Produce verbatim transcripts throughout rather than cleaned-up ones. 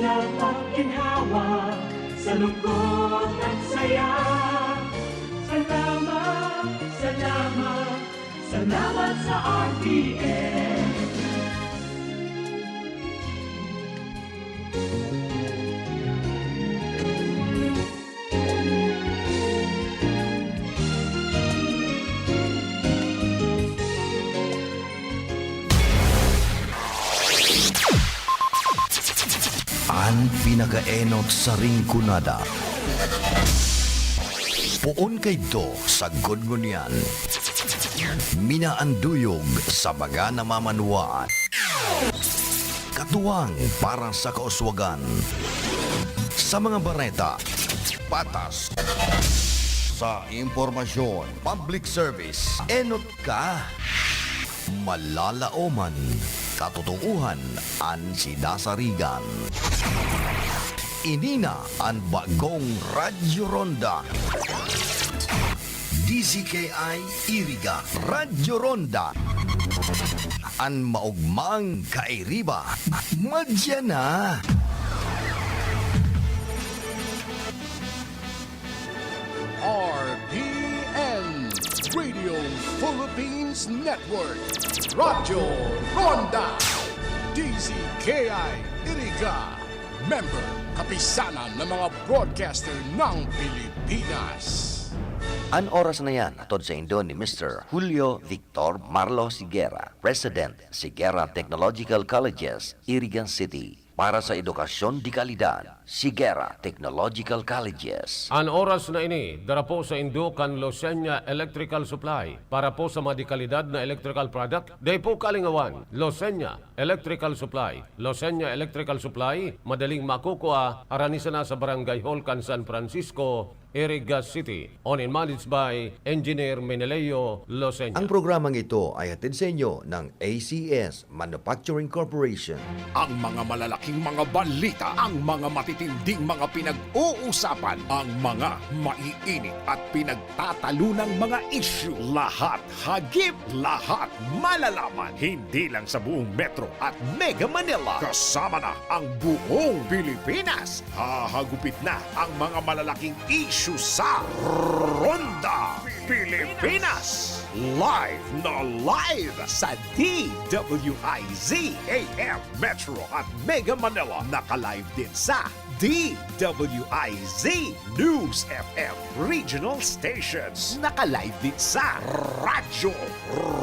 Ang ginhawa sa lungkot at saya. Salamat, salamat, salamat sa R T N. An pinakaenot sa Rinconada. Poon kaidto sagkod ngunyan. Minaanduyog sa mga namamanwaan. Katuwang para sa kauswagan. Sa mga bareta, patas. Sa impormasyon, public service, enot ka. Malalaoman, katotoohan an sinasarigan. Ini na an bagong Radyo Ronda. D Z K I Iriga, Radyo Ronda. An maogmang kairiba, madya na. R P N, Radio Philippines Network, Radyo Ronda, D Z K I Iriga, member, Kapisanan ng mga Broadcaster ng Pilipinas. An oras na yan, hatod saindo ni Mister Julio Victor Marlo Sigera, President, Sigera Technological Colleges, Iriga City. Para sa edukasyon de kalidad, Sigera Technological Colleges. An oras na ini, dara po saindo kan Losenya Electrical Supply. Para po sa mga de kalidad na electrical product, dai po kalingawan. Losenya Electrical Supply. Losenya Electrical Supply, madaling makukua, harani sana sa Barangay Hall kan San Francisco, Iriga City, owned and managed by Engineer Meneleo Losenya. Ang programang ito ay hatid sa inyo ng A C S Manufacturing Corporation. Ang mga malalaking mga balita, ang mga matitinding mga pinag-uusapan, ang mga maiinit at pinagtatalunang mga isyu, lahat hagip, lahat malalaman, hindi lang sa buong Metro at Mega Manila, kasama na ang buong Pilipinas. Hahagupit na ang mga malalaking isyu sa Ronda Pilipinas. Live na live sa D W I Z A M Metro at Mega Manila. Naka-live din sa D W I Z News F M Regional Stations. Naka-live din sa Radyo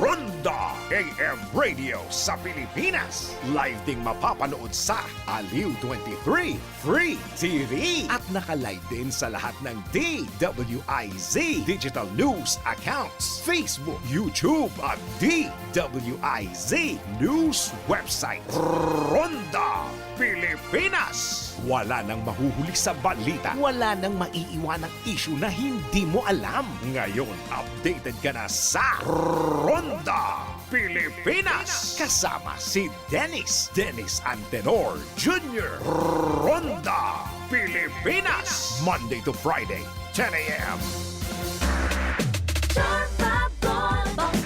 Ronda A M Radio sa Pilipinas. Live ding mapapanood sa Aliw twenty-three Free T V. At naka-live din sa lahat ng D W I Z digital news accounts, Facebook, YouTube, at D W I Z News website. Ronda Pilipinas. Wala nang mahuhuli sa balita. Wala nang maiiwanang isyu na hindi mo alam. Ngayon, updated ka na sa Ronda Pilipinas. Kasama si Dennis, Dennis Antenor Junior Ronda Pilipinas. Monday to Friday, ten a.m. Charm Fab Gold, bang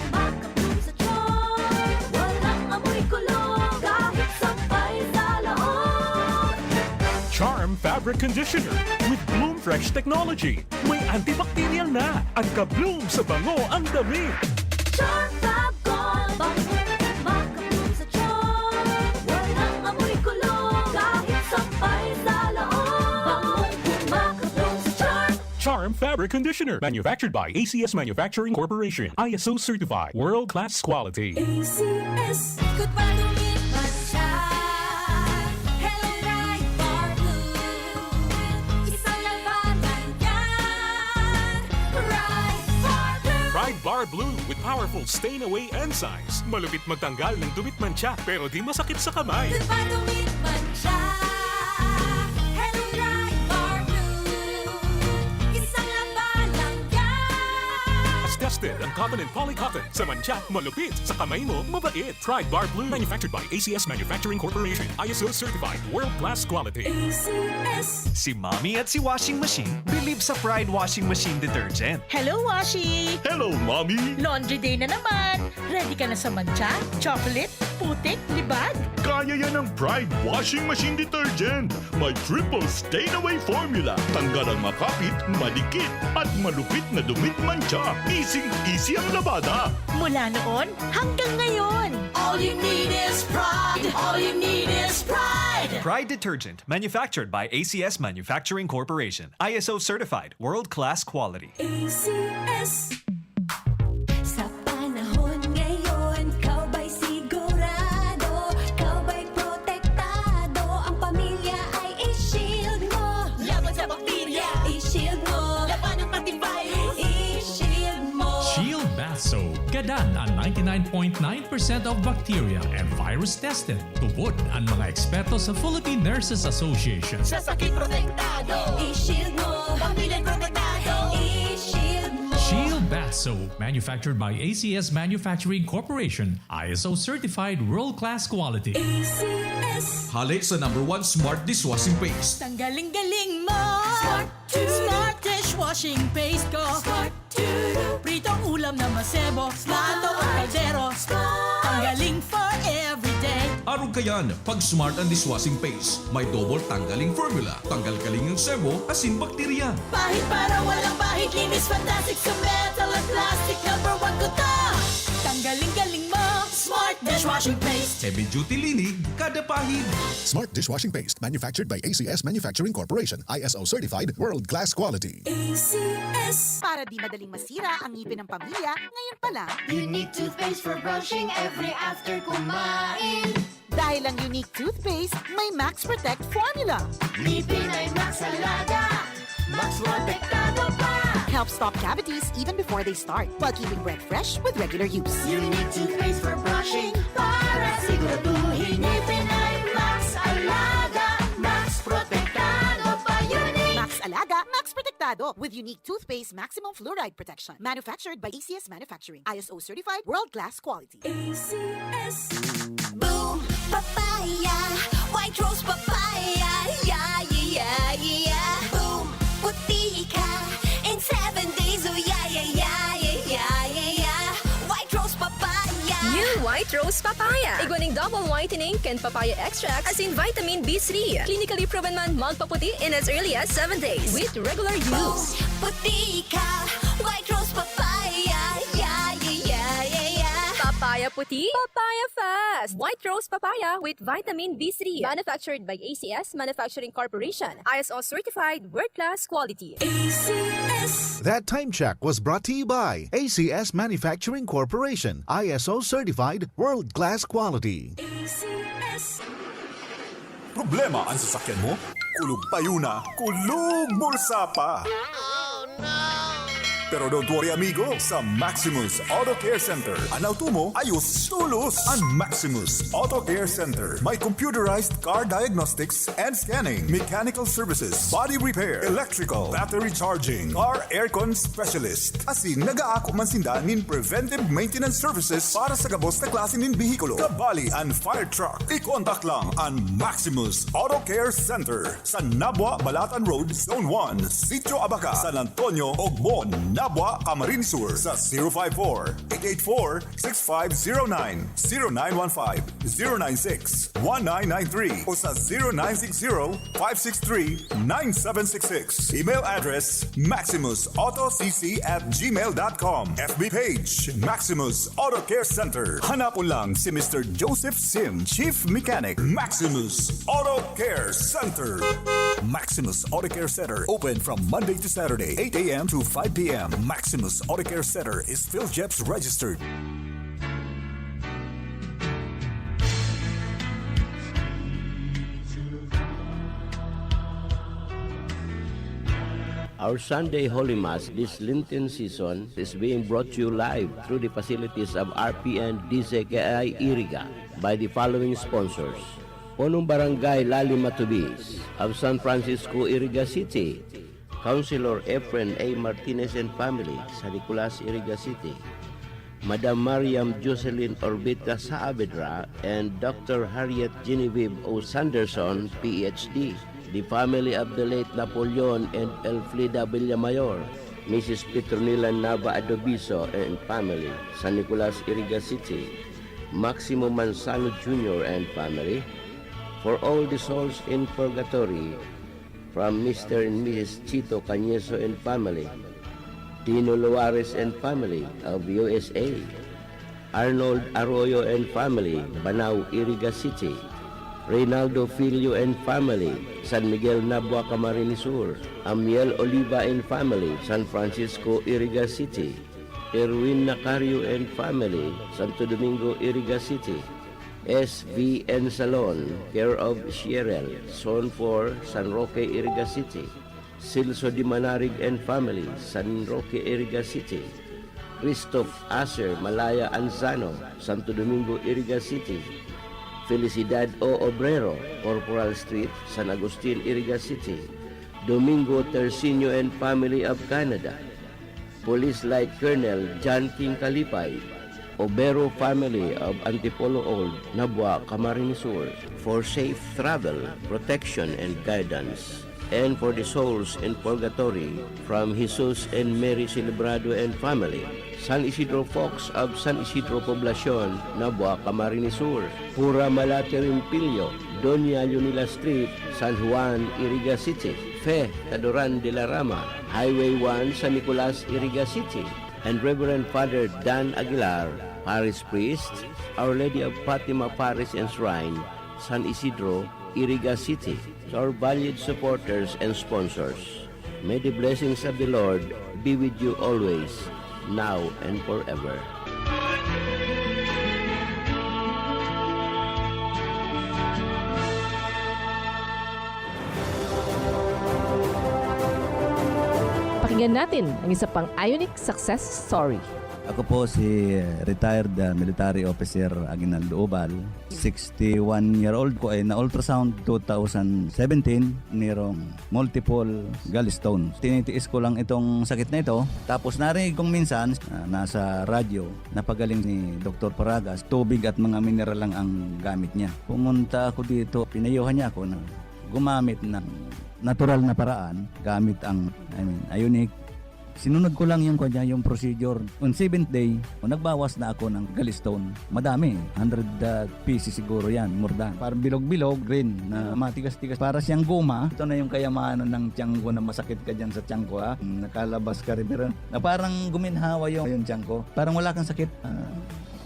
makabloom sa charm. Walang amoy kulog, kahit sampay sa loob. Charm Fabric Conditioner with Bloom Fresh Technology. May antibacterial na at ka-bloom sa bango ang damit. Charm Fab Gold, bang makabloom sa charm. Walang amoy kulog, kahit sampay sa loob. Bangong makabloom sa charm. Charm Fabric Conditioner, manufactured by A C S Manufacturing Corporation, I S O certified, world-class quality. A C S. Ikot pa, dumidiretso. Hello, Pride Bar Blue. Isang labanan yan. Pride Bar Blue. Pride Bar Blue with powerful stain away enzymes. Malupit magtanggal ng dumi't mantsa, pero di masakit sa kamay. Ikot pa, dumidiretso. Hello, Pride Bar Blue. Isang labanan yan. As tested Ang cotton and poly cotton. Sa mantsa, malupit. Sa kamay mo, mabait. Pride Bar Blue. Manufactured by A C S Manufacturing Corporation. I S O certified. World class quality. A C S. Si Mommy at si Washing Machine believe sa Pride Washing Machine Detergent. Hello, Washi! Hello, Mommy! Laundry day na naman! Ready ka na sa mantsa, chocolate, putik, libag? Kaya yan ng Pride Washing Machine Detergent. May triple stain away formula. Tanggal ang makapit, madikit, at malupit na dumi at mantsa. Easy-easy ang labada. Mula noon hanggang ngayon. All you need is pride. All you need is pride. Pride Detergent, manufactured by A C S Manufacturing Corporation. I S O certified, world-class quality. A C S. Sa panahon ngayon, ikaw ba'y sigurado? Ikaw ba'y protektado? Ang pamilya ay i-shield mo. Laban sa bakterya, i-shield mo. Labanan pati virus, i-shield mo. Shield Bath Soap. Gadan an ninety-nine point nine percent of bacteria and virus tested. Tubod an mga eksperto sa Philippine Nurses Association. Sa sakit protektado, i-shield mo. Pamilya protektado, i-shield mo. Shield Bath Soap, manufactured by A C S Manufacturing Corporation, I S O certified world-class quality. A C S. Hale sa number one smart dishwashing paste. Tanggaling-galing mo! Smart Smart dishwashing paste ko. Smart. Pritong ulam na masebo. Plato o kaldero. Smart. Tanggaling for everyday. Arog kayan, pag Smart ang dishwashing paste, may double tanggaling formula. Tanggal-galing ang sebo, asin bakterya. Pahid para walang bahid. Linis fantastic sa metal at plastic. Number one ko to. Tanggaling-galing mo. Smart dishwashing paste. Heavy duty linig, kada pahid. Smart dishwashing paste, manufactured by A C S Manufacturing Corporation, I S O certified, world class quality. A C S. Para di madaling masira ang ngipin ng pamilya, ngayon pa lang. Unique toothpaste for brushing every after kumain. Dahil ang Unique Toothpaste may Max Protect Formula. Ngipin ay Max Alaga, Max Protektado pa. Helps stop cavities even before they start, while keeping breath fresh with regular use. Unique toothpaste for brushing para siguraduhin ngipin ay Max Alaga, Max Protektado pa. Unique. Max Alaga, Max Protektado with Unique Toothpaste Maximum Fluoride Protection. Manufactured by A C S Manufacturing. I S O certified, world class quality. A C S. Boom Papaya, White Rose Papaya, yeah, yeah, yeah, yeah. Boom, puti ka in seven days, oh yeah, yeah, yeah, yeah, yeah, yeah, yeah. White Rose Papaya. New White Rose Papaya. Igwa ning double whitening kan papaya extract asin vitamin B three. Clinically proven man magpaputi in as early as seven days with regular use. Boom, puti ka, White Rose Papaya, yeah, yeah, yeah, yeah, yeah. Papaya puti, papaya fast. White Rose Papaya with vitamin B three. Manufactured by A C S Manufacturing Corporation. I S O certified, world-class quality. A C S. That time check was brought to you by A C S Manufacturing Corporation, I S O certified, world-class quality. A C S. Problema an sasakyan mo? Kulog payo na, kulog bulsa pa. Pero don't worry, amigo. Sa Maximus Auto Care Center, an auto mo ayos tolos. An Maximus Auto Care Center may computerized car diagnostics and scanning, mechanical services, body repair, electrical, battery charging, car aircon specialist. Asin nagaako man sinda nin preventive maintenance services para sa gabos na klase nin behikulo. Kabali an fire truck. I-contact lang an Maximus Auto Care Center. Sa Nabua, Balatan Road, Zone one, Sitio Abaca, San Antonio, Ogmon, Nabua, Camarines Sur, sa zero five four, eight eight four, six five zero nine, zero nine one five, zero nine six, one nine nine three o sa zero nine six zero, five six three, nine seven six six. Email address, maximus auto c c at gmail dot com. F B page, Maximus Auto Care Center. Hanapon lang si Mister Joseph Sim, Chief Mechanic, Maximus Auto Care Center. Maximus Auto Care Center, open from Monday to Saturday, eight a m to five p m. Maximus Auto Care Center is PhilGEPS registered. Our Sunday Holy Mass this Lenten season is being brought to you live through the facilities of R P N D Z K I Iriga by the following sponsors: Punong Barangay Lalim Matubis of San Francisco, Iriga City, Councilor Efren A. Martinez and family, San Nicolas, Iriga City. Madam Mariam Jocelyn Orbita Saavedra and Doctor Harriet Genevieve O. Sanderson, P H D. The family of the late Napoleon and Elfrida Villamayor, Missus Petronila Nava Adobiso and family, San Nicolas, Iriga City. Maximo Manzano Junior and family. For all the souls in purgatory, from Mister and Missus Chito Cañeso and family, Dino Luares and family of U S A, Arnold Arroyo and family, Banao, Iriga City, Reynaldo Filio and family, San Miguel, Nabua, Camarines Sur, Amiel Oliva and family, San Francisco, Iriga City, Erwin Nacario and family, Santo Domingo, Iriga City, S V N Salon, care of Sierel, Zone four, San Roque, Iriga City, Celso Dimanarig and family, San Roque, Iriga City, Christoph Aser Malaya Anzano, Santo Domingo, Iriga City, Felicidad O. Obrero, Corporal Street, San Agustin, Iriga City, Domingo Tercinio and family of Canada, Police Light Colonel John King Kalipay, Obero family of Antipolo Old, Nabua, Camarines Sur, for safe travel, protection, and guidance, and for the souls in purgatory, from Jesus and Mary Celebrado and family, San Isidro Fox of San Isidro Poblacion, Nabua, Camarines Sur, Pura Malate Rimpilyo, Doña Leonila Street, San Juan, Iriga City, Fe Tadoran de la Rama, Highway one, San Nicolas, Iriga City, and Reverend Father Dan Aguilar, Parish Priest, Our Lady of Fatima Parish and Shrine, San Isidro, Iriga City. To our valued supporters and sponsors, may the blessings of the Lord be with you always, now and forever. Pakinggan natin ang isa pang Ionic success story. Ako po si retired, ah, military officer Aguinaldo Ubal, sixty-one year old ko, ay na-ultrasound two thousand seventeen, mayroong multiple gallstones. Tinitiis ko lang itong sakit na ito. Tapos narinig kong minsan, ah, nasa radyo, napagaling ni Doktor Paragas, tubig at mga mineral lang ang gamit niya. Pumunta ako dito, pinayuhan niya ako na gumamit ng natural na paraan gamit ang, I mean, Ionic. Sinunod ko lang yung kanya, yung procedure. On seventh day, nagbawas na ako ng gallstone. Madami, hundred, ah, pieces siguro yan, more than. Parang bilog-bilog, green, na matigas-tigas. Para siyang goma. Ito na yung kayamanan ng tiyan ko na masakit ka dyan sa tiyan ko, ha? Mm, nakalabas ka rin, pero na parang guminhawa yung, yung tiyan ko. Parang wala kang sakit. Ah,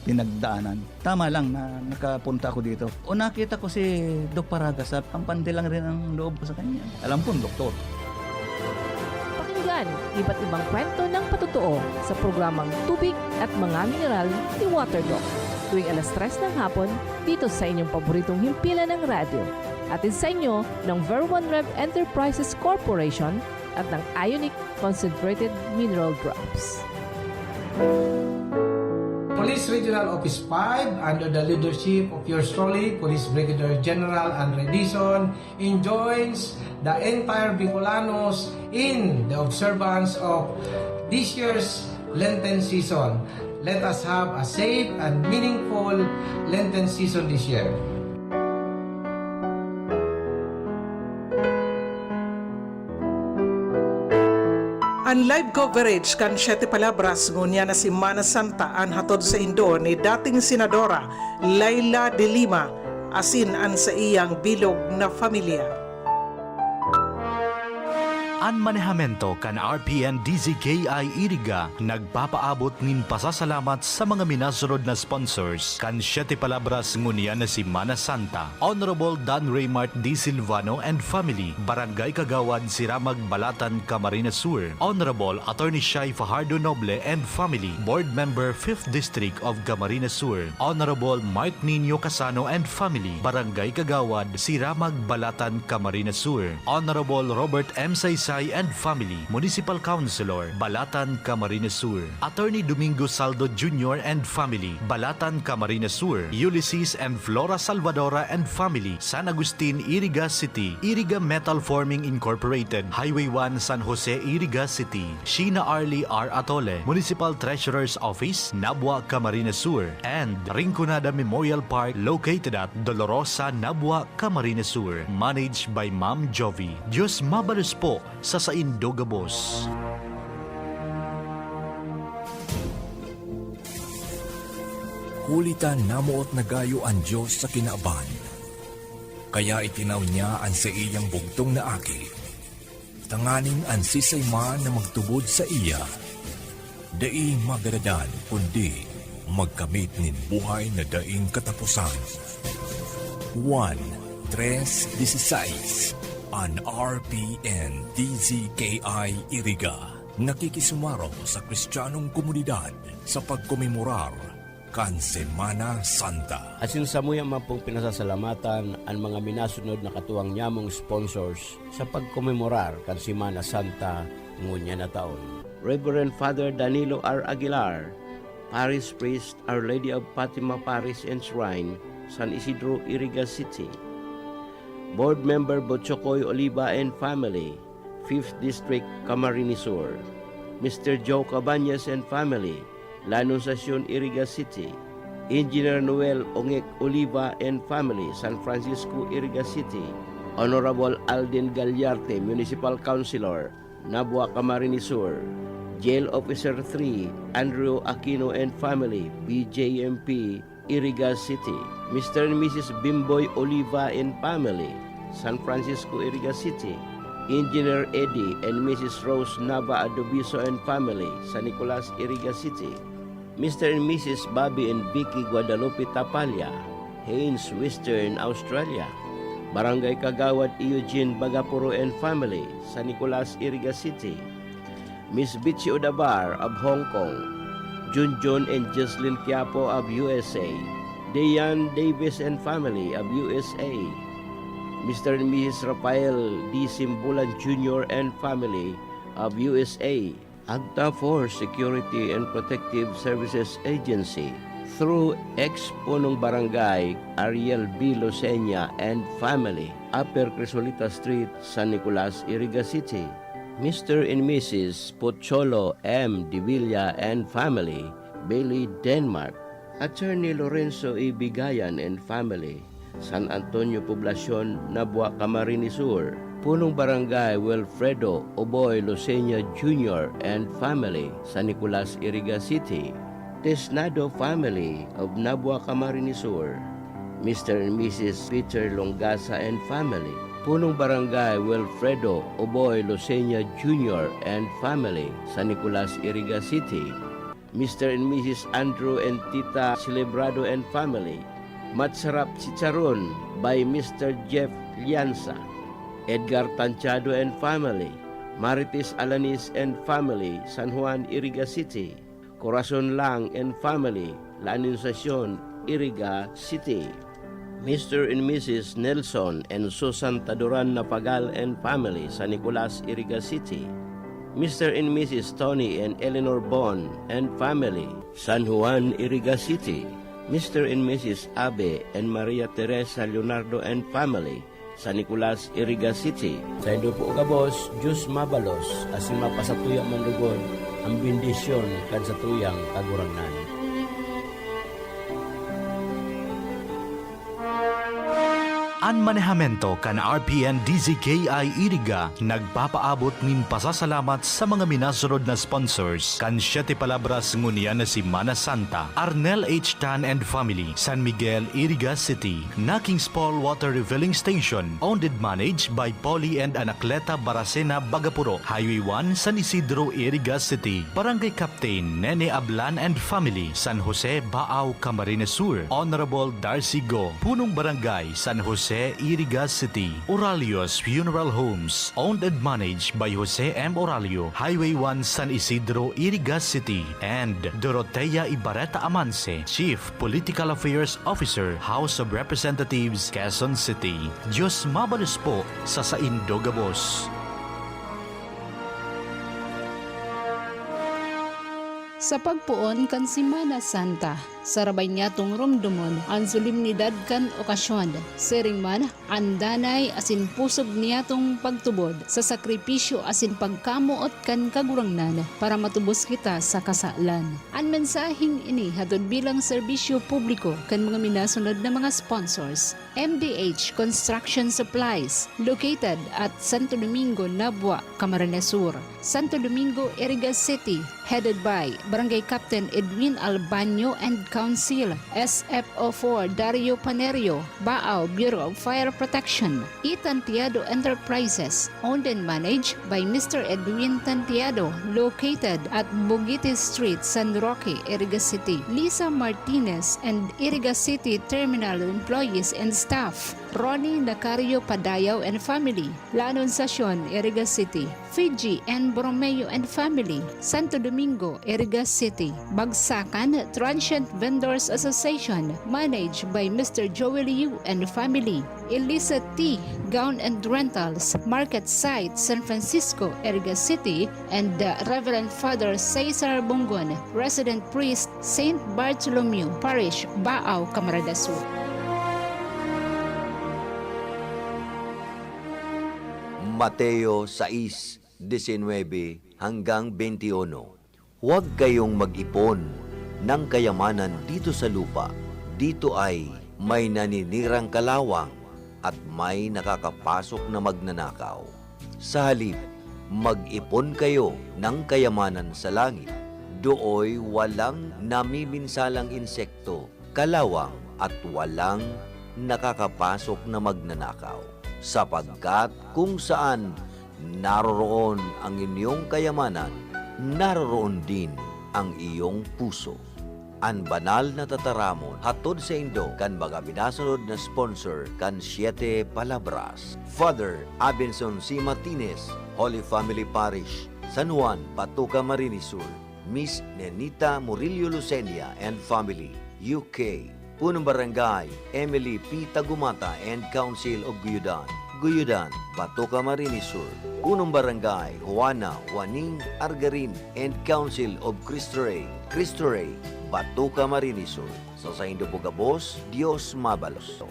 pinagdaanan. Tama lang na nakapunta ako dito. O, nakita ko si Doc Paragas, sa kampante lang rin ang loob ko sa kanya. Alam kong doktor. Pakinggan iba't ibang kwento ng patotoo sa programang Tubig at Mga Mineral ni Water Doc, tuwing alas tres ng hapon, dito sa inyong paboritong himpilan ng radyo. Hatid sa inyo ng Ver One Rev Enterprises Corporation at ng Ionic Concentrated Mineral Drops. Police Regional Office five, under the leadership of yours truly, Police Brigadier General Andre Dizon, enjoins the entire Bicolanos in the observance of this year's Lenten season. Let us have a safe and meaningful Lenten season this year. An live coverage kan Siete Palabras ngunyan na Semana Santa an hatod saindo ni dating Senadora Leila de Lima asin an saiyang bilog na pamilya. An manehamento kan R P N D Z K I Iriga nagpapaabot nin pasasalamat sa mga minasunod na sponsors kan Siete Palabras ngunyan na Semana Santa: Honorable Don Raymart D. Silvano and family, Barangay Kagawad, Siramag, Balatan, Camarines Sur; Honorable Attorney Shai Fajardo Noble and family, Board Member, Fifth District of Camarines Sur; Honorable Mark Nino Casano and family, Barangay Kagawad, Siramag, Balatan, Camarines Sur; Honorable Robert M. Chay and family, Municipal Councilor, Balatan, Camarines Sur. Attorney Domingo Saldo Junior and family, Balatan, Camarines Sur. Ulysses and Flora Salvadora and family, San Agustin, Iriga City. Iriga Metal Forming Incorporated, Highway one, San Jose, Iriga City. Sheena Arlie R. Atole, Municipal Treasurer's Office, Nabua, Camarines Sur. And Rinconada Memorial Park, located at Dolorosa, Nabua, Camarines Sur. Managed by Ma'am Jovi. Diyos mabalos po sa saindo gabos. Huli ta namoot na gayo an Dios sa kinaban, kaya itinaw niya an saiyang bugtong na Aki, tanganing an siisay man na magtubod saiya, dai magaradan, kundi magkamit nin buhay na daing kataposan. Juan tres dieciséis, an R P N D Z K I Iriga, nakikisumaro sa Kristiyanong komunidad sa pagkomemorar kan Semana Santa. Asin samuya man pong pinasasalamatan an mga minasunod na katuwang nyamong sponsors sa pagkomemorar kan Semana Santa ngunyan na taon. Reverend Father Danilo R. Aguilar, Parish Priest, Our Lady of Fatima Parish and Shrine, San Isidro, Iriga City. Board Member Botchokoy Oliva and family, Fifth District, Camarines Sur. Mister Joe Cabañas and family, La Anunciacion, Iriga City. Engineer Noel Ongek Oliva and family, San Francisco, Iriga City. Honorable Alden Gallarte, Municipal Councilor, Nabua, Camarines Sur. Jail Officer three, Andrew Aquino and family, B J M P, Iriga City. Mister and Missus Bimboy Oliva and family, San Francisco, Iriga City. Engineer Eddie and Missus Rose Nava Adobiso and family, San Nicolas, Iriga City. Mister and Missus Bobby and Vicky Guadalupe Tapalla, Haines, Western Australia. Barangay Kagawad Eugene Bagapuro and family, San Nicolas, Iriga City. Miss Bitsi Odabar of Hong Kong, Junjun and Jocelyn Quiapo of U S A, Dayan Davis and family of U S A, Mister and Missus Rafael D. Simbulan Junior and family of U S A, Agta for Security and Protective Services Agency, through ex-punong barangay Ariel B. Losenia and family, Upper Crisolita Street, San Nicolas, Iriga City. Mister and Missus Pocholo M. Divilla and family, Bailey, Denmark. Attorney Lorenzo E. Bigayan and family, San Antonio Poblacion, Nabua, Camarines Sur. Punong Barangay Wilfredo Oboy Losenia Junior and family, San Nicolas, Iriga City. Tesnado family of Nabua, Camarines Sur. Mister and Missus Peter Longasa and family, Punong Barangay Wilfredo Oboy Losenia Junior and family, San Nicolas, Iriga City. Mister and Missus Andrew and Tita Celebrado and family, Matsarap Chicharon by Mister Jeff Lianza, Edgar Tanchado and family, Marites Alanis and family, San Juan, Iriga City. Corazon Lang and family, La Anunciacion, Iriga City. Mister and Missus Nelson and Susan Taduran Napagal and family, San Nicolas, Iriga City. Mister and Missus Tony and Eleanor Bon and family, San Juan, Iriga City. Mister and Missus Abe and Maria Teresa Leonardo and family, San Nicolas, Iriga City. Saindo po gabos, Diyos mabalos, asin mapasatuya man lugod an bendisyon kan satuyang Kagurangnan. An manehamento kan R P N D Z K I Iriga nagpapaabot nin pasasalamat sa mga minasunod na sponsors kan Siete Palabras ngunyan na Semana Santa, Arnel H. Tan and family, San Miguel, Iriga City, Naking's Paul Water Refilling Station, owned and managed by Polly and Anacleta Baracena Bagapuro, Highway one, San Isidro, Iriga City, Barangay Captain Nene Ablan and family, San Jose, Baao, Camarines Sur, Honorable Darcy Go, Punong Barangay, San Jose, Iriga City, Oralio's Funeral Homes, owned and managed by Jose M. Oralio, Highway one, San Isidro, Iriga City, and Dorotea Ibarreta Amance, Chief Political Affairs Officer, House of Representatives, Quezon City. Diyos mabalos po sa saindo gabos. Sa pagpoon kan Semana Santa, sarabay niyatong romdomon an solemnidad kan okasyon. Siring man, an danay asin pusog niyatong pagtubod sa sakripisyo asin pagkamoot kan Kagurangnan para matubos kita sa kasalan. An mensaheng ini hatod bilang serbisyo publiko kan mga minasunod na mga sponsors. M D H Construction Supplies, located at Santo Domingo, Nabua, Camarines Sur, Santo Domingo, Iriga City, headed by Barangay Captain Edwin Albaño and Council, S F O four Dario Panerio, Baao, Bureau of Fire Protection, Itantiado Enterprises, owned and managed by Mister Edwin Tantiado, located at Bugiti Street, San Roque, Iriga City, Lisa Martinez and Iriga City Terminal employees and staff, Ronnie Nacario Padayaw and family, La Anunciacion, Iriga City, Fiji and Borromeo and family, Santo Domingo, Iriga City, Bagsakan Transient Vendors Association, managed by Mister Joel Yu and family, Elisa T Gown and Rentals, Market Site, San Francisco, Iriga City, and the Reverend Father Cesar Bongon, Resident Priest, Saint Bartholomew Parish, Baao, Camarines Sur. Mateo sais, diecinuebe hanggang veintiuno. Huwag kayong mag-ipon ng kayamanan dito sa lupa. Dito ay may naninirang kalawang at may nakakapasok na magnanakaw. Sa halip, mag-ipon kayo ng kayamanan sa langit. Dooy walang namiminsalang insekto, kalawang at walang nakakapasok na magnanakaw. Sapagkat kung saan naroroon ang inyong kayamanan, naroroon din ang iyong puso. An banal na tataramon hatod saindo kan mga minasunod na sponsor kan Siete Palabras, Father Abenson C Martinez, Holy Family Parish, San Juan, Batoka, Camarines Sur, Miss Nenita Murillo Lucenia and family, U K. Punong Barangay, Emily P Tagumata and Council of Guyudan, Guyudan, Batoka, Camarines Sur. Punong Barangay, Juana Juaning Argarin and Council of Cristo Rey, Cristo Rey, Batoka, Camarines Sur. Sa saindo po gabos, Dios mabalos.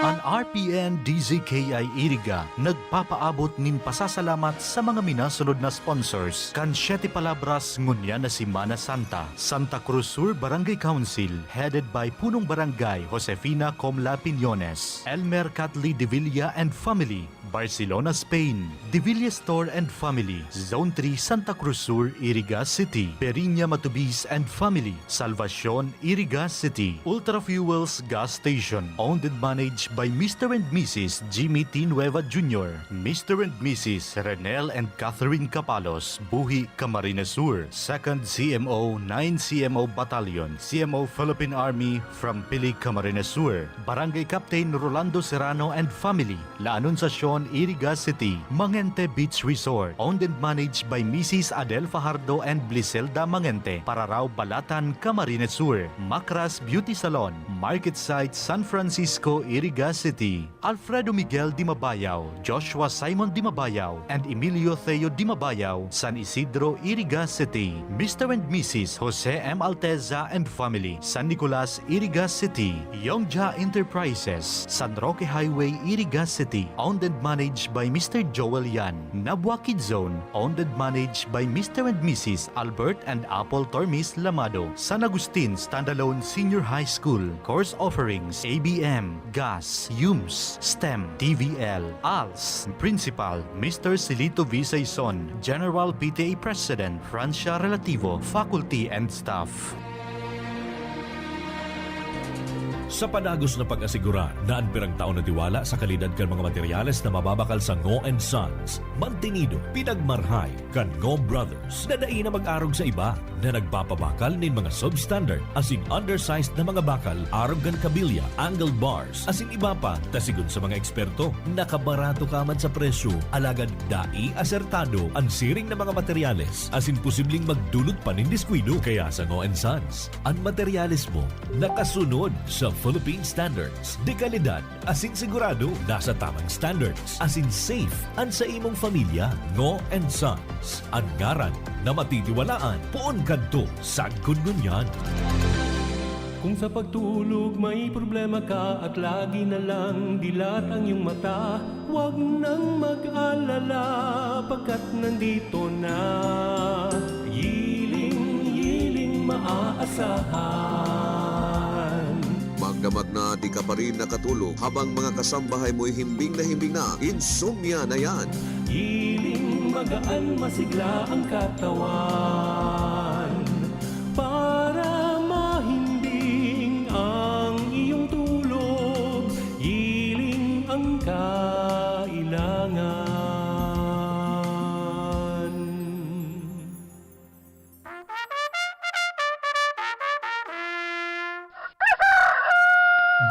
An R P N D Z K I Iriga nagpapaabot nin pasasalamat sa mga minasunod na sponsors kan Siete Palabras ngunyan na Semana Santa. Santa Cruz Sur Barangay Council, headed by Punong Barangay Josefina Comla Piñones, Elmer Catli Devilla and family, Barcelona, Spain, Devilla Store and family, Zone three, Santa Cruz Sur, Iriga City, Periña Matubis and family, Salvacion, Iriga City, Ultra Fuels Gas Station, owned and managed by Mister and Missus Jimmy T Nueva Junior, Mister and Missus Renel and Catherine Capalos, Buhi, Camarines Sur, Second C M O, Nine C M O Battalion, C M O Philippine Army from Pili, Camarines Sur, Barangay Captain Rolando Serrano and family, La Anunciacion, Iriga City, Mangente Beach Resort, owned and managed by Missus Adel Fajardo and Bliselda Mangente, Pararao, Balatan, Camarines Sur, Macras Beauty Salon, Market Site, San Francisco, Iriga City, Alfredo Miguel Dimabayaw, Joshua Simon Dimabayaw, and Emilio Theo Dimabayaw, San Isidro, Iriga City, Mister and Missus Jose M Alteza and family, San Nicolas, Iriga City, Yongja Enterprises, San Roque Highway, Iriga City, owned and managed by Mister Joel Yan, Nabua Kid Zone, owned and managed by Mister and Missus Albert and Apple Tormes Lamado, San Agustin Standalone Senior High School, course offerings, A B M, Gas, Yums, STEM, T V L, als, Principal, Mister Silito V. Saison, General P T A President, Francia Relativo, faculty and staff. Sa padagos na pag-asigurar na an pirang taon na tiwala sa kalidad kan mga materyales na mababakal sa Ngo and Sons, mantenido, pinagmarhay kan Ngo Brothers na dai na mag-arog sa iba na nagpapabakal nin mga substandard asin undersized na mga bakal arog kan kabilya, angle bars, asin iba pa, ta sigon sa mga eksperto, nakabarato ka man sa presyo, alagad dai asertado an siring na mga materyales asin posibleng magdulot pa nin diskuido. Kaya sa Ngo and Sons, an materyales mo nakasunod sa Philippine Standards. De kalidad asin sigurado nasa tamang standards asin safe an sa imong pamilya. Ngo and Sons, an ngaran na matitiwalaan poon kadto sagkod ngunyan. Kung sa pagtulog may problema ka at lagi na lang dilat ang iyong mata, huwag nang mag-alala, pagkat nandito na. Yiling, yiling maaasahan. Magdamag na di ka pa rin nakatulog habang mga kasambahay mo'y himbing na himbing na, insomnia na yan. Yiling, magaan, masigla ang katawan. Para mahimbing ang iyong tulog, yiling ang kailangan.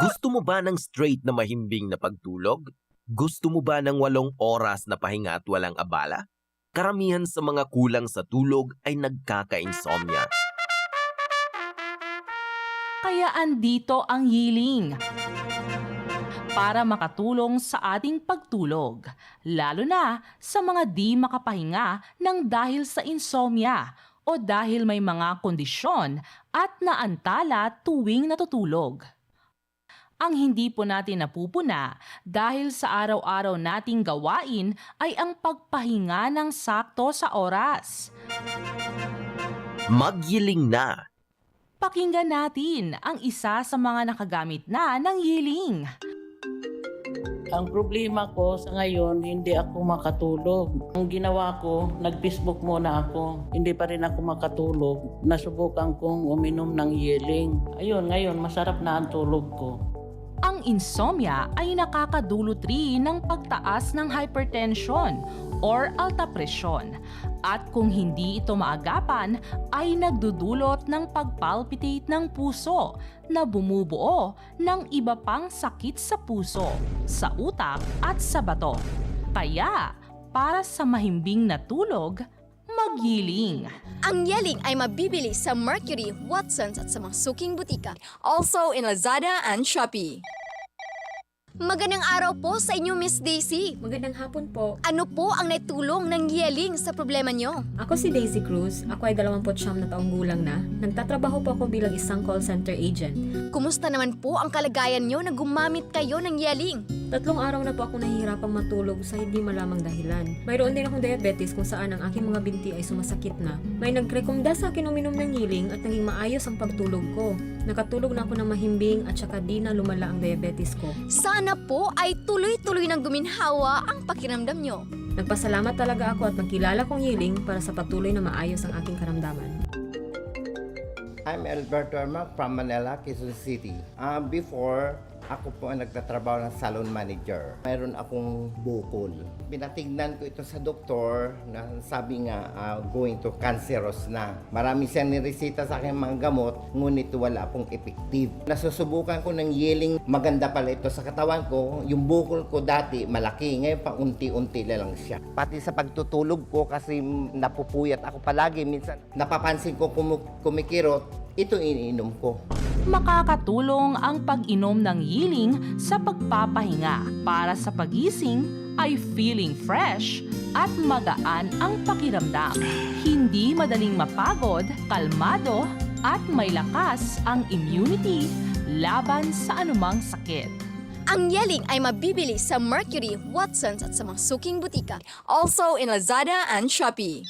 Gusto mo ba ng straight na mahimbing na pagtulog? Gusto mo ba ng walong oras na pahinga at walang abala? Karamihan sa mga kulang sa tulog ay nagkaka-insomnia. Kaya andito ang Yiling para makatulong sa ating pagtulog, lalo na sa mga di makapahinga ng dahil sa insomnia o dahil may mga kondisyon at naantala tuwing natutulog. Ang hindi po natin napupuna dahil sa araw-araw nating gawain ay ang pagpahinga ng sakto sa oras. Magyiling na. Pakinggan natin ang isa sa mga nakagamit na ng Yiling. Ang problema ko sa ngayon, hindi ako makatulog. Ang ginawa ko, nag-Facebook muna ako. Hindi pa rin ako makatulog. Nasubukan kong uminom ng Yeling. Ayun, ngayon, masarap na ang tulog ko. Ang insomnia ay nakakadulot rin ng pagtaas ng hypertension or alta presyon. At kung hindi ito maagapan, ay nagdudulot ng pagpalpitate ng puso na bumubuo ng iba pang sakit sa puso, sa utak at sa bato. Kaya, para sa mahimbing na tulog, magyiling. Ang Yeling ay mabibili sa Mercury, Watsons at sa mga suking butika. Also in Lazada and Shopee. Magandang araw po sa inyo, Miss Daisy. Magandang hapon po. Ano po ang naitulong ng Yeling sa problema nyo? Ako si Daisy Cruz. Ako ay dalawampu't siyam na taong gulang na. Nagtatrabaho po ako bilang isang call center agent. Kumusta naman po ang kalagayan nyo na gumamit kayo ng Yeling? Tatlong araw na po ako nahihirapang matulog sa hindi malamang dahilan. Mayroon din akong diabetes kung saan ang aking mga binti ay sumasakit na. May nagrekomenda sa akin uminom ng Yeling at naging maayos ang pagtulog ko. Nakatulog na ako ng mahimbing at saka di na lumala ang diabetes ko. Sana po ay tuloy-tuloy nang guminhawa ang pakiramdam nyo. Nagpasalamat talaga ako at nagkilala kong Yeling para sa patuloy na maayos ang aking karamdaman. I'm Alberto Ermac from Manila, Quezon City. Ah, before, ako po ang nagtatrabaho ng salon manager. Mayroon akong bukol. Pinatignan ko ito sa doktor na sabi nga ah, going to cancerous na. Marami siyang niresita sa akin mga gamot, ngunit wala pong effective. Nasusubukan ko ng Yeling, maganda pala ito sa katawan ko. Yung bukol ko dati malaki, ngayon pa unti-unti na lang siya. Pati sa pagtutulog ko kasi napupuyat ako palagi. Minsan napapansin ko kumu- kumikirot, ito iniinom ko. Makakatulong ang pag-inom ng Yeling sa pagpapahinga. Para sa pagising ay feeling fresh at magaan ang pakiramdam. Hindi madaling mapagod, kalmado at may lakas ang immunity laban sa anumang sakit. Ang Yeling ay mabibili sa Mercury, Watsons at sa mga suking butika. Also in Lazada and Shopee.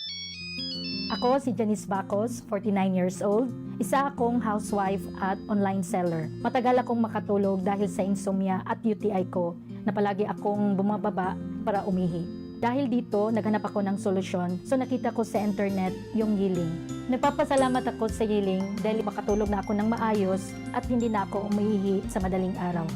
Ako si Janice Bacos, forty-nine years old. Isa akong housewife at online seller. Matagal akong makatulog dahil sa insomnia at U T I ko na palagi akong bumababa para umihi. Dahil dito, naghanap ako ng solusyon, so nakita ko sa internet yung Yiling. Nagpapasalamat ako sa Yiling dahil makatulog na ako ng maayos at hindi na ako umiihi sa madaling araw.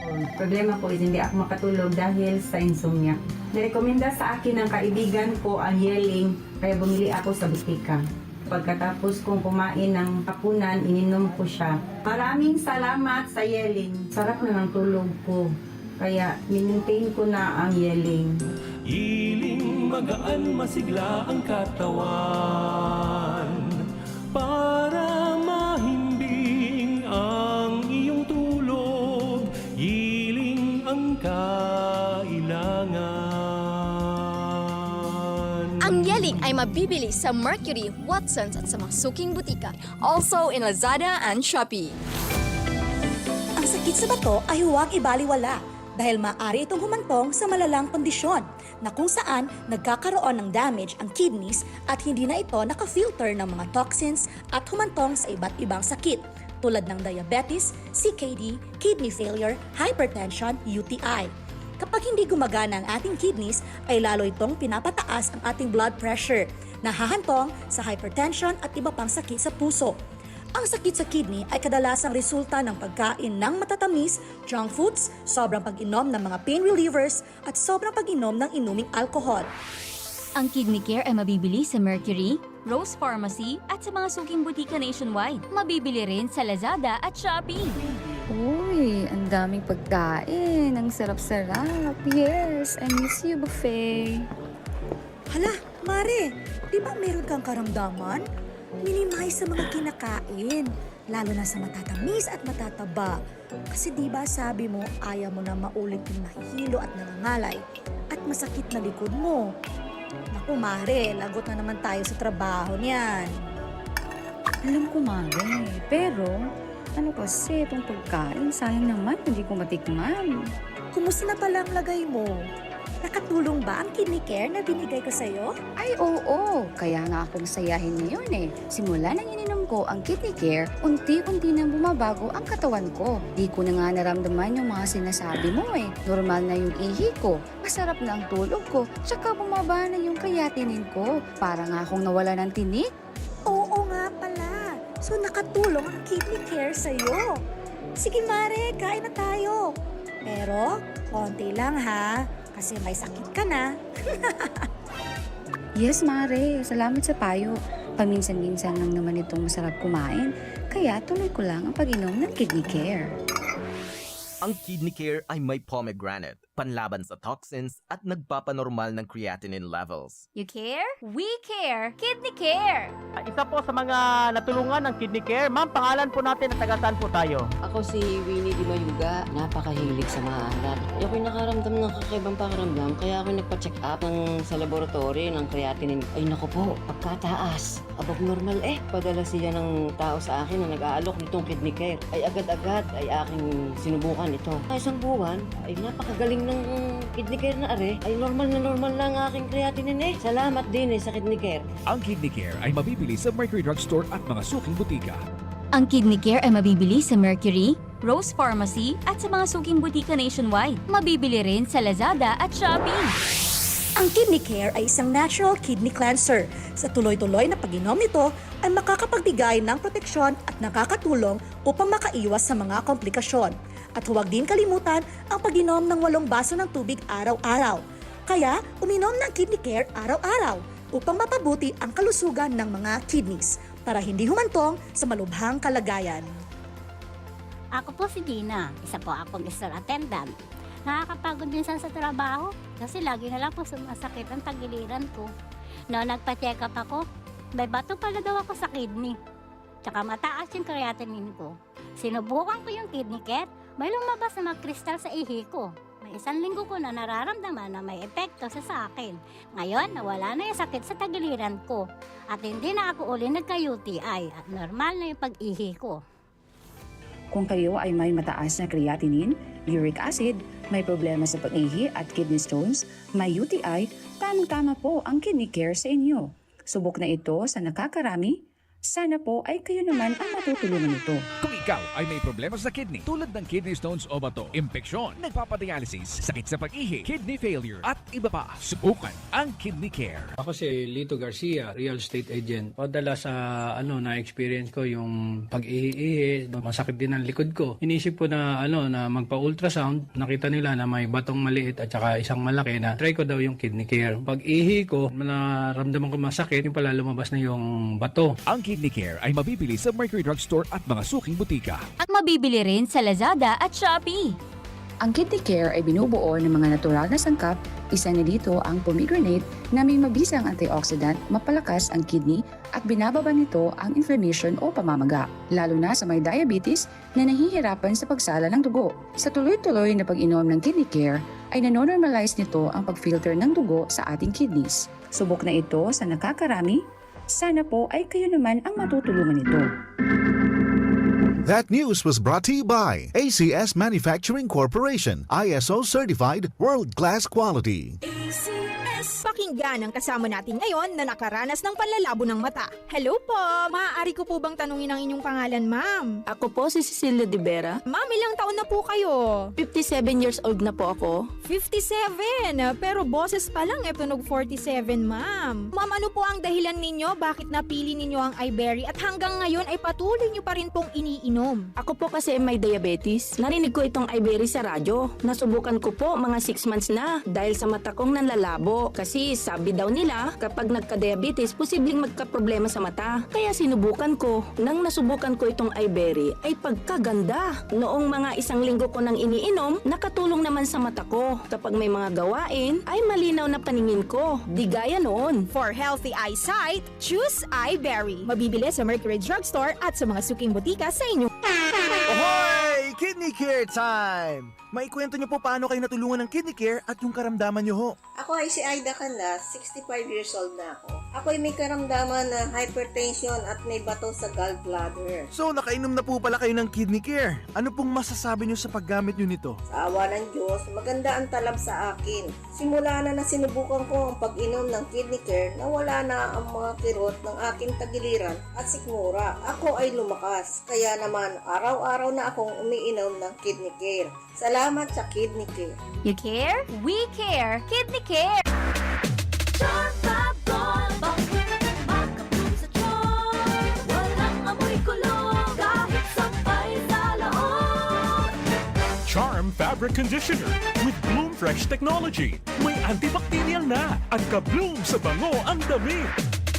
Ang problema ko is hindi ako makatulog dahil sa insomnia. Nirekomenda sa akin ng kaibigan ko ang Yeling, kaya bumili ako sa butika. Pagkatapos kong kumain ng hapunan, ininom ko siya. Maraming salamat sa Yeling. Sarap na ng tulog ko. Kaya, minuntain ko na ang Yeling. Hiling magaan masigla ang katawan para mahimbing ang iyong kailangan. Ang Yeling ay mabibili sa Mercury, Watsons at sa mga suking butika. Also in Lazada and Shopee. Ang sakit sa bato ay huwag ibaliwala dahil maaari itong humantong sa malalang kondisyon na kung saan nagkakaroon ng damage ang kidneys at hindi na ito nakafilter ng mga toxins at humantong sa iba't ibang sakit tulad ng diabetes, C K D, kidney failure, hypertension, U T I. Kapag hindi gumagana ang ating kidneys, ay lalo itong pinapataas ang ating blood pressure, nahahantong sa hypertension at iba pang sakit sa puso. Ang sakit sa kidney ay kadalasang resulta ng pagkain ng matatamis, junk foods, sobrang pag-inom ng mga pain relievers, at sobrang pag-inom ng inuming alkohol. Ang Kidney Care ay mabibili sa Mercury, Rose Pharmacy at sa mga suking butika nationwide. Mabibili rin sa Lazada at Shopee. Uy, ang daming pagkain. Ang sarap-sarap. Yes, I miss you, buffet. Hala, Mare, di ba meron kang karamdaman? Minimize sa mga kinakain, lalo na sa matatamis at matataba. Kasi di ba sabi mo, ayaw mo na maulit yung mahihilo at nangangalay at masakit na likod mo. Naku, Mare, lagot na naman tayo sa trabaho niyan. Alam ko, Mare. Pero, ano kasi itong pagkain? Sayang naman, hindi ko matikman. Kumusta na pala ang lagay mo? Nakatulong ba ang kidney care na binigay ko sa'yo? Ay, oo. Kaya nga ako masayahin ngayon eh. Simula nang ininom ko ang Kidney Care, unti-unti nang bumabago ang katawan ko. Di ko na nga naramdaman yung mga sinasabi mo eh. Normal na yung ihi ko, masarap na ang tulog ko, tsaka bumaba na yung creatinine ko. Para nga akong nawala ng tinik. Oo nga pala. So nakatulong ang kidney care sa'yo. Sige Mare, kain na tayo. Pero konti lang ha, kasi may sakit ka na. Yes, Mare. Salamat sa payo. Paminsan-minsan lang naman itong masarap kumain. Kaya tuloy ko lang ang pag-inom ng Kidney Care. Ang Kidney Care ay may pomegranate, panlaban sa toxins at nagpapanormal ng creatinine levels. You care? We care! Kidney Care! Isa po sa mga natulungan ng Kidney Care. Ma'am, pangalan po natin at taga saan po tayo? Ako si Winnie Di Mayuga. Napakahilig sa maalat. Ako'y nakaramdam ng kakaibang pakiramdam, kaya ako nagpa-check up ng, sa laboratory ng creatinine. Ay naku po, pagkataas. Abog normal eh. Padala siya ng tao sa akin na nag-aalok nitong Kidney Care. Ay agad-agad ay aking sinubukan ito. Sa isang buwan, ay napakagaling ng Kidney Care na are. Ay normal na normal na ang aking creatinine eh. Salamat din eh sa Kidney Care. Ang Kidney Care ay mabibili sa Mercury Drugstore at mga suking butika. Ang Kidney Care ay mabibili sa Mercury, Rose Pharmacy at sa mga suking butika nationwide. Mabibili rin sa Lazada at Shopee. Ang Kidney Care ay isang natural kidney cleanser. Sa tuloy-tuloy na pag-inom nito ay makakapagbigay ng proteksyon at nakakatulong upang makaiwas sa mga komplikasyon. At huwag din kalimutan ang pag-inom ng walong baso ng tubig araw-araw. Kaya, uminom ng Kidney Care araw-araw upang mapabuti ang kalusugan ng mga kidneys para hindi humantong sa malubhang kalagayan. Ako po si Dina, isa po akong store attendant. Nakakapagod minsan sa trabaho kasi lagi na lang po sumasakit ang tagiliran ko. Noon nagpa-check up ako, may bato pala daw ako sa kidney. Tsaka mataas yung creatinine ko. Sinubukan ko yung Kidney Care, may lumabas na mga kristal sa ihi ko. May isang linggo ko na nararamdaman na may epekto sa, sa akin. Ngayon, nawala na yung sakit sa tagiliran ko. At hindi na ako uli nagka-U T I at normal na yung pag-ihi ko. Kung kayo ay may mataas na creatinine, uric acid, may problema sa pag-ihi at kidney stones, may U T I, tamang-tama po ang Kidney Care sa inyo. Subok na ito sa nakakarami. Sana po ay kayo naman ang matutulungan nito. Kung ikaw ay may problema sa kidney tulad ng kidney stones o bato, impeksyon, nagpapadialysis, sakit sa pag-ihi, kidney failure, at iba pa, subukan ang Kidney Care. Ako si Lito Garcia, real estate agent. Padala sa ano na experience ko yung pag-ihi-ihi, masakit din ang likod ko. Inisip ko na ano na magpa-ultrasound, nakita nila na may batong maliit at saka isang malaki na try ko daw yung Kidney Care. Pag-ihi ko, naramdaman ko masakit, yung pala lumabas na yung bato. Ang Kidney Care ay mabibili sa Mercury Drugstore at mga suking butika. At mabibili rin sa Lazada at Shopee. Ang Kidney Care ay binubuo ng mga natural na sangkap Isa na dito ang pomegranate na may mabisang antioxidant, mapalakas ang kidney at binababa nito ang inflammation o pamamaga, lalo na sa may diabetes na nahihirapan sa pagsala ng dugo. Sa tuloy-tuloy na pag-inom ng Kidney Care ay nanonormalize nito ang pag-filter ng dugo sa ating kidneys. Subok na ito sa nakakarami. Sana po ay kayo naman ang matutulungan nito. That news was brought to you by A C S Manufacturing Corporation, I S O certified, world-class quality. A C S. Pakinggan ang kasama natin ngayon na nakaranas ng panlalabo ng mata. Hello po! Maaari ko po bang tanungin ang inyong pangalan, ma'am? Ako po si Cecilia de Vera. Ma'am, ilang taon na po kayo? Fifty-seven years old na po ako. Fifty-seven? Pero boses pa lang e tunog forty-seven, ma'am. Ma'am, ano po ang dahilan ninyo bakit napili ninyo ang iBerry at hanggang ngayon ay patuloy nyo pa rin pong iniinom? Ako po kasi may diabetes. Narinig ko itong iBerry sa radyo. Nasubukan ko po mga six months na. Dahil sa mata kong nanlalabo. Kasi sabi daw nila, kapag nagka-diabetes, posibleng magkaproblema sa mata. Kaya sinubukan ko. Nang nasubukan ko itong iBerry, ay pagkaganda. Noong mga isang linggo ko nang iniinom, nakatulong naman sa mata ko. Kapag may mga gawain, ay malinaw na paningin ko. Di gaya noon. For healthy eyesight, choose iBerry. Mabibili sa Mercury Drugstore at sa mga suking botika sa inyong Ahoy! Kidney Care time! Maikwento niyo po paano kayo natulungan ng Kidney Care at yung karamdaman niyo ho. Ako ay si Aida Canlas, sixty-five years old na ako. Ako'y may karamdaman na hypertension at may bato sa gallbladder. So, nakainom na po pala kayo ng Kidney Care. Ano pong masasabi niyo sa paggamit niyo nito? Sa awa ng Diyos, maganda ang talab sa akin. Simula na nasinubukan ko ang pag-inom ng Kidney Care, nawala na ang mga kirot ng aking tagiliran at sikmura. Ako ay lumakas. Kaya naman, araw-araw na akong umiinom ng Kidney Care. Salamat sa Kidney Care. You care? We care! Kidney Care! Charm Fab Gold, bangkong makapulong sa charm. Walang amoy kulog, kahit sampay sa laog. Charm Fabric Conditioner with Bloom Fresh Technology. May antibacterial na at ka-bloom sa bango ang damit.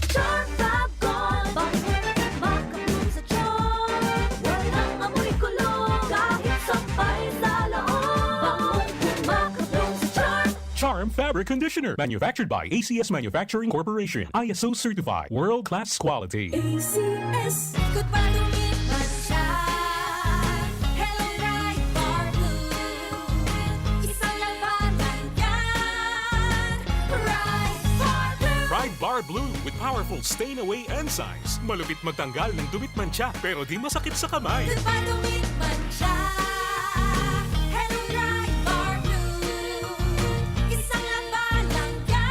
Charm Fab Gold, bangkong makapulong sa charm. Walang amoy kulog, kahit sampay sa laog. Bangkong makapulong sa charm. Charm Fabric Conditioner, manufactured by A C S Manufacturing Corporation, I S O certified, world-class quality. A C S. Ikot pa, dumit, mantsa. Hello, Pride Bar Blue. Isang labanan yan. Pride Bar Blue. Pride Bar Blue with powerful stain away enzymes. Malupit magtanggal ng dumit, mantsa, pero di masakit sa kamay. Ikot pa, dumit, mantsa. Hello, Pride Bar Blue. Isang labanan yan.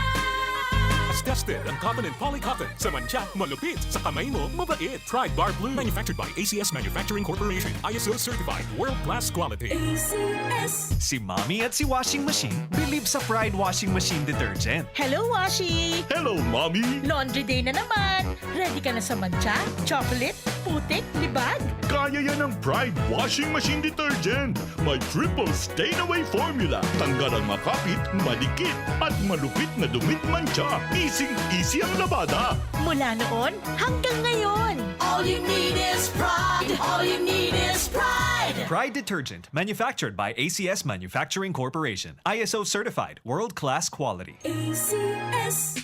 Tested ang cotton and poly cotton. Sa mantsa, malupit. Sa kamay mo, mabait. Pride Bar Blue. Manufactured by A C S Manufacturing Corporation. I S O certified. World-class quality. A C S. Si Mommy at si Washing Machine believe sa Pride Washing Machine Detergent. Hello, Washi! Hello, Mommy! Laundry day na naman! Ready ka na sa mantsa, chocolate, putik, libag? Kaya yan ng Pride Washing Machine Detergent. May triple stain away formula. Tanggal ang makapit, madikit, at malupit na dumit, mantsa. Easy-easy ang labada. Mula noon hanggang ngayon. All you need is Pride. All you need is Pride. Pride Detergent, manufactured by A C S Manufacturing Corporation. I S O certified, world-class quality. A C S.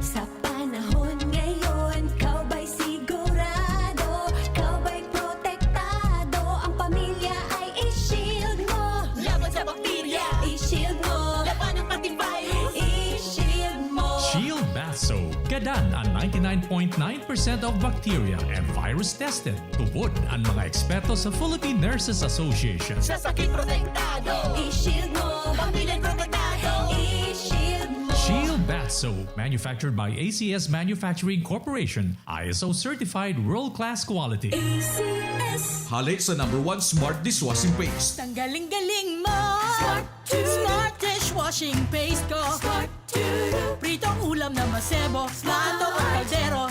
Sa panahon ngayon, ikaw ba'y sigurado? Ikaw ba'y protektado? Ang pamilya ay i-shield mo. Laban sa bakterya, i-shield mo. Labanan pati virus, i-shield mo. Shield Bath Soap. Gadan an ninety-nine point nine percent of bacteria and virus tested. Tubod an mga eksperto sa Philippine Nurses Association. Sa sakit protektado, i-shield mo. Pamilya protektado, i-shield mo. Shield Bath Soap, manufactured by A C S Manufacturing Corporation, I S O certified world-class quality. A C S. Hale sa number one smart dishwashing paste. Tanggaling-galing mo! Smart two. Smart dishwashing paste ko. Smart two. Pritong ulam na masebo. Plato o kaldero.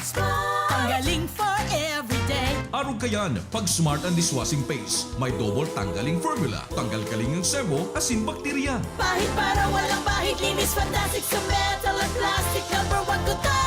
Ang galing for everyday. Arog kayan, pag smart ang dishwashing paste. May double tanggaling formula. Tanggal kaling ang sebo, asin bakterya. Pahid para walang bahid. Linis fantastic sa metal at plastic. Number one ko to.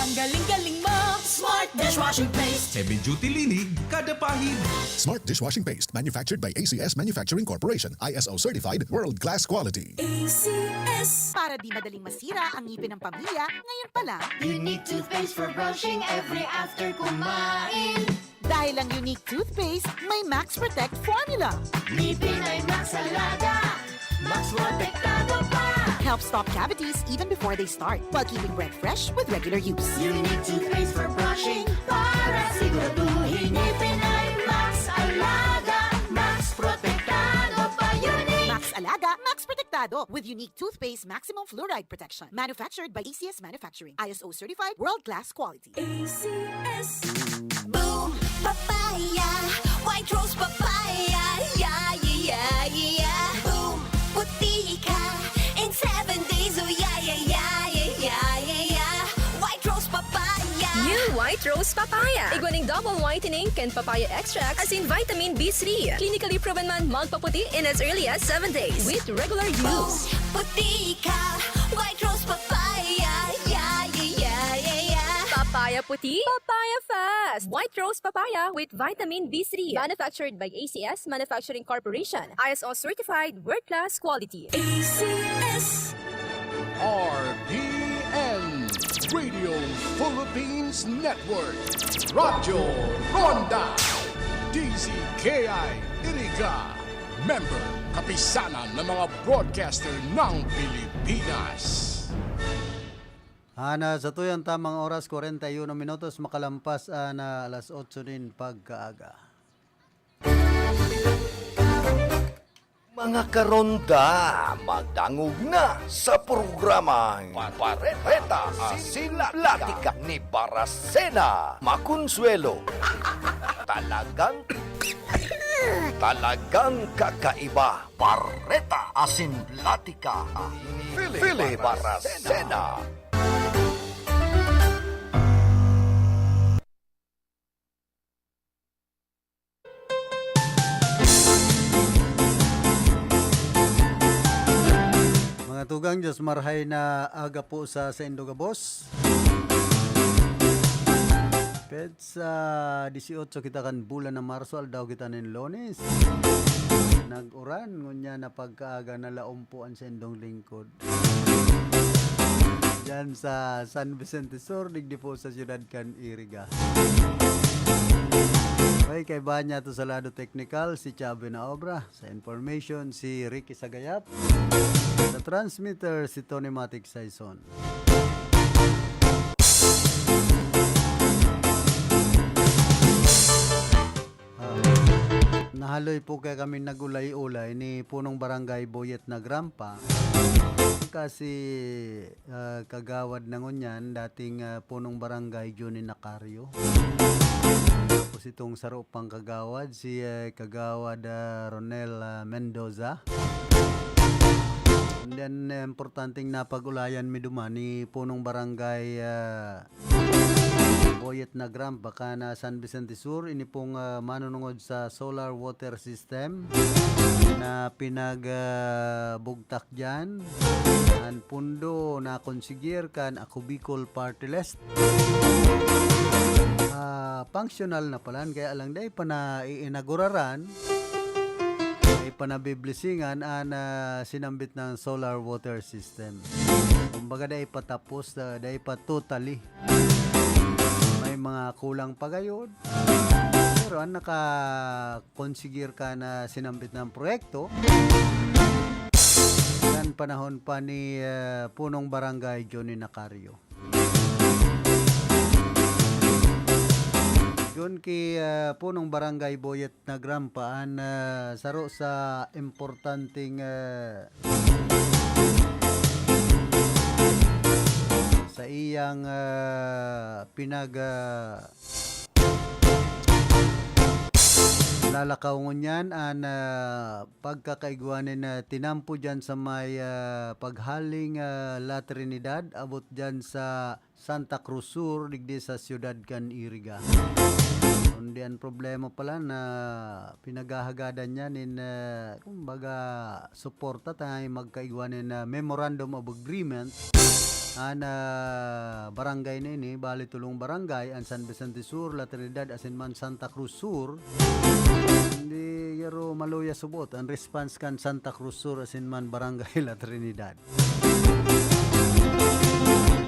Tanggaling-galing mo. Smart dishwashing paste. Heavy duty linig kada pahid. Smart dishwashing paste, manufactured by A C S Manufacturing Corporation, I S O certified, world class quality. A C S. Para di madaling masira ang ngipin ng pamilya, ngayon pa lang. Unique toothpaste for brushing every after kumain. Dahil ang Unique Toothpaste may Max Protect Formula. Ngipin ay Max Alaga, Max Protektado pa. Helps stop cavities even before they start, while keeping breath fresh with regular use. Unique toothpaste for brushing para siguraduhin ngipin ay Max Alaga, Max Protektado pa. Unique! Max Alaga, Max Protektado with Unique Toothpaste Maximum Fluoride Protection. Manufactured by A C S Manufacturing. I S O certified, world class quality. A C S. Boom! Papaya! White Rose Papaya! Yeah, yeah, yeah, yeah! Boom! Puti ka in seven days! Oh, yeah, yeah, yeah, yeah, yeah, yeah, yeah! White Rose Papaya! New White Rose Papaya. Igwa ning double whitening kan papaya extract asin vitamin B three. Clinically proven man magpaputi in as early as seven days with regular use. Puti ka! White Rose Papaya! Yeah, yeah, yeah, yeah, yeah! Papaya puti, papaya fast. White Rose Papaya with vitamin B three. Manufactured by A C S Manufacturing Corporation. I S O certified, world class quality. A C S. R P N, Radio Philippines Network, Radyo Ronda, D Z K I Iriga, member, Kapisanan ng mga Broadcaster ng Pilipinas. Ana, sa tuyang tamang oras, kwarenta y uno minutos makalampas ana alas otso nin pagkaaga. Mga karonda, madangog na sa programang Pareta asin Platika ni Baracena Maconsuelo. Talagang, talagang kakaiba. Pareta asin Platika ni Philip Baracena. Mga tugang, Diyos marhay na aga po sa saindo gabos. Petsa dieciocho kita kan bulan na Marso, aldaw kita nin Lunes. Nag-uran, ngunyan na pagkaaga na laom po an saindong lingkod. Diyan sa San Vicente Sur, digdi po sa siyudad kan Iriga. Okay, kaibahan niya to sa lado teknikal, si Chubby na obra. Sa information, si Ricky Sagayap. Sa transmitter, si Tony Matic Saison. Ah, nahaloy po kaya kami nag-ulay-ulay ni Punong Barangay Boyet na Grampa. Kasi, ah, kagawad na ngunyan, dating, ah, Punong Barangay Johnny Nacario. Tapos itong saro pang kagawad, si, ah, Kagawad, ah, Ronel, ah, Mendoza. And then, eh, importanteng napag-ulayan mi duman ni Punong Barangay, ah, Boyet na Grampa kan San Vicente Sur, ini pong, ah, manunungod sa solar water system na pinag, ah, bugtak diyan. An pundo na konsigir kan Ako Bicol Party List. Ah, functional na palan, kaya lang dai pa na-inauguraran, dai pa nabiblesingan an, ah, sinambit na solar water system. Kumbaga, dai pa tapos, ah, dai pa totally. May mga kulang pa gayod. Pero ang nakakonsigir kan sinambit na proyekto, kan panahon pa ni, ah, Punong Barangay Johnny Nacario. Yun ki, ah, Punong Barangay Boyet na Grampa, an, ah, saro sa importanteng, ah, sa iyang, ah, pinag, ah, lalakaw ngunyan an, ah, pagkakaigwa nin, ah, tinampo diyan sa may, ah, paghaling, ah, La Trinidad, abot diyan sa Santa Cruz Sur, digdi sa siyudad kan Iriga. Kundi an problema pala na pinaghahagadan niya nin, ah, kumbaga, suporta tayo magkaigwa nin, ah, Memorandum of Agreement An, ah, barangay na ini, bali tolong barangay, an San Vicente Sur, La Trinidad, asin man Santa Cruz Sur. Hindi garo maluya subot an response kan Santa Cruz Sur asin man Barangay La Trinidad.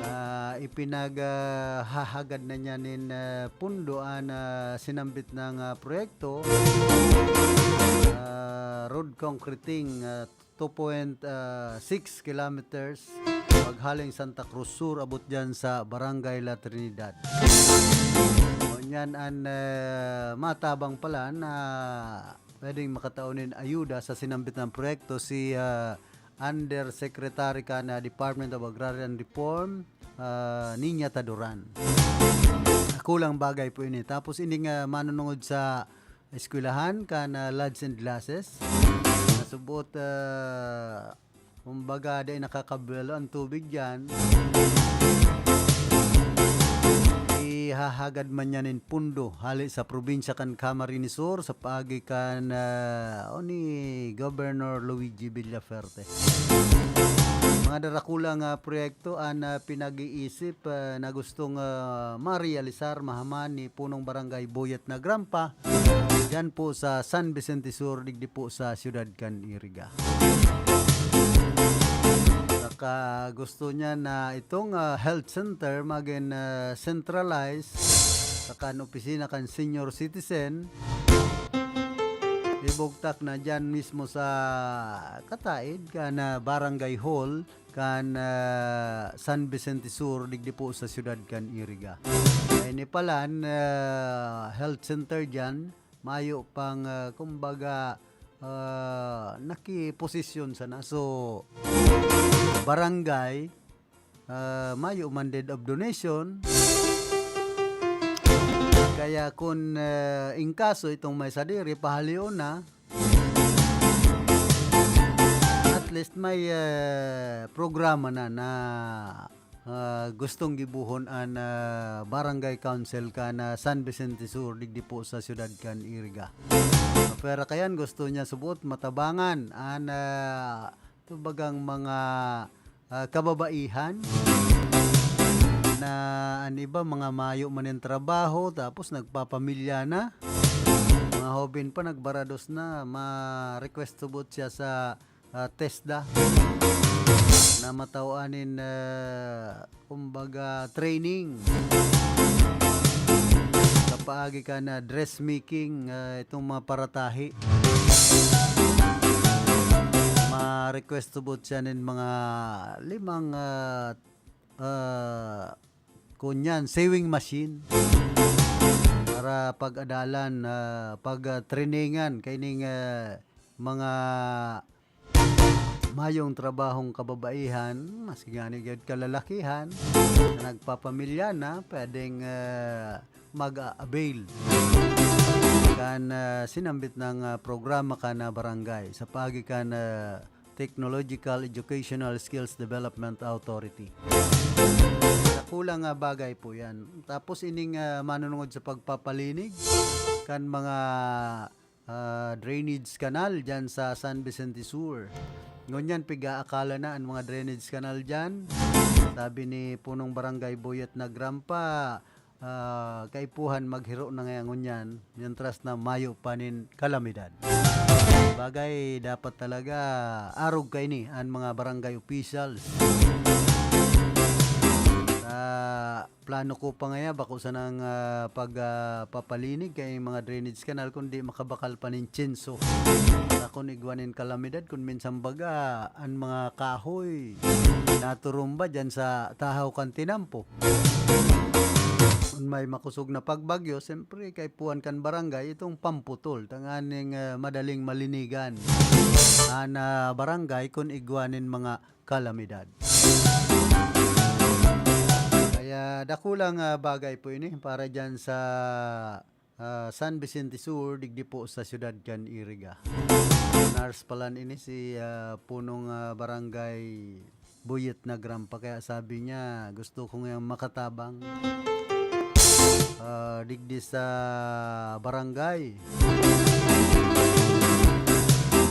Ah, ipinag, ah, hahagad na niya nin, ah, pundo an, ah, sinambit na proyekto, ah, road concreting, ah, two point six kilometers paghaling Santa Cruz Sur, abot diyan sa Barangay La Trinidad. Ngunyan an, eh, matabang pala na pwedeng makatao nin ayuda sa sinambit na proyekto si, ah, Undersecretary kan Department of Agrarian Reform, ah, Niña Taduran. Kulang bagay po ini. Tapos ining, ah, manunungod sa eskwelahan kan, ah, Lads and Glasses. Nasubot, ah, kumbaga, dai nakakabuelo an tubig diyan. Ihahagad man niya nin pundo hale sa probinsya kan Camarines Sur sa paagi kan, ah, o ni Governor Luigi Villafuerte. Mga darakula nga proyekto an, ah, pinag-iisip, ah, na gustong, ah, marealisar mahaman ni Punong Barangay Boyet Nagrampa, diyan po sa San Vicente Sur, digdi po sa siyudad kan Iriga. Saka gusto niya na itong, ah, health center magin, ah, centralized, saka an opisina kan senior citizen, ibugtak na diyan mismo sa kataid kan, ah, barangay hall kan, ah, San Vicente Sur, digdi po sa siyudad kan Iriga. Kaya ini palan, ah, health center diyan, mayo pang, ah, kumbaga, ah, nakiposisyon sana. So, barangay, ah, mayo man deed of donation. Kaya kun, ah, in kaso itong may sadiri, pahalion na, at least may, ah, programa na, na, ah, gustong gibohon an, ah, Barangay Council kan, ah, San Vicente Sur, digdi po sa siyudad kan Iriga. Pero kayan gusto niya subot matabangan an, ah, ito bagang mga, ah, kababaihan na an iba mga mayo man nin trabaho tapos nagpapamilya na. Mga hoben pa nagbarados na, ma-request tubod siya sa, ah, TESDA na matao nin, ah, kumbaga, training sa paagi kan dressmaking, ah, itong mga paratahi. Ma-request tubod siya nin mga limang, ah, ah, kunyan, sewing machine para pag-adalan, ah, pag, ah, trainingan kaining, ah, mga mayong trabahong kababaihan, maski ngani gayod kalalakihan, na nagpapamilya na, pwedeng, ah, mag-a-avail kan, ah, sinambit na, ah, programa kan, ah, barangay sa paagi kan, ah, Technological Educational Skills Development Authority. Dakulang, ah, bagay po yan. Tapos ining, ah, manunungod sa pagpapalinig kan mga ah, drainage canal diyan sa San Vicente Sur. Ngunyan, pig-aakalan na an mga drainage canal diyan. Sabi ni Punong Barangay Boyet Nagrampa, ah, kaipuhan maghiro na ngaya ngunyan, mientras na mayo pa nin kalamidad. Bagay, dapat talaga arog kaini an mga barangay officials. Sa plano ko pa ngaya, bako sanang, ah, pag, ah, papalinig kay mga drainage canal, kundi makabakal pa nin tyenso. Sa kun igwa nin kalamidad, kun minsan baga, an mga kahoy naturumba diyan sa tahaw kan tinampo. Kun may makosog na pagbagyo, siyempre, kaipuhan kan barangay itong pamputol, tanganing, ah, madaling malinigan an, ah, barangay kun igwa nin mga kalamidad. Kaya dakulang, ah, bagay po ini para diyan sa, ah, San Vicente Sur, digdi po sa siyudad kan Iriga. Nars palan ini si, ah, punong, ah, barangay Buyet Nagrampa. Kaya sabi niya, "Gusto ko ngayang makatabang, ah, digdi sa barangay."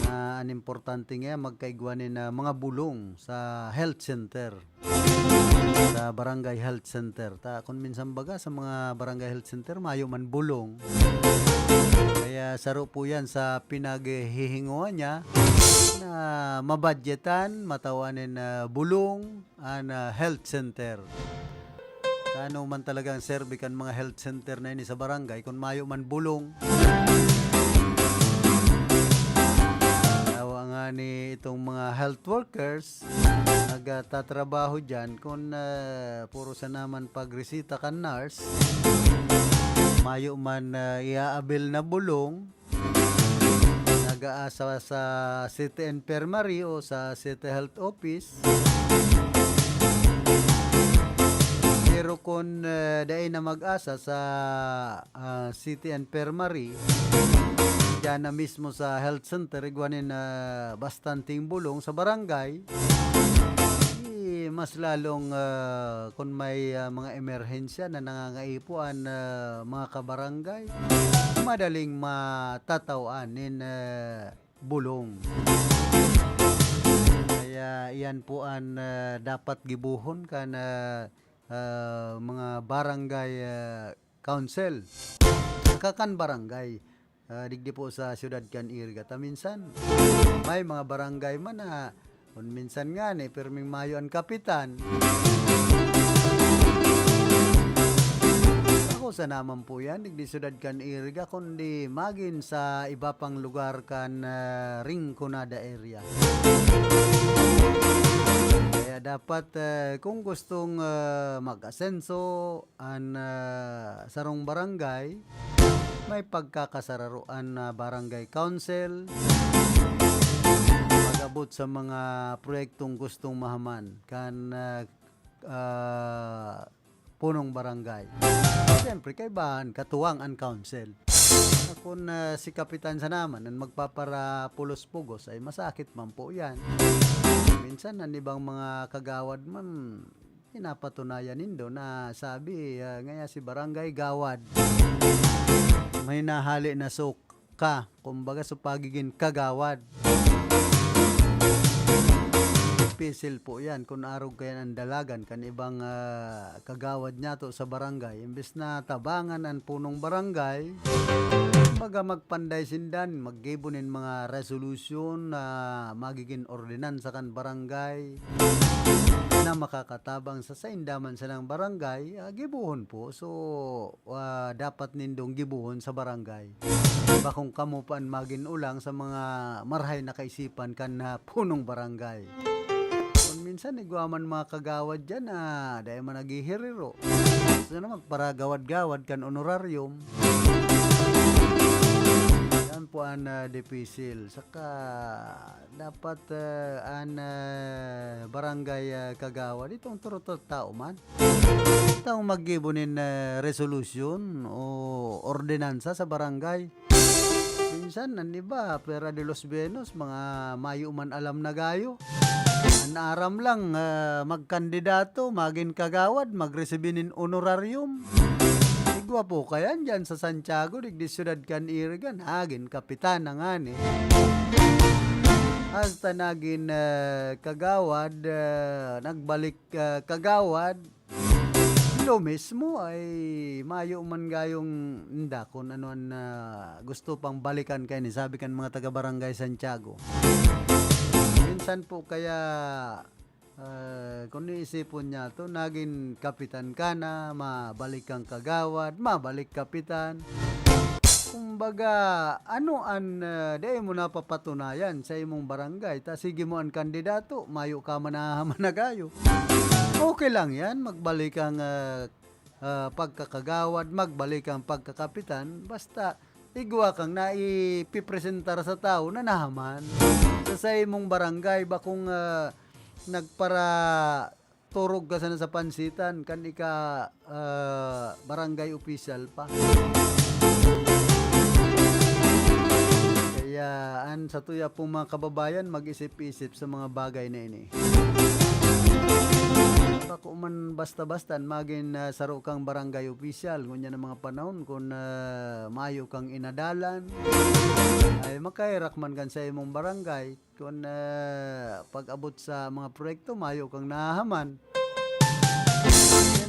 Na an importante nga magkaigwa nin, ah, mga bulong sa health center. sa Barangay Health Center. Ta, kung minsan baga sa mga Barangay Health Center, mayo man bulong. Kaya saro po yan sa pinaghihinguan niya na mabadyetan, matawan nin, ah, bulong, an, ah, health center. Ano man talagang serbi kan mga health center na ini sa barangay, kung mayo man bulong? Yawa nga ni itong mga health workers, nagtatrabaho diyan, kung, ah, puro sana man pagresita kan nurse, mayo man, ah, i-a-avail na bulong, nag-aasa sa City Infirmary o sa City Health Office. Pero kun, ah, dai na mag-asa sa, ah, City Infirmary, diyan na mismo sa health center, igwa nin, ah, bastanteng bulong sa barangay, eh, mas lalong, ah, kun may, ah, mga emerhensya na nangangaipo an, ah, mga kabarangay, madaling matataw-an nin, ah, bulong. Kaya iyan po an, ah, dapat gibohon kan, ah, ah, mga barangay, ah, council. Saka kan barangay, ah, digdi po sa siyudad kan Iriga. Ta minsan, may mga barangay man na kun minsan ngani, pirming mayo an kapitan. Ako sa naman po yan, digdi siyudad kan Iriga, kundi magin sa iba pang lugar kan, ah, Rinconada area. Kaya dapat, ah, kung gustong, ah, mag-asenso an, ah, sarong barangay, may pagkakasararoan na barangay council pag-abot sa mga proyektong gustong mahaman kan, ah, ah, punong barangay. Siyempre, kaibahan, katuwang an council. Kun, ah, si kapitan sa naman an magpaparapulos-pugos, ay masakit man po yan. Minsan, an ibang mga kagawad man, pinapatunayan nindo na sabi, ah, ngaya si barangay gawad. May nahali na sok ka, kumbaga, sa pagiging kagawad. Pisil po yan kun arog kayan an dalagan kan ibang, ah, kagawad niyato sa barangay. Imbes na tabangan an punong barangay, baga magpanday sinda, maggibo nin mga resolusyon na magigin ordinansa kan barangay na makakatabang sa sainda man sanang barangay, ah, gibohon po. So, ah, dapat nindong gibohon sa barangay. Bakong kamo pa an magin olang sa mga marahay na kaisipan kan, ah, punong barangay. Kun minsan, igwa man mga kagawad diyan na dai man naghihiririro. Gusto na magparagawad-gawad kan honorarium. Yan po an, ah, dipisil. Saka, dapat, ah, an, ah, barangay, ah, kagawad, itong turutot tao man. Taong maggibo nin, ah, resolusyon o ordinansa sa barangay. Minsan, an iba, Fuera de los Buenos, mga mayo man alam na gayo. An aram lang, ah, magkandidato, magin kagawad, magresibi nin honorarium. Igwa po kayan diyan sa Santiago, digdi siyudad kan Iriga, nagin kapitan na ngani. Hasta nagin, ah, kagawad, ah, nagbalik, ah, kagawad, lo mismo ay mayo man gayong inda kun ano an, ah, gusto pang balikan kaini, sabi kan mga taga Barangay Santiago. Minsan po kaya, ah, kung iisipon niyato, nagin kapitan ka na, mabalik kang kagawad, mabalik kapitan. Kumbaga, ano an, ah, dai mo napapatunayan sa imong barangay, ta sige mo an kandidato, mayo ka man nahaman na gayo. Okay lang yan, magbalik ang, ah, ah, pagkakagawad, magbalik ang pagkakapitan, basta igwa kang naipipresentar sa tawo na nahaman sa, sa imong barangay, bakong, ah, nagparaturog ka sana sa pansitan, kan ika, ah, barangay official pa. Kaya, an satuya pong mga kababayan, mag-isip-isip sa mga bagay na ini. Bako man basta-basta magin, ah, saro kang barangay official, ngunyan ang mga panahon, kun, ah, mayo kang inadalan, ay makaherak man kan sa imong barangay. Kun, ah, pag-abot sa mga proyekto, mayo kang nahahaman.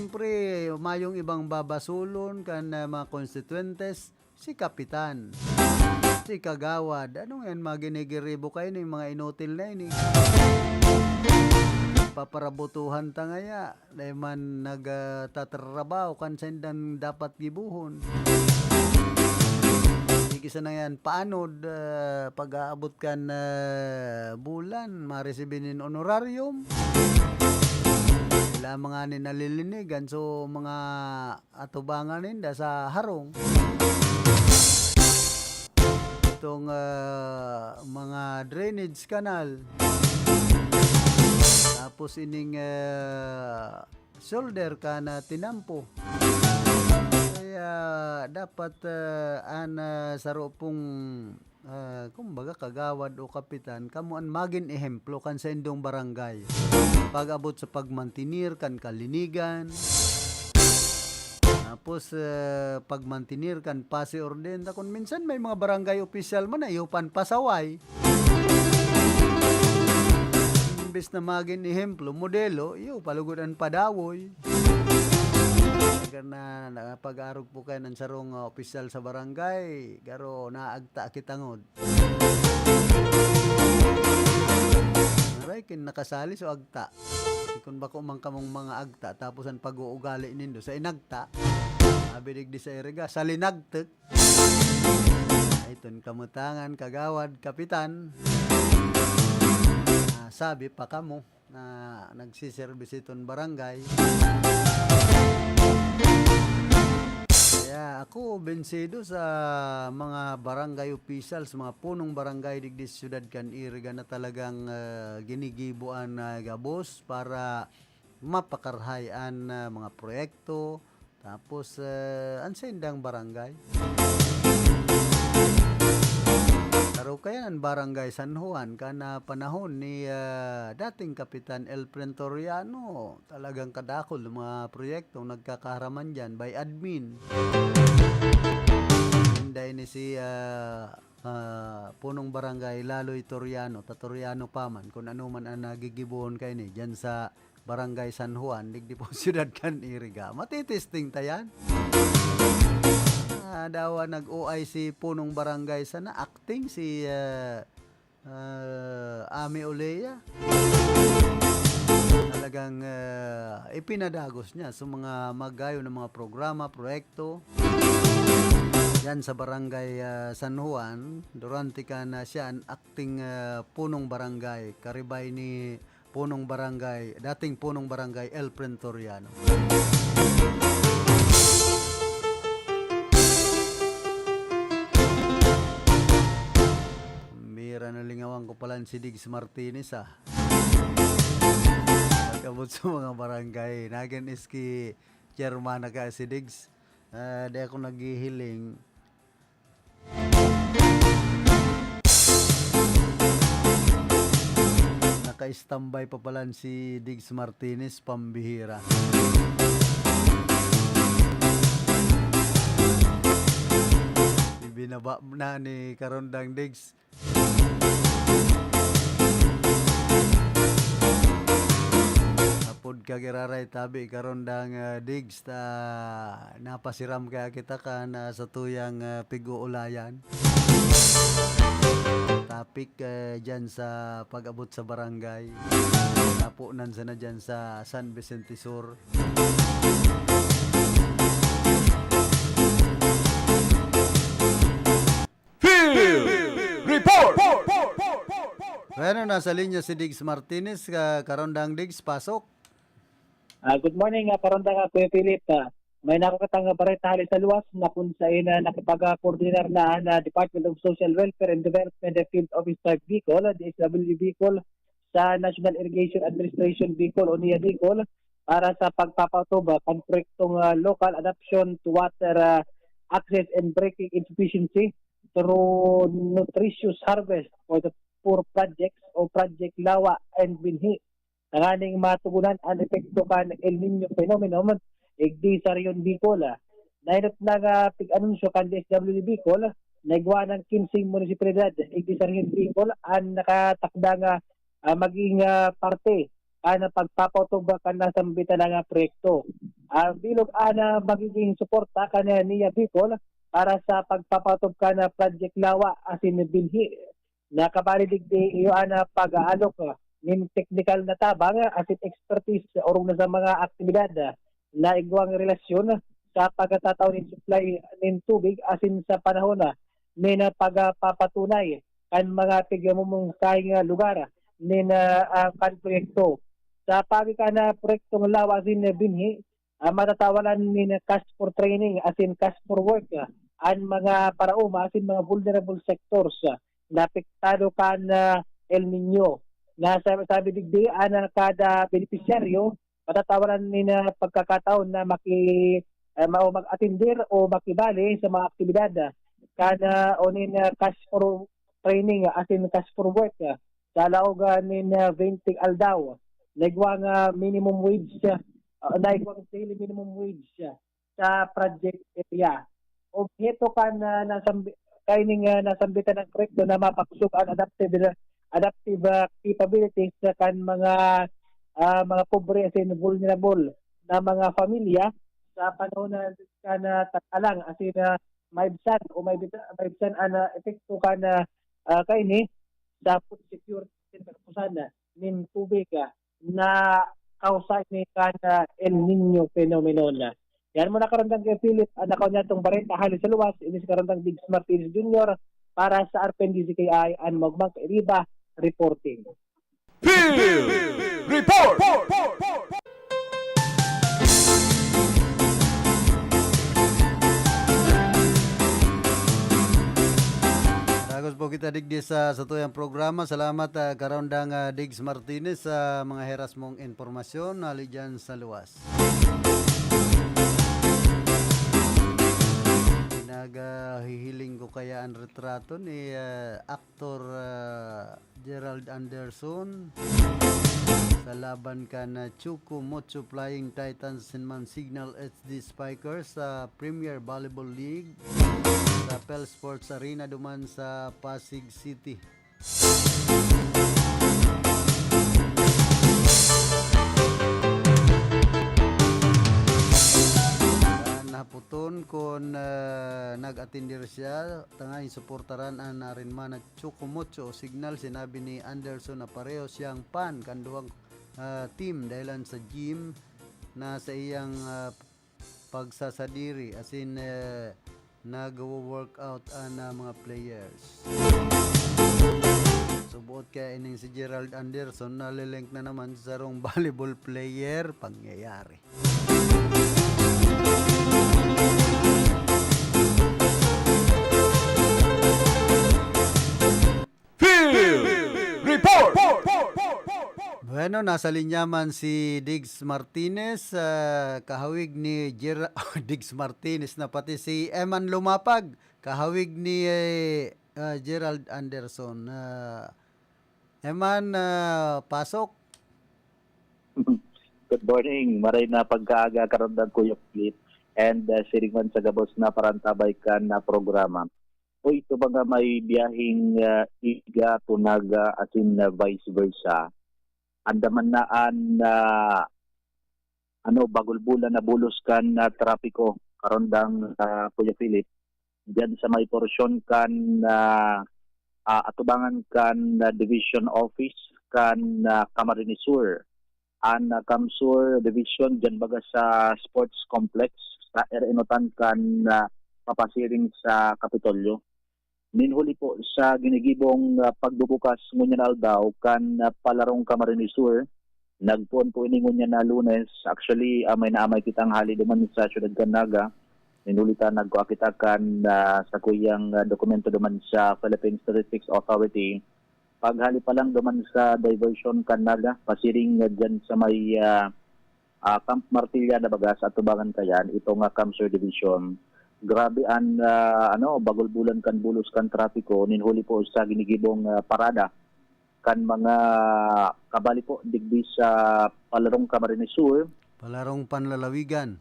Siyempre, mayong ibang babasulon kan, ah, mga konstituyentes, si kapitan, si kagawad. Ano yan, mga ginigiribo kayo ni mga inutil na ini? Paparabutuhan ta ngaya, dahil man nagtatrabaho kan sendang dapat gibuhon. Sige sana yan, paanod, ah, pag-aabot kan, ah, bulan, maresibi nin honorarium. Sila mga ni nalilinigan, so mga atubangan ninda sa harong. Itong, ah, mga drainage canal. Tapos ining, ah, shoulder ka na tinampo. Kaya dapat, ah, an, ah, saro pong, ah, kumbaga, kagawad o kapitan, kamo an magin ehemplo kan saindong barangay. Pag-abot sa pagmantinir kan kalinigan, tapos, ah, pagmantinir kan pasi orden. Ta kun minsan may mga barangay opisyal man na iyo pan pasaway. Imbes na magin ehemplo, modelo, iyo, palugod an padawoy. Kaya na, na, pag-arog po kayo ng sarong, ah, opisyal sa barangay, garo naagta kitangod. Aray, kin nakasali so agta. Kun bako man kamong mga agta, tapos ang pag-uugali nindo sa inagta, sabi digdi sa iriga, sa linagtek. Ay, ton kamutangan, kagawad, kapitan. Ah, sabi pa kamo na nagsiservis iton barangay. Kaya ako, bensido sa mga barangay officials, mga punong barangay digdi sa siyudad kan Iriga na talagang, ah, ginigibo an, ah, gabos para mapakarahay an, ah, mga proyekto. Tapos, ah, an saindang barangay. Pero kaya an Barangay San Juan, kan, ah, panahon ni, ah, dating Kapitan Elfren Toriano, talagang kadakul ang mga proyektong nagkakaharaman diyan by admin. Inday ni si, ah, ah, punong barangay Laloy Toriano, ta Toriano pa man, kung ano man ang nagigibohon kaini diyan sa Barangay San Juan, digdi po siyudad kan Iriga. Matitesting ta yan. Ah, dawa nag-O I si punong barangay sana, acting si, ah, ah, Ami Olea. Talagang, ah, ipinadagos niya sa mga magayo na mga programa, proyekto. Yan sa Barangay, ah, San Juan, durante ka na siya an acting, ah, punong barangay, karibay ni punong barangay, dating punong barangay Elfren Toriano. Mira, nalingawan ko pala si Diggs Martinez, ah. Pag-abot sa mga barangay, nagin iski chairman na ka si Diggs. Ah, di ako naghihiling. Naka-standby pa pala si Diggs Martinez, pambihira. Ibinaba na ni Karondang Diggs. Apod ka giraray tabi, Karondang, ah, Diggs, ta napasiram kaya kita kan, ah, sa tuyang, ah, pig-uulayan. Topic, eh, dyan sa pag-abot sa barangay. Napunan sana dyan sa San Vicente Sur. Field Report! Bueno, nasa linya si Diggs Martinez. Ka-, Karondang Diggs, pasok. Ah, good morning, ah, Karondang, ah, Kuya Philip. Ah, may nakakatang nga bareta hali sa luwas na kung saen na nakipag-coordinar na ang, ah, Department of Social Welfare and Development and Field Office sa Bicol, D S W Bicol, sa National Irrigation Administration Bicol o NIA Bicol para sa pagpapatuba kan proyektong, ah, Local Adaption to Water, ah, Access and Breaking Insufficiency through Nutritious Harvest for the Poor Projects o Project Lawa and Binhi, tanganing matugunan an epekto kan El Niño phenomenon igdi sa Rehiyon Bicol. Nainot na nga pig-anunsyo kan D S W D Bicol, na igwa ng kinseng munisipalidad igdi sa Rehiyon Bicol an nakatakda nga, ah, maging, ah, parte kan pagpapatuba kan nasambitan na nga proyekto. Ang bilog an, ah, magiging suporta kan, ah, Nia Bicol para sa pagpapatupad kan, ah, Project Lawa asin Binhi. Nakabali digdi iyo an, ah, pag-aalok, ah, nin teknikal na tabang, ah, asin expertise orog na sa mga aktibidad, ah, na igwang relasyon sa pagkatataw nin supply nin tubig asin sa panahon, ah, nin, ah, pagpapatunay kan mga tigmumungkahing, ah, lugar nin, ah, ah, kan proyekto. Sa paagi kan, ah, proyektong Lawa asin Binhi, ah, matatawalan nin cash for training asin cash for work, ah, an mga paraoma asin mga vulnerable sectors, ah, na apektado kan, ah, El Niño. Na sa, sabi digdi, an, ah, kada benepisyaryo matatawalan nin, ah, pagkakataon na maki-, ah, ma-, o mag-atender o makibali sa mga aktibidad, ah, kan, ah, o nin, ah, cash for training, ah, asin cash for work, ah, sa laog, ah, nin, ah, twenty aldaw. Naigwang, ah, minimum wage, ah, ah, naigwang daily minimum wage, ah, sa project area. Obheto kan, ah, nasambi-, kaining, ah, nasambitan ng proyekto na mapakosog an adaptive, adaptive, ah, capabilities sa kan mga, ah, mga pobre asin vulnerable na mga pamilya sa panahon na, na tag-alang asin, ah, maibsan o maibita-, maibsan an, ah, epekto kan, ah, ah, kaini sa food security sa kapusan nin tubig, ah, na kausa ini kan, ah, El Niño phenomenon. Yan muna, Karandang Kuya Philip, ang nakaw niya itong bareta hali sa luwas, ini si Karandang Diggs Martinez Junior para sa R P N D Z K I, an Magmang Kairiba, reporting. Field Report! Dagos po kita digdi sa satuyang programa. Salamat, ah, Karandang, ah, Diggs Martinez, sa mga heras mong impormasyon hali dyan sa luwas. Pinaghihiling ko kaya ang retrato ni, ah, aktor, ah, Gerald Anderson sa laban kan, ah, Chuko Mocho Flying Titans asin man Signal H D Spikers sa Premier Volleyball League sa Pel Sports Arena duman sa Pasig City. Ah, naputon kun, ah, nag-atender siya, tanganing suportaran an narinman na Chuko Mocho o Signal. Sinabi ni Anderson na pareho siyang fan kan duwang, ah, team dahilan sa gym na sa iyang, ah, pagsasadiri, asin, eh, nagwo-workout an, ah, mga players. So, buot kaya ining si Gerald Anderson, nalilink na naman sa sarong volleyball player, pangyayari. Field Report! Bueno, nasa linya man si Diggs Martinez, ah, kahawig ni Ger-, Diggs Martinez na pati si Eman Lumapag, kahawig ni, eh, ah, Gerald Anderson. Ah, Eman, ah, pasok. Good morning. Maray na pagkaaga, Karandang Kuya Philip. And, ah, siring man sa gabos na parantabay kan, ah, programa. O ito, mga may biyaheng, ah, Iga to Naga asin, ah, vice versa. Andaman na an, ah, ano, bagulbulan na bulos kan, ah, trapiko, Karandang, ah, Kuya Philip. Diyan sa may porsyon kan, ah, ah, atubangan kan, ah, Division Office kan, ah, Camarines Sur. An, ah, CamSur Division, diyan baga sa sports complex, sa area enotan kan, ah, papasiring sa Kapitolyo. Nin huli po sa ginigibong, ah, pagbubukas ngunyan na aldaw kan, ah, Palarong Camarines Sur, nagpoon po ini ngunyan na Lunes. Actually, ah, may naamay kitang hali duman sa siyudad kan Naga. Nin huli ta nagkua kita kan, ah, sakuyang, ah, dokumento duman sa Philippine Statistics Authority. Paghali pa lang duman sa diversion kan Naga, pasiring nga diyan sa may, ah, ah, Camp Martilla na baga sa atubangan kayan, itong, ah, CamSur Division. Grabe an, ah, ano, bagulbulan kan bulos kan trapiko, nin huli po sa ginigibong, ah, parada kan mga kabali po digdi sa Palarong Camarines Sur. Palarong Panlalawigan.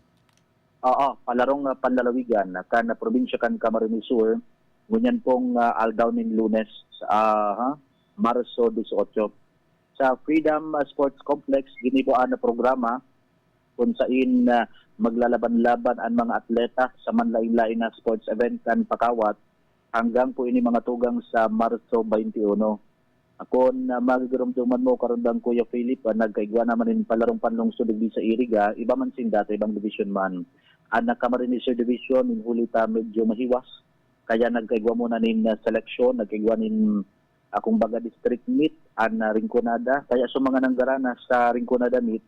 Oo, Palarong, ah, Panlalawigan, ah, kan probinsya kan Camarines Sur, ngunyan pong, ah, aldaw nin Lunes, ah, ha, Marso dieciocho. Sa Freedom, ah, Sports Complex, ginibo an programa kung sain, ah, maglalaban-laban an mga atleta sa manlain-lain na sports event kan pakawat hanggang po ini mga tugang sa Marso twenty-one. Akon, ah, magigiromdoman mo, Karandang Kuya Philip, ah, nagkaigwa naman nin palarong panlungsod digdi sa Iriga, iba man sinda ta ibang division man. An Camarines Sur Division, nin huli ta medyo mahiwas, kaya nagkaigwa muna nin, ah, seleksyon, nagkaigwa nin, ah, kumbaga, district meet, an, ah, Rinconada. Kaya sa mga nanggarana sa Rinconada meet,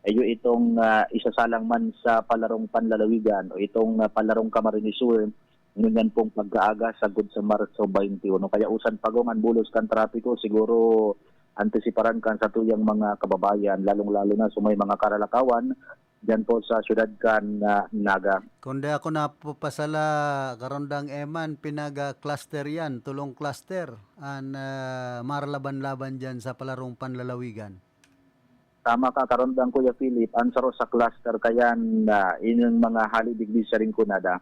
ayo itong, ah, isasalang man sa palarong panlalawigan o itong, ah, palarong Camarines Sur, ngunyan pong pagkaaga sagkod sa Marso twenty-one. Kaya usan pagong an bulos kan trapiko, siguro antisiparan kan satuyang mga kababayan, lalong-lalo na sa may mga karalakawan, diyan po sa siyudad kan, ah, Naga. Kung di ako napapasala, Karondang Eman, pinag-cluster yan, tulong cluster, an, ah, marlaban-laban dyan sa palarong panlalawigan. Tama ka, Karondang Kuya Philip, an saro sa cluster kayan na ining mga hali digdi sa Rinconada.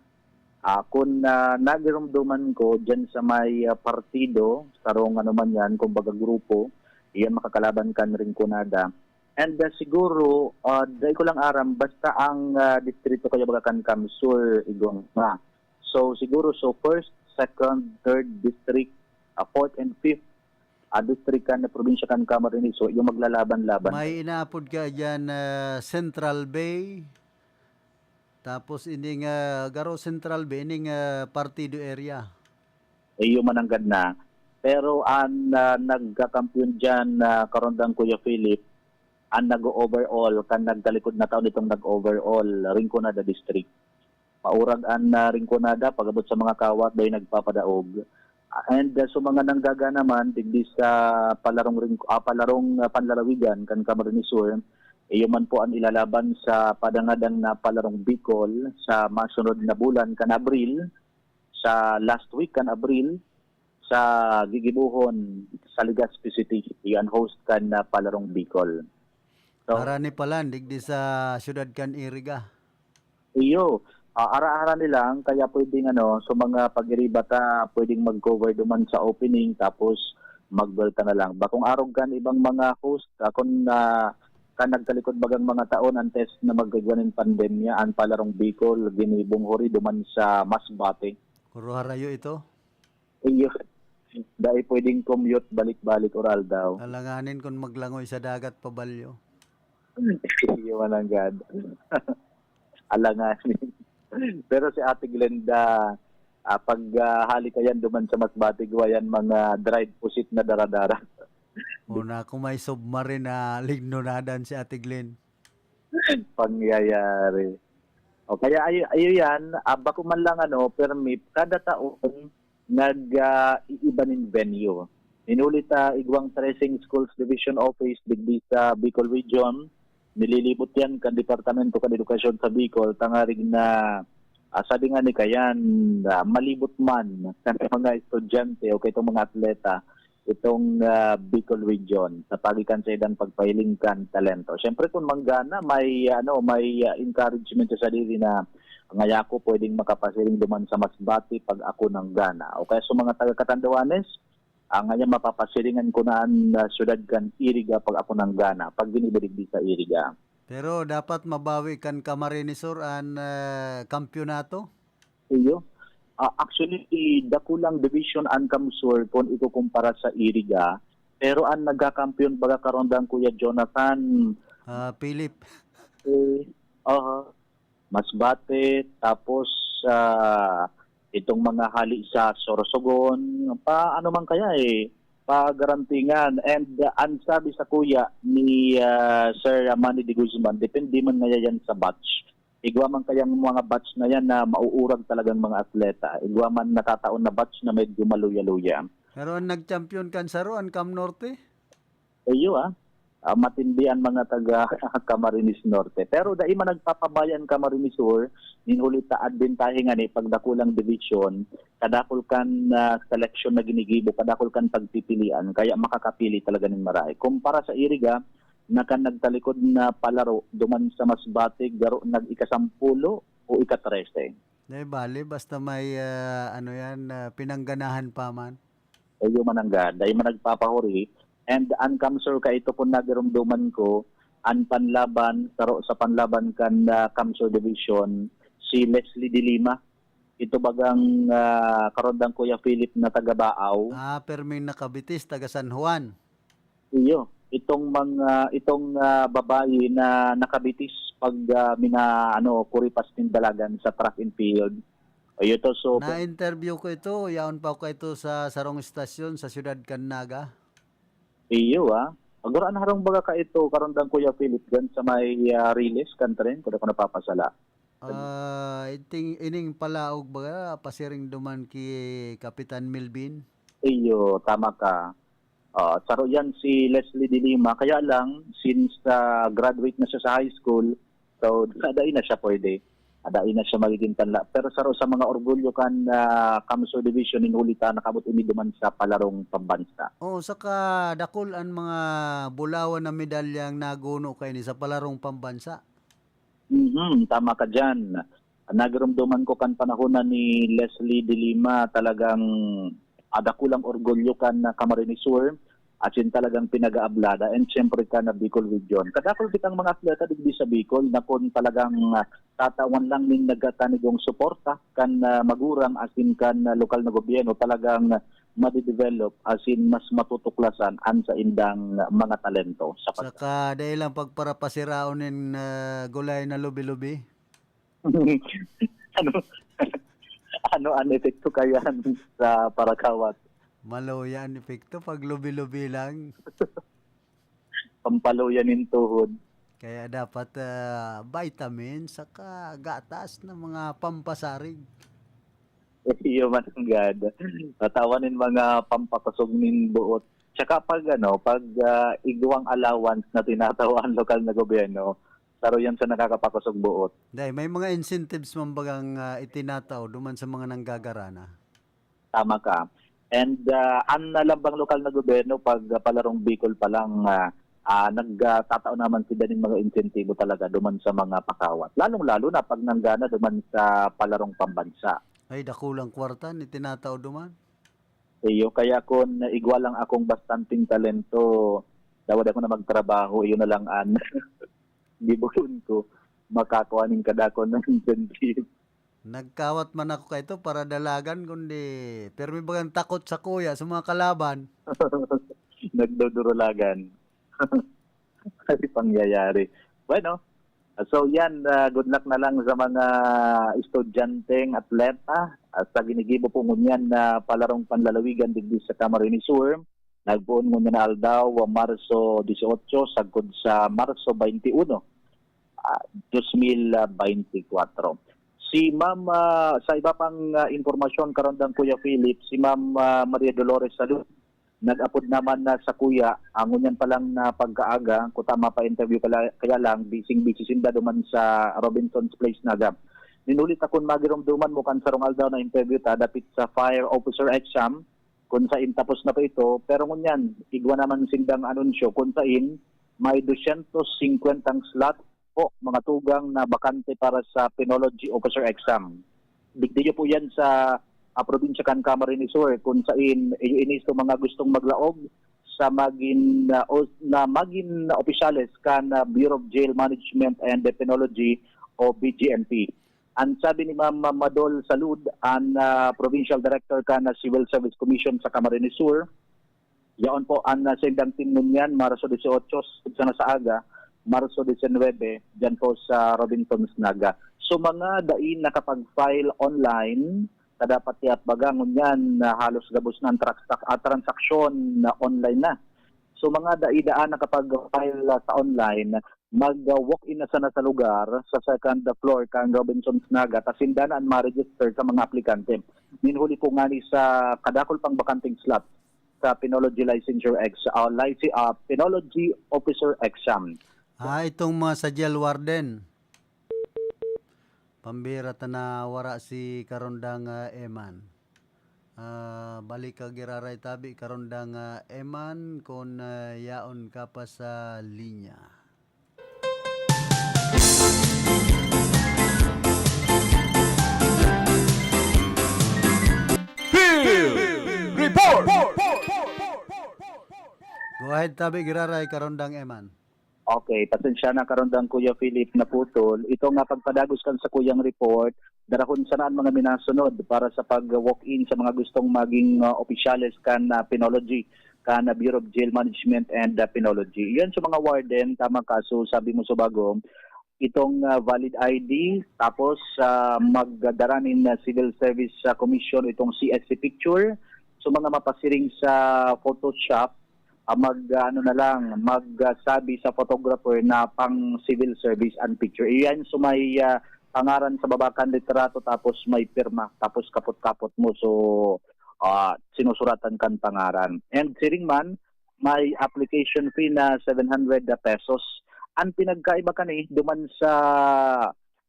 Ah, kun, ah, nagiromdoman ko diyan sa may, ah, partido, sarong ano man yan, kumbaga grupo, iyan makakalaban kan Rinconada. And, ah, siguro, ah, dai ko lang aram, basta ang, ah, distrito kaya baga kan CamSur, igwang na. So, siguro, so first, second, third district, ah, fourth and fifth, ah, district kan probinsya kan Camarines Sur, yung maglalaban-laban. May inaapod ka dyan, ah, Central Bay, tapos ining, ah, garo Central Bay, ining, ah, partido area. Iyo mananggad na. Pero an, ah, nagkakampiyon diyan, ah, Karondang Kuya Philip, an nag-o-overall, kan nagkalikod na taon itong nag-overall, Rinconada District. Maurag an, ah, Rinconada, pag-abot sa mga kawat, dahil nagpapadaog. And, ah, sa mga nanggagana man, digdi sa palarong Rinco-, ah, palarong, ah, panlalawigan, kan Camarines Sur, iyo man po an ilalaban sa padangadang na palarong Bicol sa masunod na bulan, kan Abril, sa last week kan Abril, sa gigibohon sa Legazpi City, iyo an host kan, ah, palarong Bicol. So, Harani palan, digdi sa siyudad kan Iriga. Iyo, ah, ara-ara nilang kaya pwedeng ano, so mga pag-iriba ta, pwedeng mag-cover duman sa opening tapos magbelta na lang. Bakong arog kan ibang mga host, akon na kan nagkalikod bagang mga taon, antes na magkagwa nin pandemya, ang palarong Bicol, ginibong huri duman sa Masbate. Kuro harayo ito? Iyo. Dai pwedeng commute balik-balik or aldaw. Alanganin kung maglangoy sa dagat pabalyo. Iyo mananggad. Alanganin. Pero si Ate Glenda, ah, pag, ah, hali kayan duman sa Masbate, gawa yan mga dried pusit na daradara. Una, kung may submarine na lignonadan si Ate Glenn. Pangyayari. O kaya ayo, ayo yan, ah, bako man lang ano, permit, kada taon nag, ah, iiba nin venue. Hinuli ta igwang Tracing Schools Division Office digdi sa Bicol Region, nililibot yan kan Departamento kan Edukasyon sa Bicol, tangarig na, ah, sabi nga ni Kayan, ah, malibot man kan mga estudyante o kaitong mga atleta itong, ah, Bicol Region sa pagikan sa idang pagpahiling kan talento. Siyempre, kung manggana, may, ano, may, ah, encouragement sa sadiri na, "Ngaya ako pwedeng makapasiring duman sa Masbate pag ako nanggana." O kaya sa mga taga Catanduanes, ah, ngaya mapapasiringan ko na an, ah, siyudad kan Iriga pag ako nanggana, pag ginibo digdi sa Iriga. Pero dapat mabawi kan Camarines Sur an, ah, kampiyonato? Iyo. Ah, actually, dakulang division an CamSur kun ikukumpara sa Iriga. Pero an nagkakampiyon baga karong dang Kuya Jonathan, Ah, Philip. eh, aha, Masbate, tapos, ah, itong mga hali sa Sorsogon, pa ano man kaya eh, pa Garantingan. And, ah, ang sabi sa kuya ni, ah, Sir Manny de Guzman, depende man ngaya yan sa batch. Igwa man kayang mga batch na yan na mauurag talagang mga atleta. Igwa man natataon na batch na medyo maluya-luya. Pero ang nag-champion kan saro, an Cam Norte? Iyo, ah. Ah, matindi ang mga taga Camarines Norte. Pero dai man nagpapabaya an Camarines Sur, nin huli ta adbentahe ngani pag dakulang division, kadakul kan, ah, seleksyon na ginigibo, kadakul kan pagpipilian, kaya makakapili talaga nin marahay. Kumpara sa Iriga, na kan nagtalikod na palaro duman sa Masbate, garo nag-ikasampulo o ika-trese. Dai bale, basta may, ah, ano yan, ah, pinangganahan pa man. Iyo mananggad, dai man nagpapahuri. And an CamSur kaito kun nagiromdoman ko, An panlaban, saro sa panlaban kan, ah, CamSur Division, si Leslie De Lima. Ito bagang, ah, karondang Kuya Philip na taga Baao. Ah, perming nakabitis, taga San Juan. Iyo, itong mga, itong, ah, babae na nakabitis pag, ah, mina-, ano, kuripas nin dalagan sa track and field. Iyo to, so, Na-interview ko ito, yaon pa ako ito sa sarong estasyon sa siyudad kan Naga. Iyo, ah. Agora na harong baga ka ito, karondang Kuya Philip, dyan sa may, ah, Riles, kan tren, kung ako napapasala. Ah, iting, ining palaog baga, pasiring duman ki Kapitan Melvin? Iyo, tama ka. Ah, saro yan si Leslie De Lima. Kaya lang, since, ah, graduate na siya sa high school, so, dai na siya pwede. Ah, dai na siya magiging tanla. Pero saro sa mga orgulyo kan, ah, CamSur Division, nin huli ta, nakabot ini duman sa palarong pambansa. Oo, saka dakul an mga bulawan na medalyang naguno kaini sa palarong pambansa. Mhm, tama ka diyan. Nagiromdoman ko kan panahon na ni Leslie De Lima, talagang, ah, dakulang orgulyo kan, ah, Camarines Sur, asin talagang pinag-aablada, and siyempre kan, ah, Bicol Region. Kadakul kitang mga atleta digdi sa Bicol na kun talagang, ah, tatawan lang nin nagkakanigong suporta kan, ah, magurang asin kan, ah, lokal na gobyerno, talagang madidevelop asin mas matutuklasan an saindang mga talento sa pag- Saka dai lang pagparapasiraon nin, ah, gulay na lubi-lubi. Ano, ano an epekto kayan sa parakawat? Maluya an epekto pag lubi-lubi lang. Pampaluya nin tuhod. Kaya dapat, ah, vitamin saka gatas na mga pampasarig. Iyo man, gad. Tatawan nin mga pampakosog nin buot. Tsaka pag, ano, pag, ah, igwang allowance na tinatao ang lokal na gobyerno, saro yan sa nakakapakosog buot. Dai, may mga incentives man bagang, ah, itinatao duman sa mga nanggagarana. Tama ka. And, ah, an, ah, lambang lokal na gobyerno, pag, ah, palarong Bicol pa lang, ah, ah, nagtatao naman sila nin mga insentibo talaga duman sa mga pakawat. Lalong-lalo na pag nanggana duman sa palarong pambansa. Ay, dakulang kwarta ni tinatao duman. Iyo, kaya kun igwa lang akong bastanteng talento, dawa-dawa na magtrabaho, iyo na lang an gibohon ko, makakua nin kadakon na incentive. Nagkawat man ako kaito para dalagan, kundi pirmi bagang takot sakuya sa mga kalaban. Nagdodurulagan. Ay, pangyayari. Bueno, so yan, ah, good luck na lang sa mga estudyanteng atleta, ah, sa ginigibo po ngunyan na palarong panlalawigan digdi sa Camarines Sur. Nagpoon ngunyan na aldaw, Marso dieciocho, sagkod sa Marso veintiuno, ah, dos mil veinticuatro. Si Ma'am, ah, sa iba pang, ah, impormasyon, karondang Kuya Philip, si Ma'am, ah, Maria Dolores Salud, nag-apod naman na sakuya, ah, ngunyan pa lang na pagkaaga, kuta mapa-interview kala-, kaya lang, busy-busy sinda duman sa Robinson's Place, Naga. Nin huli ta kun magiromdoman mo kan sarong aldaw na interview ta dapit sa fire officer exam, kun sain tapos na pa ito, pero ngunyan, igwa naman sindang anunsyo kun sain may dosyentos singkwentang slot po, mga tugang na bakante para sa Penology Officer Exam. Digdiyo po yan sa, ah, probinsya kan Camarines Sur, kun sain iyo ini sa mga gustong maglaog sa magin, ah, o, na magin opisyales kan, ah, Bureau of Jail Management and Penology o B J M P. An sabi ni Ma'am Madol Salud, an, ah, Provincial Director kan, ah, Civil Service Commission sa Camarines Sur, yaon po an, ah, saindang team ngunyan, Marso dieciocho, sana sa aga, Marso diecinuebe, dyan po sa Robinson's, Naga. So, mga dai nakapag-file online, sa dapat ti at baga, ngunyan na halos gabos na an traks-, ah, transaksyon na online na. So, mga dai daan nakapag-file, ah, sa online, mag-walk-in na sana sa lugar, sa second floor kan Robinson's, Naga, ta sinda na an ma-register sa mga aplikante. Nin huli po ngani sa kadakul pang bakanteng slot sa Penology Licensure Ex-, ah, lici-, ah, Penology Officer Exam. Ah, itong mga sa jail warden. Pambira ta na wara si karondang, ah, Eman. Ah, balik ka giraray tabi, karondang, ah, Eman, kun, ah, yaon ka pa sa linya. Field Report! Go ahead, tabi, giraray, karondang Eman. Okay, pasensya na, Karondang Kuya Philip, naputol. Ito nga pagpadagos kan sakuyang report, darahon sana an mga minasunod para sa pag-walk-in sa mga gustong maging, ah, opisyales kan, ah, penology, kan, ah, Bureau of Jail Management and, ah, Penology. Yan sa mga warden, tama ka. So, sabi mo sa bago, itong, ah, valid I D, tapos, ah, magdara nin, ah, Civil Service, ah, Commission itong C S C picture. So, mga mapasiring sa Photoshop, ah, mag, ah, ano na lang, magsabi sa photographer na pang civil service an picture. Iyan, so may, ah, pangaran sa baba kan litrato, tapos may pirma, tapos kapot-kapot mo. So, ah, sinusuratan kan pangaran. And siring man, may application fee na seven hundred pesos. Ang pinagkaiba kani duman sa,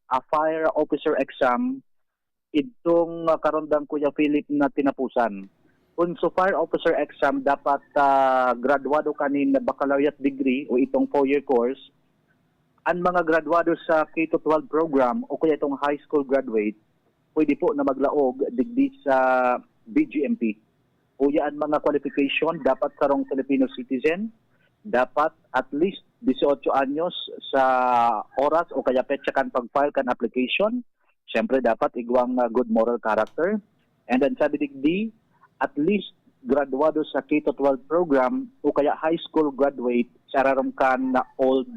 ah, fire officer exam, idtong, ah, Karondang Kuya Philip na tinapusan. Kung sa fire officer exam, dapat, ah, graduado ka nin baccalaureate degree o itong four-year course. Ang mga graduado sa K to twelve program o kaya itong high school graduate, pwede po na maglaog digdi sa B G M P. Uya, ang mga qualification, dapat sarong Filipino citizen, dapat at least dieciocho anyos sa oras o kaya petsa kan pag-file kan application. Siyempre, dapat igwang, ah, good moral character. And then, sabi digdi, at least graduado sa K to twelve program o kaya high school graduate sa ararom kan old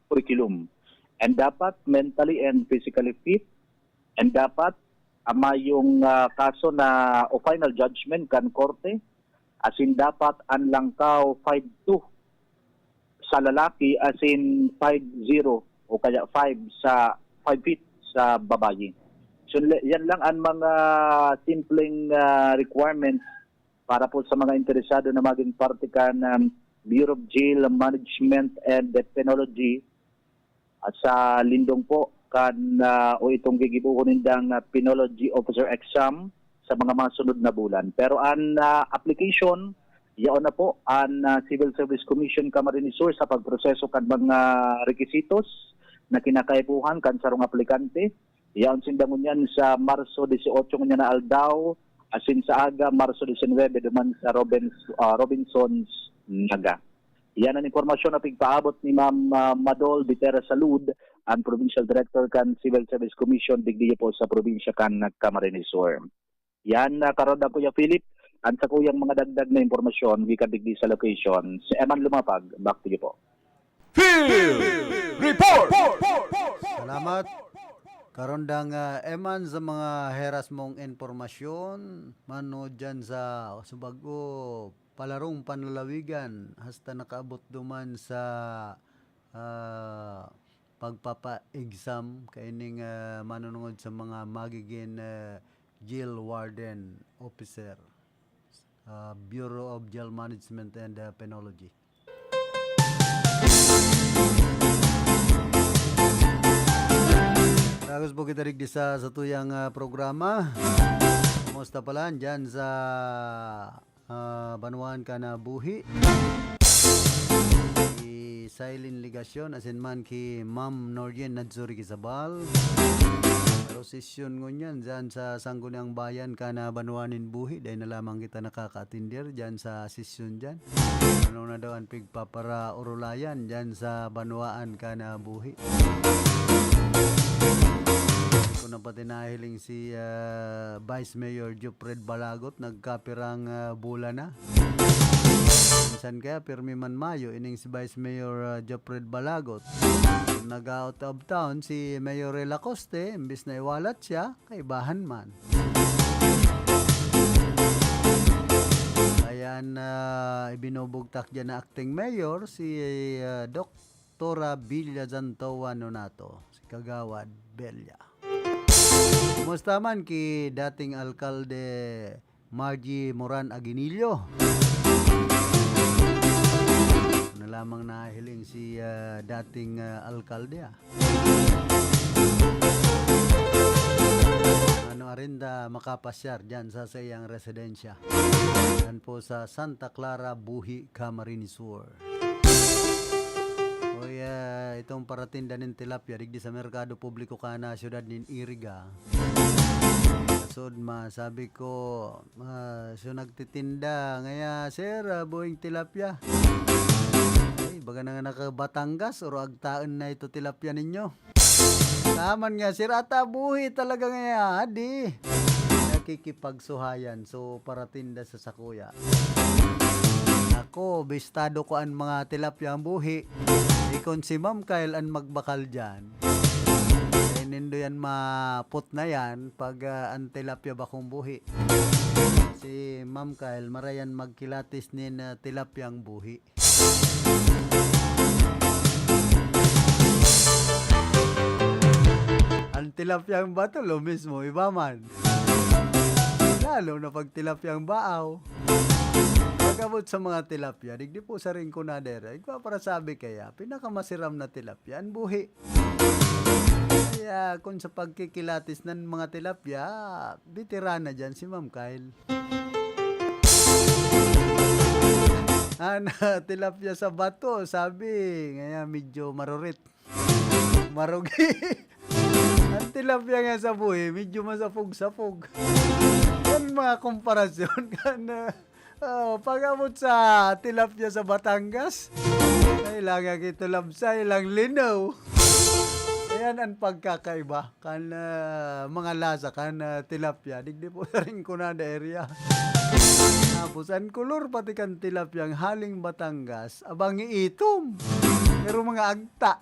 curriculum. And dapat mentally and physically fit. And dapat, ah, mayong, ah, kaso na o final judgment kan korte. Asin dapat an langkaw five two sa lalaki, asin five zero o kaya five sa, five feet sa babayi. So, le-, yan lang ang mga simpleng, ah, requirements para po sa mga interesado na maging parte kan, um, Bureau of Jail Management and Penology, ah, sa lindong po kan, ah, o itong gigibohon nindang, ah, Penology Officer Exam sa mga masunod na bulan. Pero an, ah, application, yaon na po an, ah, Civil Service Commission Camarines Sur sa pagproseso kan mga requisitos na kinakaipuhan kan sarong aplikante. Yaon sinda ngunyan sa Marso dieciocho ngunyan na aldaw, asin sa aga, Marso diecinuebe, duman sa Robins-, ah, Robinsons, Naga. Yan ang impormasyon na pigpaabot ni Ma'am, ah, Madol Bitera Salud, ang Provincial Director kan Civil Service Commission digdi po sa probinsya kan Camarines Sur. Yan, ah, Karondang Kuya Philip, ang sakuyang mga dagdag na impormasyon gikan digdi sa location. Si Eman Lumapag, back to you po. Field Report! Salamat. Karondang, ah, Eman, sa mga heras mong impormasyon, mano dyan sa, sa bago, palarong panlalawigan, hasta nakaabot duman sa, ah, pagpapa-exam kaining, ah, manunungod sa mga magiging, ah, jail warden officer, ah, Bureau of Jail Management and, ah, Penology. Dagos po kita digdi sa satuyang, ah, programa. Kumusta pala dyan sa, ah, banwaan ka na buhi? Si Silene Legacion, asin man ki Ma'am Norjen Nadsuri Quizabal. Prosesyon ngunyan dyan sa Sangguniang Bayan kan, ah, banwaan nin buhi. Dai na lamang kita nakakaatender dyan sa sesyon dyan. Ano na daw ang pigpaparaorolayan dyan sa banwaan kan, ah, buhi? Ko na pati nahiling si, ah, Vice Mayor Jopred Balagot, nagkapirang, ah, bulan na. Minsan kaya pirmi man mayo ining si Vice Mayor, ah, Jopred Balagot. Nag-out of town si Mayor Rela Coste, imbis na iwalat siya, kaibahan man. Ayan, ah, ibinubugtak dyan na acting mayor, si, ah, Doktora Villa Jantoa Nonato, si Kagawad Villa. Kumusta man ki dating alkalde Margie Moran Aguinillo? Na lamang nahiling si, ah, dating, ah, alkalde, ah. Ano arinda makapasyar dyan sa saiyang residensya? Yan po sa Santa Clara, Buhi, Camarines Sur. Uy, ah, itong paratinda nin tilapia digdi sa merkado publiko kan, ah, siyudad nin Iriga. Kasod ma, sabi ko, ah, so nagtitinda ngaya, "Sir, ah, buhing tilapia." Ay, Baga na nga naka-Batangas, oro agtaen na ito tilapia ninyo. Taman nga, sir, ata buhi talaga nga yan, adi. Nakikipagsuhayan, so paratinda sa sakuya. Ako, bistado ko an mga tilapia ang buhi. Ikon si Ma'am Kyle an magbakal dyan. Eh, nindo yan mapot na yan pag, ah, an tilapia bakong buhi. Si Ma'am Kyle, marayan magkilatis nin, ah, tilapyang buhi. Ang tilapyang bato, lo mismo, iba man. Lalo na pag tilapyang baaw. Pag-abot sa mga tilapya, digdi po sa Rinconada area, igwa para sabi kaya, pinakamasiram na tilapya, ang buhi. Kaya kung sa pagkikilatis ng mga tilapya, veterana dyan si Ma'am Kyle. An tilapya sa bato, sabi, ngaya medyo marurit. Marugi. Ang tilapya nga sa buhi, medyo masapog-sapog. Yan mga komparasyon kan, ah, oh, pag-abot sa tilapya sa Batangas, kailangan ito labsay lang linaw. Ayan ang pagkakaiba kan, ah, mga lasa kan, ah, tilapia, digdi po sa Rinconada area. Tapos, ang kulor pati kan tilapia ang haling Batangas, abang iitom. Pero mga agta.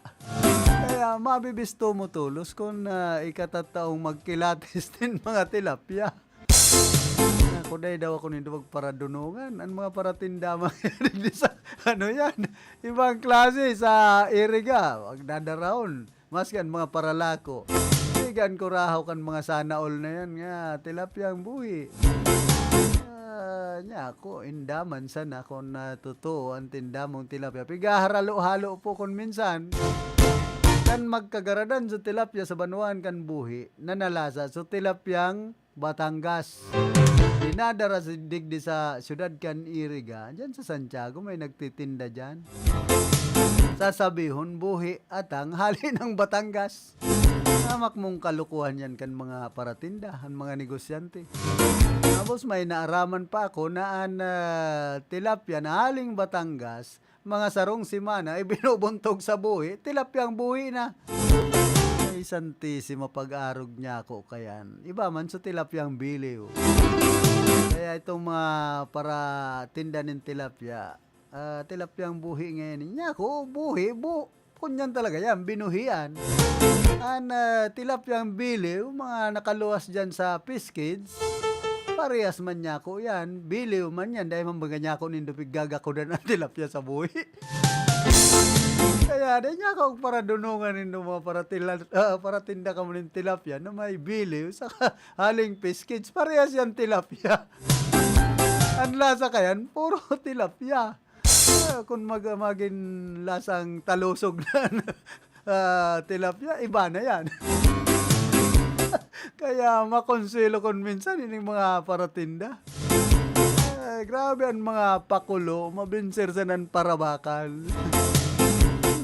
Kaya mabibisto mo tolos kung, ah, ikatataong magkilatis din mga tilapia. Ako, dai daw ako nindo magparadunungan. Ang mga paratinda, mga digdi sa, ano yan, ibang klase sa Iriga, magdadaraon. Maski an mga paralako. Sige, an kurahaw kan mga sana all na yan nga, tilapyang buhi. Ah, nya ako, indaman sana kun, ah, totoo an tinda mong tilapya. Pigaharalo-halo po kun minsan. Kan magkagaradan sa tilapya sa banwaan kan buhi, na nalasa sa tilapyang Batangas. Dinadara sa digdi sa siyudad kan Iriga. Diyan sa Santiago, may nagtitinda diyan. Sasabihon, buhi, atang, hali ng Batangas. Hamak mong kalukuhan yan kan mga paratinda, ang mga negosyante. Tapos may naaraman pa ako na an, ah, tilapia na haling Batangas, mga sarong semana, ibinubuntog sa buhi, tilapyang buhi na. Ay, Santisima, pag-arog niya ako kayan. Iba man sa tilapyang biliw. Kaya itong mga paratinda nin tilapya, ah, tilapyang buhi ngayon. Niya ako, buhi, bu-, kunyan talaga yan, binuhian. An, ah, tilapyang biliw, mga nakaluwas dyan sa fish cage, parehas man niya ako yan. Biliw man yan, dahil man baga niya ako nindo piggagakudan ang tilapya sa buhi. Kaya, dahil niya ako paradunungan nindo mga paratila-, ah, paratinda kamo nin tilapya na may biliw, saka haling fish cage, parehas yan tilapya. Ang lasa kayan, puro tilapya. Ah, kung mag-, magin lasang talusog na, ah, tilapia, iba na yan. Kaya makonselo kun minsan ining mga paratinda. Eh, grabe ang mga pakulo, mabinser sa nan parabakal.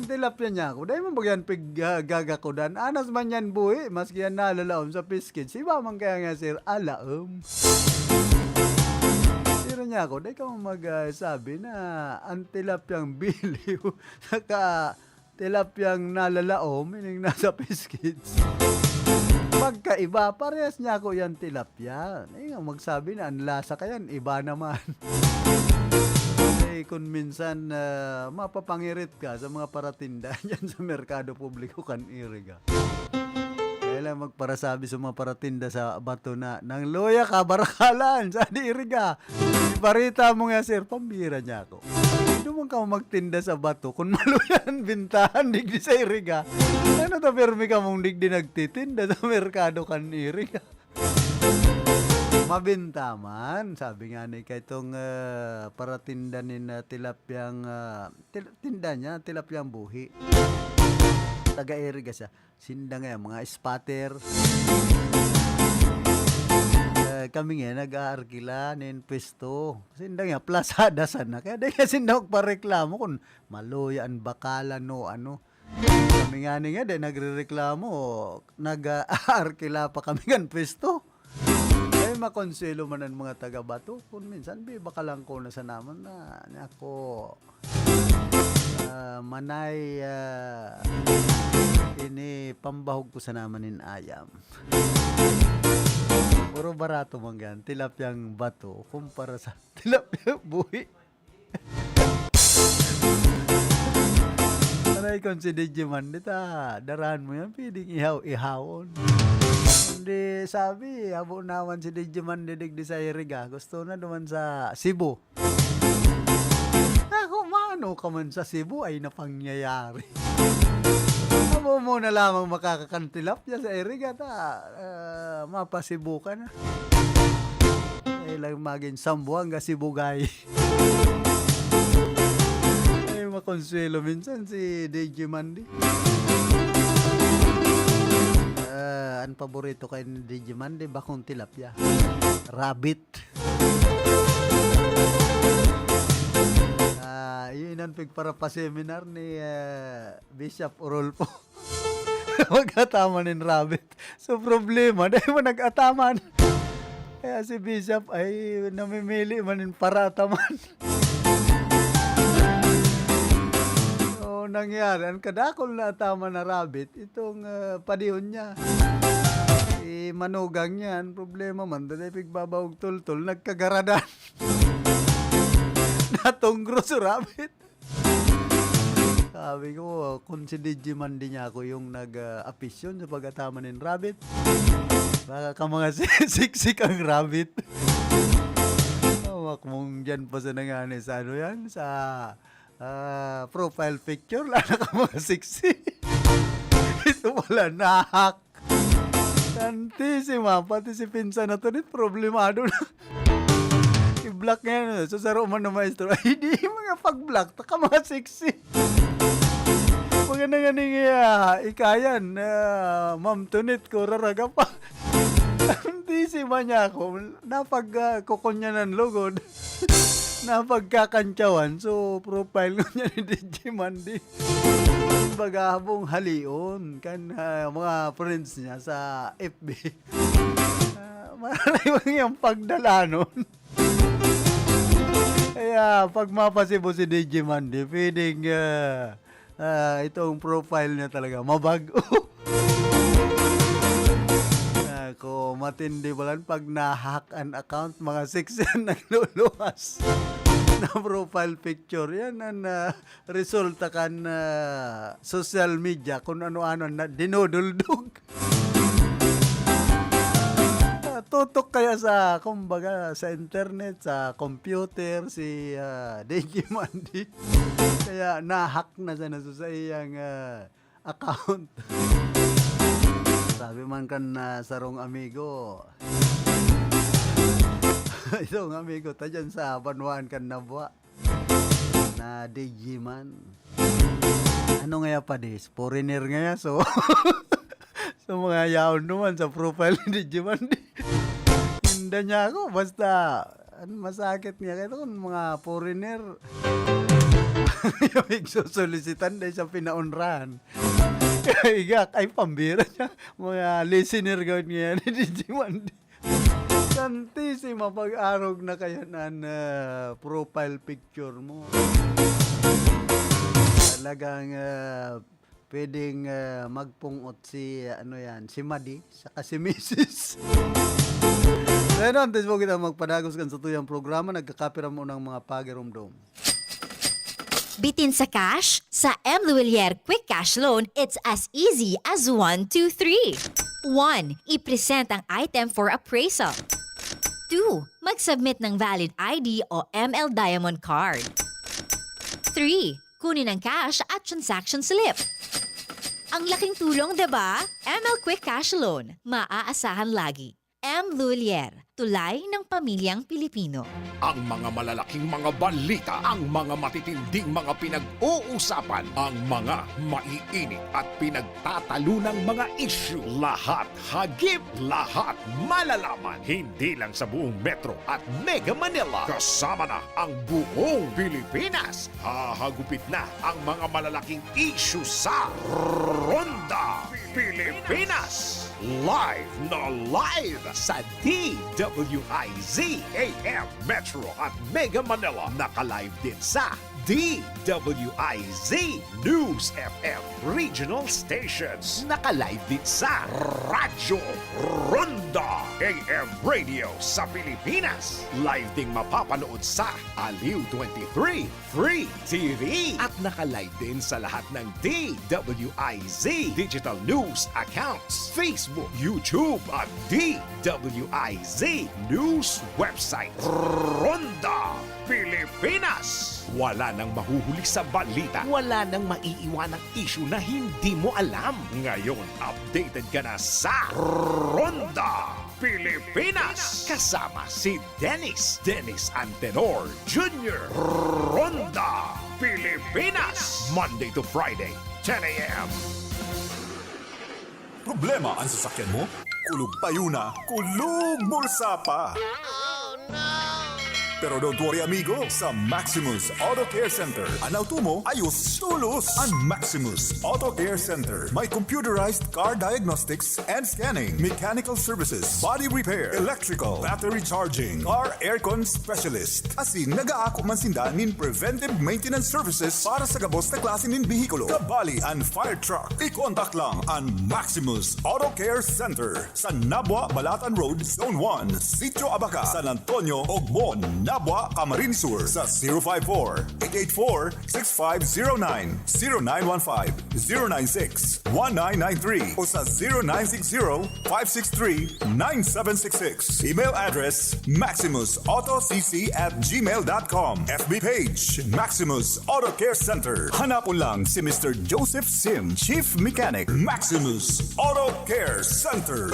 Tilapia niya ako. Dahil mo ba yan pig-, ah, gagakudan? Anas man yan buhi, maski yan nalalaom sa fish cage. Iba man kaya nga, sir, alaom. Pero niya ako, dahil ka mag, ah, sabi na ang tilapyang biliw, saka tilapyang nalalaom, ining nasa fish cage. Pagkaiba, parehas niya ako yan tilapya. Eh, ang magsabi na, ang lasa kayan, iba naman. Eh, kung minsan, ah, mapapangirit ka sa mga paratinda yan sa merkado publiko kan Iriga. Kaya lang magparasabi sa mga paratinda sa bato na, "Nang luya ka, barakalan, sa di Iriga." Ibarita mo nga, sir, pambira niya ako. Hindi man ka magtinda sa bato kung maluya ang bintahan digdi sa Iriga. Ano ta, pirmi ka mong digdi nagtitinda sa merkado kan Iriga? Mabinta man, sabi nga ni kay itong, ah, paratinda nin, ah, tilapyang, ah, til-, tinda niya, tilapyang buhi. Taga-Iriga siya. Sinda nga yan, mga spotter. Eh, kami nga, nag-aarkila nin pwesto. Sinda nga, plasada sana. Kaya di nga sinda magpareklamo kung maluya ang bakalan o ano. Kami nga ni nga, di nagrereklamo. Nag-aarkila pa kami ng pwesto. Ay, makonselo man ang mga taga-Bato. Kung minsan, bibakalan ko na sa naman na, ako, ah, Manay, ah, ini pambahog ko sana man nin ayam. Puro barato man gan, tilapyang bato kumpara sa tilapyang buhi. Aray, kung si Digimon, di ta, darahan mo yan, pwedeng ihaw-ihawon. Hindi, sabi, habo naman si Digimon didig di sa Iriga. Gusto na duman sa Cebu. Ako, mano ka man sa Cebu ay napangyayari. Amo mo na lamang makakakantilapya sa Iriga, ta, ah, mapasibo ka na. Ay lang magin Sambuanga, Sibugay. Ay, makonsuelo minsan si D J Mandy. Ah, ang paborito kay ni D J Mandy, bakong tilapia. Rabbit. Ah, yun ang pigpara-seminar ni, ah, Bishop Orolfo. Mag-ataman nin rabbit. So, problema, dahil mo nag-ataman. Kaya si Bishop ay namimili man nin para-ataman. So, nangyari, ang kadakol na ataman na rabbit, itong, ah, padihon niya. Si manugang niya, ang problema man, dahil pigbabaog tultol, nagkagaradan. Natungro si rabbit. Sabi ko, kung si D J Mandy niya ako yung nag, ah, apisyon sa pag-ataman nin rabbit, baka ka mga si-, siksik ang rabbit. Hawak mong dyan pa sa nangani sa ano yan, sa, ah, profile picture, wala na ka mga siksi. Ito pala, nahak. Santisima, pati si pinsan na tunit, problemado na. I-block ngayon, eh. So, saro man ng maestro, ay, di, mga pag-block, taka mga siksi. Mga nanganing, ah, ikayan, ah, Ma'am Tunit, ko raraga pa. Santisima niya ako, napag, ah, kukunyanan lugod. Napagkakantyawan, so, profile ko niya ni D J Mandy. Kumbaga, habong halion kan, ah, mga friends niya sa F B. Ah, mararibang yung pagdalanon. Kaya, pag mapasibo si D J Mandy, pwedeng, ah, ah, itong profile niya talaga, mabago. Ah, ko, matindi balan pag na-hack an account, mga siksi an nagluluwas na profile picture. Yan ang, ah, resulta kan, ah, social media, kung ano-ano na dinuduldog. Ah, tutok kaya sa, kumbaga, sa internet, sa computer, si, ah, D J Mandy. Kaya na-hack na siya na sa iyang, ah, account. Sabi man kan, ah, sarong amigo, itong amigo ta dyan sa banwaan kan Nabua, na D J man. Ano ngaya pa dis? Foreigner ngaya, so, so mga yaon naman sa profile ni D J man. Inda niya ako, basta, an masakit niya, kaya kung mga foreigner, yung igsusolisitan dahil sa pinaunrahan. Kaya igak, ay pambira niya. Mga listener gawin ngayon ni D J Mandy. Santisima, pag-arog na kaya na, na profile picture mo. Talagang, ah, pwedeng, ah, magpungot si, ano yan, si Madi, saka si Misis. Kaya na, antes mo kita magpadagos kan sa tuyang programa, nagkakapira mo ng mga pagirumdom. Bitin sa cash? Sa M Luwilier Quick Cash Loan, it's as easy as one, two, three. One, i-present ang item for appraisal. Two, mag-submit ng valid I D o M L Diamond Card. Three, kunin ang cash at transaction slip. Ang laking tulong, di ba? M L Quick Cash Loan, maaasahan lagi. M Lulier, tulay ng pamilyang Pilipino. Ang mga malalaking mga balita, ang mga matitinding mga pinag-uusapan, ang mga maiinit at pinagtatalunang mga isyu, lahat hagip, lahat malalaman, hindi lang sa buong Metro at Mega Manila, kasama na ang buong Pilipinas. Hahagupit na ang mga malalaking isyu sa Ronda Pilipinas. Live na live sa D W W I Z A M Metro at Mega Manila. Naka-live din sa D W I Z News F M Regional Stations. Naka-live din sa Radyo Ronda A M Radio sa Pilipinas. Live ding mapapanood sa Aliw twenty-three Free T V. At naka-live din sa lahat ng D W I Z digital news accounts, Facebook, YouTube at D W I Z News website. Ronda Pilipinas! Wala nang mahuhuli sa balita. Wala nang maiiwanang isyu na hindi mo alam. Ngayon, updated ka na sa Ronda Pilipinas! Kasama si Dennis, Dennis Antenor Junior Ronda Pilipinas! Monday to Friday, ten a.m. Problema an sasakyan mo? Kulog payo na, kulog bulsa pa! Pero don't worry, amigo, sa Maximus Auto Care Center, an auto mo ayos tolos. An Maximus Auto Care Center may computerized car diagnostics and scanning, mechanical services, body repair, electrical, battery charging, car aircon specialist. Asin nag-aako man sinda nin preventive maintenance services para sa gabos na klase nin behikulo, kabali an fire truck. I-contact lang an Maximus Auto Care Center sa Nabua, Balatan Road, Zone one, Sitio Abaca, San Antonio, Ogbon, Nabua, Camarines Sur, sa zero five four, eight eight four, six five zero nine, zero nine one five, zero nine six, one nine nine three o sa zero nine six zero, five six three, nine seven six six. Email address, maximus auto c c at gmail dot com. F B page, Maximus Auto Care Center. Hanapon lang si Mister Joseph Sim, Chief Mechanic, Maximus Auto Care Center.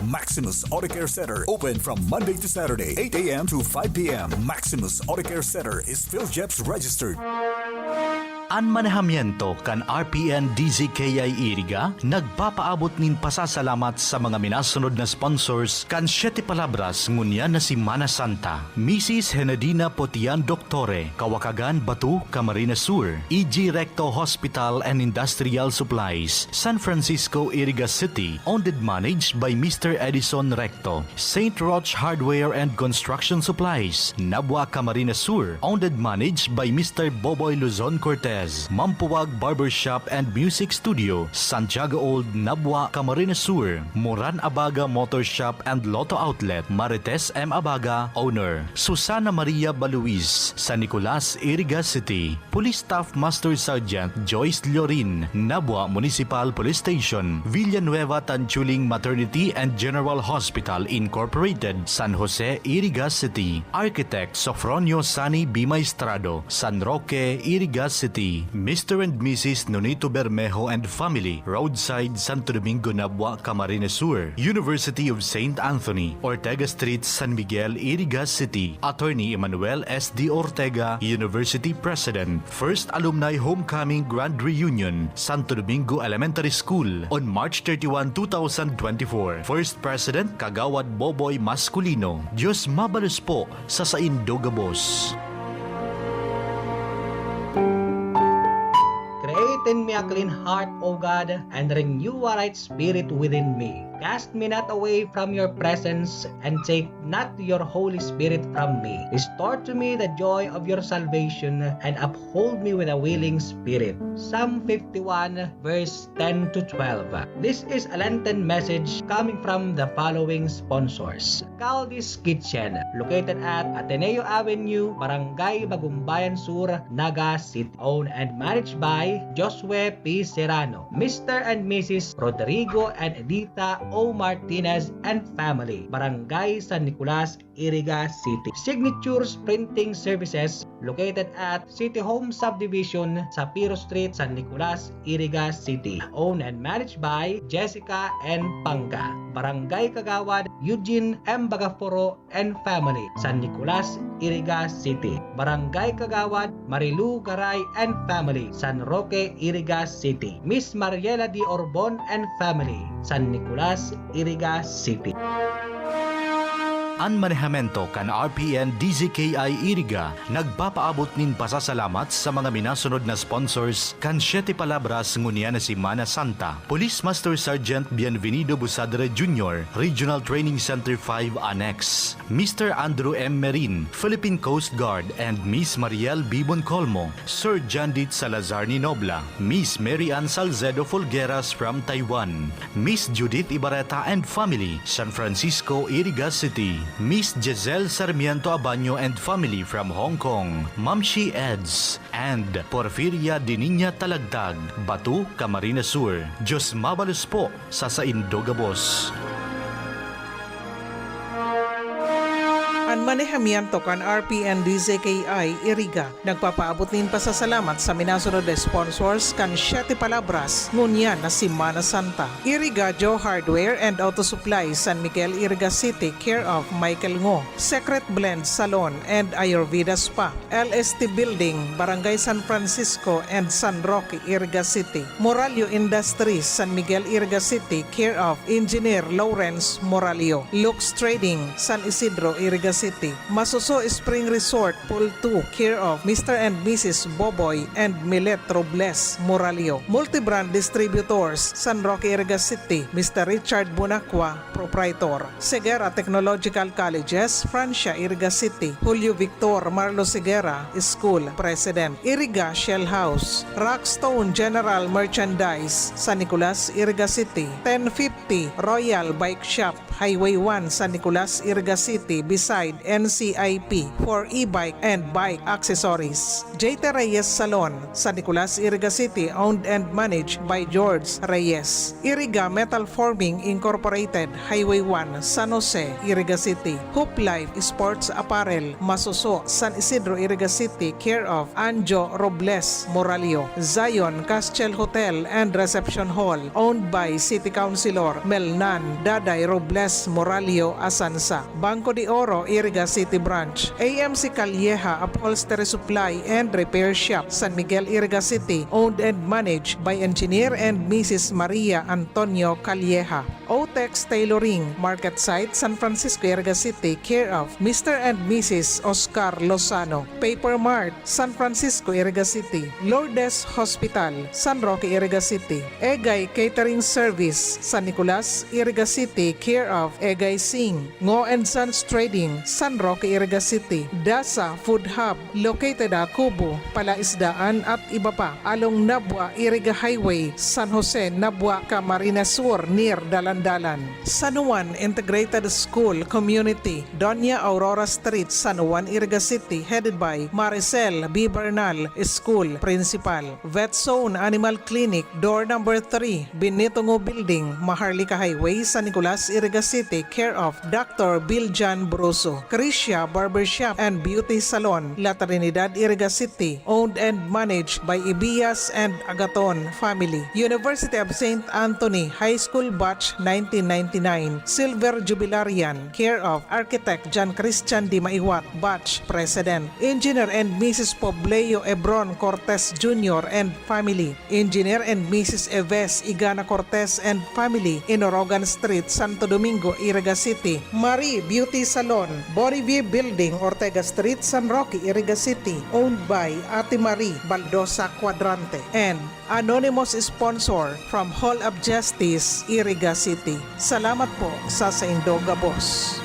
Maximus Auto Care Center, open from Monday to Saturday, eight a.m. to five p.m. Maximus Auto Care Center is PhilGEPS registered. An manehamiento kan R P N D Z K I Iriga nagpapaabot nin pasasalamat sa mga minasunod na sponsors kan Siete Palabras ngunyan na Semana Santa: Misis Henedina Potian Doctore, Kawakagan, Batu, Camarines Sur; E G Recto Hospital and Industrial Supplies, San Francisco, Iriga City, owned and managed by Mister Edison Recto; Saint Roch Hardware and Construction Supplies, Nabua, Camarines Sur, owned and managed by Mister Boboy Luzon Cortez; Mampuwag Barbershop and Music Studio, Santiago Old, Nabua, Camarines Sur; Moran Abaga Motor Shop and Lotto Outlet, Marites M Abaga, owner; Susana Maria Baluis, San Nicolas, Iriga City; Police Staff Master Sergeant Joyce Llorin, Nabua Municipal Police Station; Villanueva Tanchuling Maternity and General Hospital Incorporated, San Jose, Iriga City; Architect Sofronio Sani B. Maestrado, San Roque, Iriga City; Mister and Missus Nonito Bermejo and family, Roadside, Santo Domingo, Nabua, Camarines Sur; University of Saint Anthony, Ortega Street, San Miguel, Iriga City; Attorney Emmanuel S D Ortega, University President. First Alumni Homecoming Grand Reunion, Santo Domingo Elementary School, on March thirty-one, two thousand twenty-four. First President, Kagawad Boboy Masculino. Diyos mabalos po sa saindo gabos. Create in me a clean heart, O God, and renew a right spirit within me. Cast me not away from your presence, and take not your Holy Spirit from me. Restore to me the joy of your salvation, and uphold me with a willing spirit. Psalm fifty-one, verse ten to twelve. This is a Lenten message coming from the following sponsors: Caldi's Kitchen, located at Ateneo Avenue, Barangay Bagumbayan Sur, Naga City. Owned and managed by Josue P. Serrano, Mister and Missus Rodrigo and Edita O. Martinez and family, Barangay San Nicolas, Iriga City. Signatures Printing Services, located at City Home Subdivision, Sapiro Street, San Nicolas, Iriga City. Owned and managed by Jessica N. Pangga, Barangay Kagawad Eugene M. Bagaforo and family, San Nicolas, Iriga City. Barangay Kagawad Marilu Garay and family, San Roque, Iriga City. Miss Mariela D. Orbon and family, San Nicolas, Iriga City. An manehamiento kan R P N D Z K I Iriga nagpapaabot nin pasasalamat sa mga minasunod na sponsors kan Siete Palabras ngunyan na Semana Santa, Police Master Sergeant Bienvenido Busadre Junior, Regional Training Center five Annex, Mister Andrew M Merin, Philippine Coast Guard, and Miss Mariel B Boncolmo, Sir Jandit Salazar Ninobla, Miss Mary Ann Salcedo Folgueras from Taiwan, Miss Judith Ibareta and family, San Francisco, Iriga City, Miss Giselle Sarmiento Abaño and family from Hong Kong, Mamshi Eds, and Porfiria Diniña Talagtag, Batu, Camarines Sur. Diyos mabalos po sa saindo gabos. An manehamiento kan R P N D Z K I Iriga nagpapaabot nin pasasalamat sa minasunod na sponsors kan Siete Palabras ngunyan na Semana Santa. Iriga Joe Hardware and Auto Supply, San Miguel, Iriga City, care of Michael Ngo, Secret Blend Salon and Ayurveda Spa, L S T Building, Barangay San Francisco and San Roque, Iriga City, Morallo Industries, San Miguel, Iriga City, care of Engineer Lawrence Morallo, Lux Trading, San Isidro, Iriga City, Masuso Spring Resort, Pool two, care of Mister and Missus Boboy and Milet Robles Morallo, Multibrand Distributors, San Roque, Iriga City, Mister Richard Bonacqua, proprietor, Segura Technological Colleges, Francia, Iriga City, Julio Victor Marlo Segura, School President, Iriga Shell House, Rockstone General Merchandise, San Nicolas, Iriga City, ten fifty Royal Bike Shop, Highway one, San Nicolas, Iriga City, beside N C I P for e-bike and bike accessories. J T Reyes Salon, San Nicolas, Iriga City, owned and managed by George Reyes. Iriga Metal Forming Incorporated, Highway one, San Jose, Iriga City. Hoop Life Sports Apparel, Masuso, San Isidro, Iriga City, care of Anjo Robles Morallo. Zion Castel Hotel and Reception Hall, owned by City Councilor Melnan Daday Robles Morallo Asansa. Banco de Oro, Iriga City Branch. A M C Calleja Upholstery Supply and Repair Shop, San Miguel, Iriga City, owned and managed by Engineer and Missus Maria Antonio Calleja. Otex Tailoring, Market Site, San Francisco, Iriga City, care of Mister and Missus Oscar Lozano. Paper Mart, San Francisco, Iriga City. Lourdes Hospital, San Roque, Iriga City. Egay Catering Service, San Nicolas, Iriga City, care of Egay Singh. Ngo and Sons Trading, San Roque, Iriga City. Dasa Food Hub, located at Cubo, Palaisdaan at iba pa. Along Nabua, Iriga Highway, San Jose, Nabua, Camarines Sur, near Dalandalan. San Juan Integrated School Community, Doña Aurora Street, San Juan, Iriga City, headed by Maricel B Bernal, School Principal. Vet Zone Animal Clinic, Door number three, Benito Ngo Building, Maharlika Highway, San Nicolas, Iriga City, care of Doctor Biljan Broso. Crisia Barbershop and Beauty Salon, La Trinidad, Iriga City, owned and managed by Ibias and Agaton family. University of Saint Anthony High School Batch nineteen ninety-nine, Silver Jubilarian, care of Architect John Christian Di Maiwat, Batch President. Engineer and Missus Pobleo Ebron Cortez Junior and family. Engineer and Missus Eves Igana Cortez and family, Inorogan Street, Santo Domingo, Iriga City. Marie Beauty Salon, Bonnevie Building, Ortega Street, San Roque, Iriga City, owned by Ate Marie Baldosa Cuadrante, and anonymous sponsor from Hall of Justice, Iriga City. Salamat po sa saindo gabos.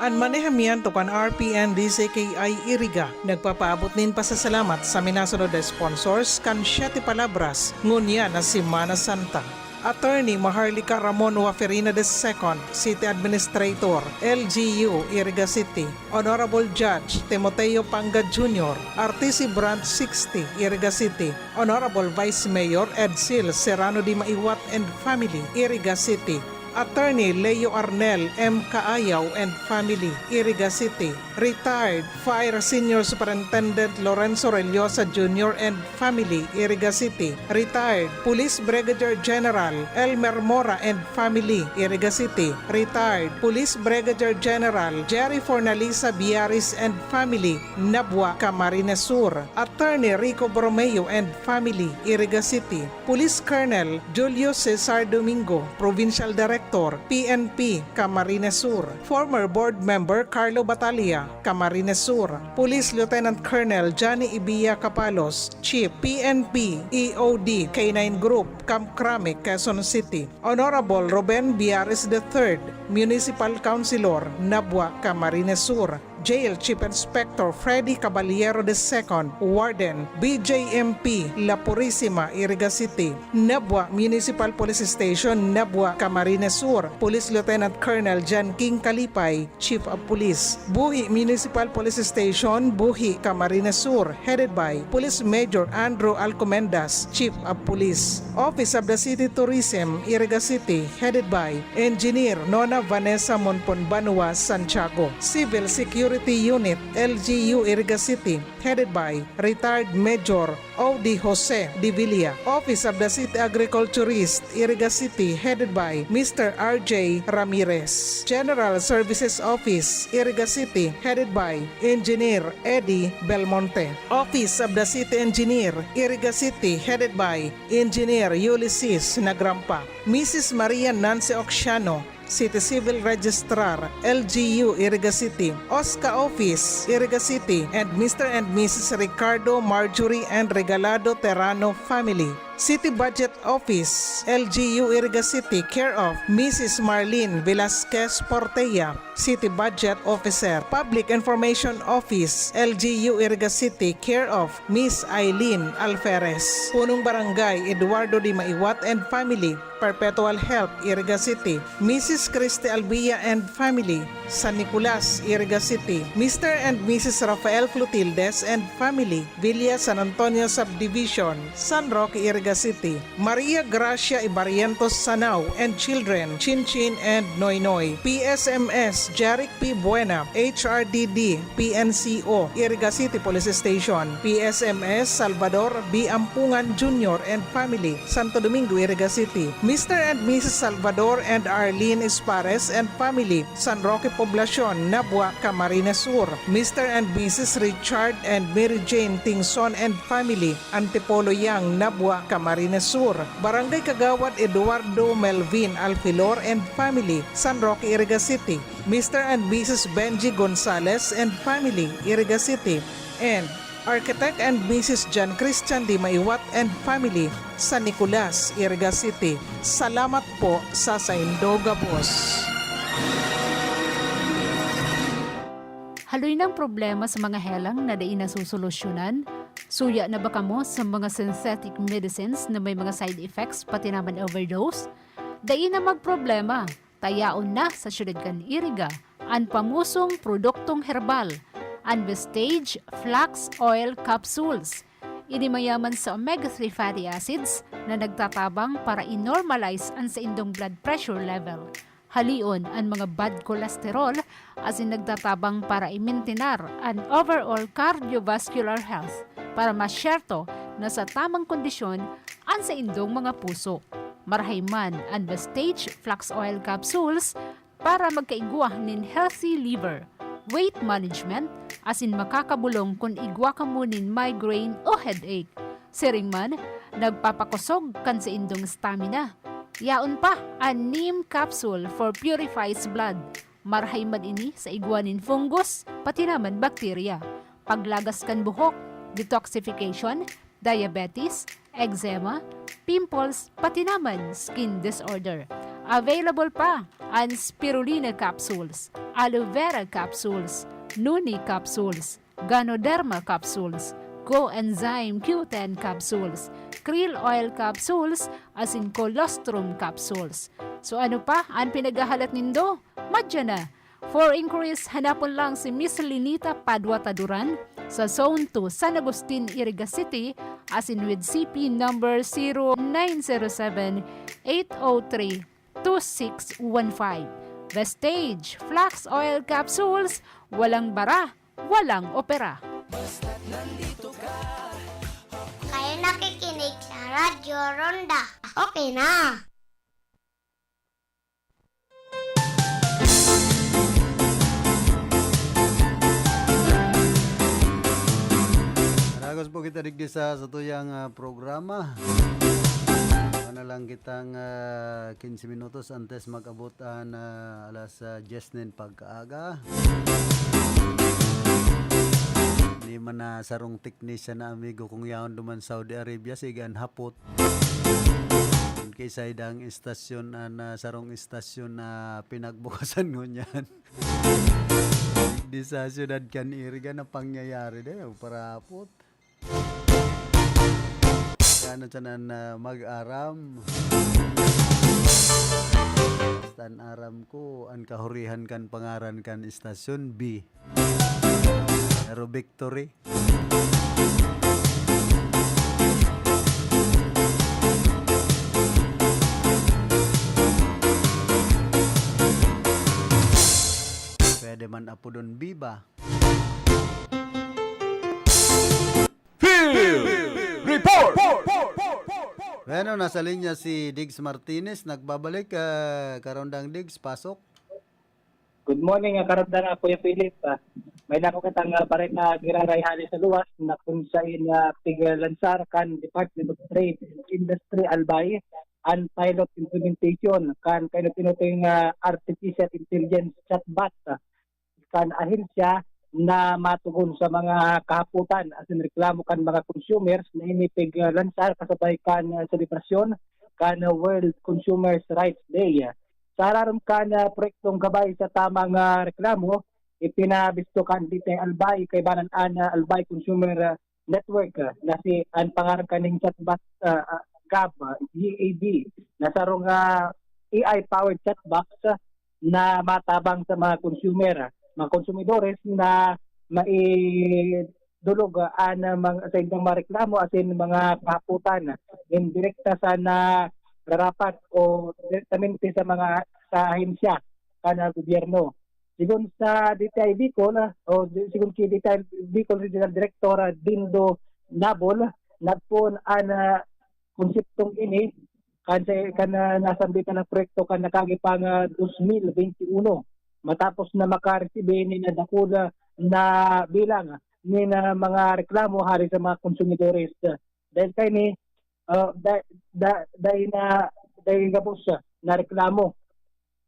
An manehamiento kan R P N D Z K I Iriga nagpapaabot nin pasasalamat sa minasunod na sponsors kan Siete Palabras ngunyan na Semana Santa. Attorney Maharlika Ramon Waferina the second, City Administrator, L G U, Iriga City. Honorable Judge Timoteo Pangga Junior, R T C Branch sixty, Iriga City. Honorable Vice Mayor Edsel Serrano Di Maiwat and family, Iriga City. Attorney Leo Arnel M Kaayaw and family, Iriga City. Retired Fire Senior Superintendent Lorenzo Rellosa Junior and family, Iriga City. Retired Police Brigadier General Elmer Mora and family, Iriga City. Retired Police Brigadier General Jerry Fornalisa Biaris and family, Nabua, Camarines Sur. Attorney Rico Borromeo and family, Iriga City. Police Colonel Julio Cesar Domingo, Provincial Director, Director, P N P, Camarines Sur. Former Board Member Carlo Batalla, Camarines Sur. Police Lieutenant Colonel Johnny Ibia Capalos, Chief, P N P, E O D, K nine Group, Camp Crame, Quezon City. Honorable Ruben Biares the third, Municipal Councilor, Nabua, Camarines Sur. Jail Chief Inspector Freddy Caballero the second, Warden, B J M P, La Purisima, Iriga City. Nabua Municipal Police Station, Nabua, Camarines Sur, Police Lieutenant Colonel John King Kalipay, Chief of Police. Buhi Municipal Police Station, Buhi, Camarines Sur, headed by Police Major Andrew Alcomendas, Chief of Police. Office of the City Tourism, Iriga City, headed by Engineer Nona Vanessa Monpon Banua Santiago. Civil Security Unit, L G U, Iriga City, headed by Retired Major Audi Jose de Villa. Office of the City Agriculturist, Iriga City, headed by Mister R J Ramirez. General Services Office, Iriga City, headed by Engineer Eddie Belmonte. Office of the City Engineer, Iriga City, headed by Engineer Ulysses Nagrampa. Missus Maria Nancy Oxiano, City Civil Registrar, L G U, Iriga City. OSCA Office, Iriga City, and Mister and Missus Ricardo, Marjorie, and Regalado Terrano family. City Budget Office, L G U, Iriga City, care of Missus Marlene Velasquez Portella, City Budget Officer. Public Information Office, L G U, Iriga City, care of Miss Eileen Alferez. Punong Barangay, Eduardo Dimaiwat and family, Perpetual Health, Iriga City. Missus Christy Albia and family, San Nicolas, Iriga City. Mister and Missus Rafael Clotildes and family, Villa San Antonio Subdivision, San Roque, Iriga City. Maria Gracia Ibarrientos Sanao and children, Chinchin and Noynoy. P S M S, Jeric P. Buena, H R D D, P N C O, Iriga City Police Station. P S M S, Salvador B. Ampungan Junior and family, Santo Domingo, Iriga City. Mister and Missus Salvador and Arlene Espares and family, San Roque Poblacion, Nabua, Camarines Sur. Mister and Missus Richard and Mary Jane Tingson and family, Antipolo Yang, Nabua, Camarines Sur. Barangay Kagawad Eduardo Melvin Alfilor and family, San Roque, Iriga City. Mister and Missus Benji Gonzalez and family, Iriga City. And Architect and Missus John Christian Dimaiwat and family, San Nicolas, Iriga City. Salamat po sa saindo gabos. Haloy nang problema sa mga helang na dai nasosolusyonan? Suya na ba kamo sa mga synthetic medicines na may mga side effects, pati naman overdose? Dai na magproblema. Tayaon na sa siyudad kan Iriga an pamosong produktong herbal, an Vestige Flax Oil Capsules. Ini mayaman sa omega three fatty acids na nagtatabang para i-normalize an saindong blood pressure level. Halion an mga bad cholesterol asin nagtatabang para i-maintinar an overall cardiovascular health para masyerto na sa tamang kondisyon an saindong mga puso. Marahay man an Vestige Flax Oil Capsules para magkaigwa nin healthy liver, weight management, asin makakabolong kun igwa kamo nin migraine o headache. Siring man, nagpapakosog kan saindong stamina. Yaon pa an neem capsule for purifies blood. Marahay man ini sa igwa nin fungus, pati naman bakterya. Paglagas kan buhok, detoxification, diabetes, eczema, pimples, pati naman skin disorder. Available pa an spirulina capsules, aloe vera capsules, noni capsules, ganoderma capsules, coenzyme Q ten capsules, krill oil capsules, asin colostrum capsules. So ano pa an pinaghahalat nindo? Madya na! For inquiries, hanapon lang si Miss Linita Padua Taduran sa Zone two, San Agustin, Iriga City, asin with C P number zero nine zero seven, eight oh three, two six one five. Vestige Flax Oil Capsules, walang bara, walang opera. Kayo nakikinig sa Radyo Ronda. Okay na. Aragos po kita digdi sa satuyang, ah, programa. Lang kitang, ah, quince minutos antes mag-abot an, ah, alas, ah, diyes nin pagkaaga. Ni man na sarong teknisyan na amigo kong yaon duman Saudi Arabia, sige an hapot. Kun kaisay dang istasyon an, ah, sarong istasyon na pinagbukasan ngunyan. Di sa syudad kan Iriga na pangyayari na yun, parapot. Kaya na siya na, na mag-aram. Basta an aram ko, an kahurihan kan pangaran kan istasyon, B. Pero Victory. Pwede man apodon Viva. Field Report! Bueno, nasa linya si Diggs Martinez. Nagbabalik, ah, Karondang Diggs, pasok. Good morning, ah, Karondang, ah, Kuya Philip. Ah, may dako kitang, ah, bareta giraray hali sa luwas na kung sain, ah, piglansar kan Department of Trade and Industry, Albay, an pilot implementation kan kainot-inoting, ah, artificial intelligence chatbot, ah, kan ahensya na matugon sa mga kahapotan asin reklamo kan mga consumers na ini piglansar kasabay kan, ah, selebrasyon kan World Consumers Rights Day. Sa aram kan, ah, proyektong gabay sa tamang, ah, reklamo, ipinabisto kan D T I Albay kaibanan an, ah, Albay Consumer, ah, Network, ah, na si, an pangaran kaning chatbot, ah, ah, Gab, ah, G A B, na sarong, ah, A I-powered chatbox, ah, na matabang sa mga consumer, ah, mga konsumidores na maidulog, ah, an, ah, mga, sa indang mga reklamo asin mga kahapotan, ah, nin direkta sa nararapat o direktamente sa mga, sa ahensya kan, ah, gobyerno. Sigon sa D T I Bicol, ah, o di, sigon ki D T I Bicol Regional Director, ah, Dindo Nabol, nagpoon an, ah, konseptong ini kan sa, kan, ah, nasambitan na proyekto kan nakaagi pang, ah, dos mil bente uno, matapos na makaresibi nin dakula na bilang nin, ah, mga reklamo hali sa mga konsumidores. Dahil kaini, ah, da-, da-, dahil na, dahil gabos, ah, na reklamo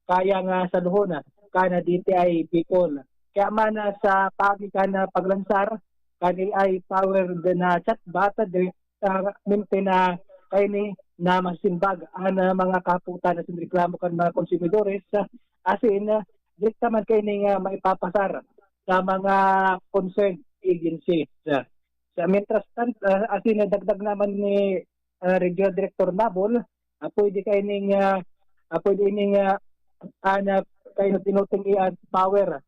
kaya nga saluhon, ah, kan D T I Bicol. Kaya man, ah, sa paagi kan, ah, paglansar kan A I-powered na chatbot, direktamente na kaini na masimbag an, ah, mga kahapotan asin reklamo kan mga konsumidores, ah, asin, ah, direkta man kaini nga maipapasar sa mga concerned agencies. Sa mientras tan-, ah, asin dagdag naman ni, ah, Regional Director Nabol, ah, pwede kaining, ah, ah, pwede ining, ah, ah, na kayo tinuting i-, ah, power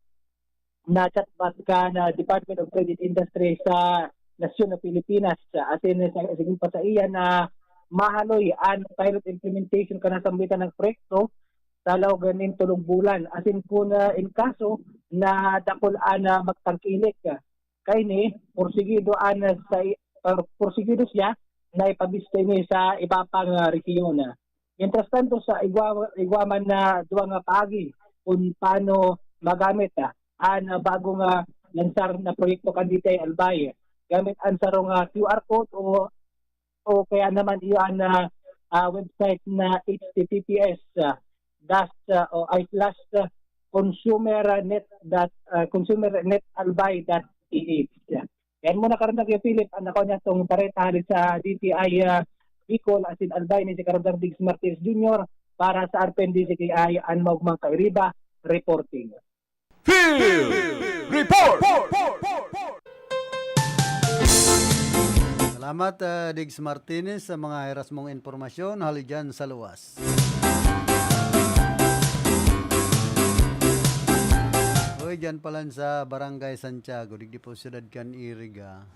na chatbot kan Department of Trade and Industry sa nasyon na Pilipinas. Ah, asin sa, sige pa sa iya na mahaloy an pilot implementation kan nasambitan na proyekto sa laog nin tolong bulan. Asin kun, ah, in kaso na dakul an, ah, magtangkilik, ah, kaini, porsigido an, ah, sa i-, por-, porsigido siya na ipabisto ini sa iba pang, ah, rehiyon, ah. Mientras tanto, sa igwa, igwa man na duwa nga paagi kun paano magamit, ah, an, ah, bagong, ah, lansar na proyekto kan D T I Albay. Gamit an sarong, ah, Q R code o, o kaya naman iyo an, ah, ah, website na H T T P S, ah, dash, ah, o ay slash, ah, consumer net dot, ah, consumer net albay dot P H. Yan muna, Karandang Kuya Philip, ang nakaw niya tong bareta hali sa D T I, ah, Bicol, asin Albay ni si Karandang Diggs Martinez Junior para sa R P N D C K I, an Maugmang Kairiba, reporting. Field Report! Salamat, ah, Diggs Martinez, sa mga hiras mong impormasyon hali dyan sa luwas. Uy, dyan palan sa Barangay Santiago, digdi po siyudad kan Iriga.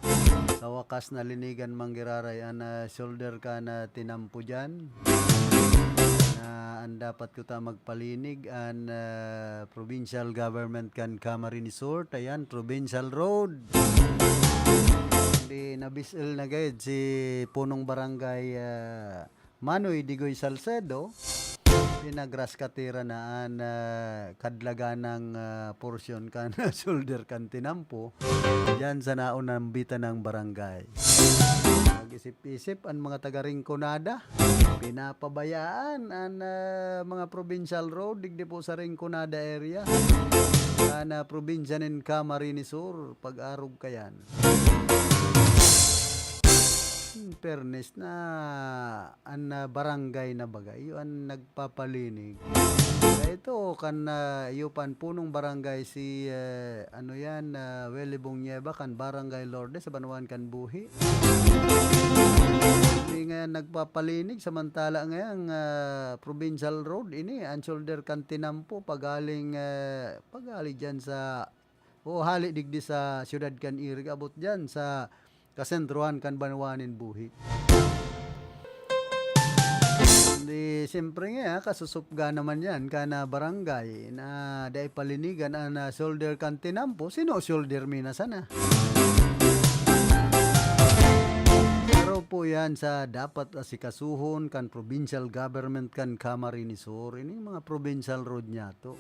Sa wakas, nalinigan man giraray an, ah, shoulder kan, ah, tinampo dyan. Na an dapat kuta magpalinig an, ah, provincial government kan Camarines Sur, ayan, provincial road. Di nabis-el na gayud si punong barangay, ah, Manoy Digoy Salcedo, pinagraskatira na an, ah, kadlaganang, ah, porsyon kan shoulder kan tinampo diyan sa naunang bitanang barangay. Mag-isip-isip an mga taga Rinconada. Pinapabayaan an, ah, mga provincial road digdi po sa Rinconada area. Kan, ah, probinsya nin Camarines Sur, pag-arog kayan. In fairness na an, ah, barangay na baga, iyo an nagpapalinig. Kaya ito, kan, ah, iyo pa an punong barangay si, eh, ano yan, ah, Welly Bong Nieva, kan Barangay Lourdes, sa banwaan kan Buhi. Hindi ngayon nagpapalinig, samantala ngayang, ah, provincial road, ini, ang shoulder kan Tinampo, pagaling, eh, pagali dyan sa, o hali digdi sa siyudad kan Iriga, abot dyan sa kasentrohan kan banwa nin Buhi. Di, siyempre nga, kasusupga naman yan, kana barangay na dai palinigan an, ah, shoulder kan Tinampo, sino shoulder mi na sana? Pero po yan sa dapat asikasuhon kan provincial government kan Camarines Sur, ining mga provincial road niya to.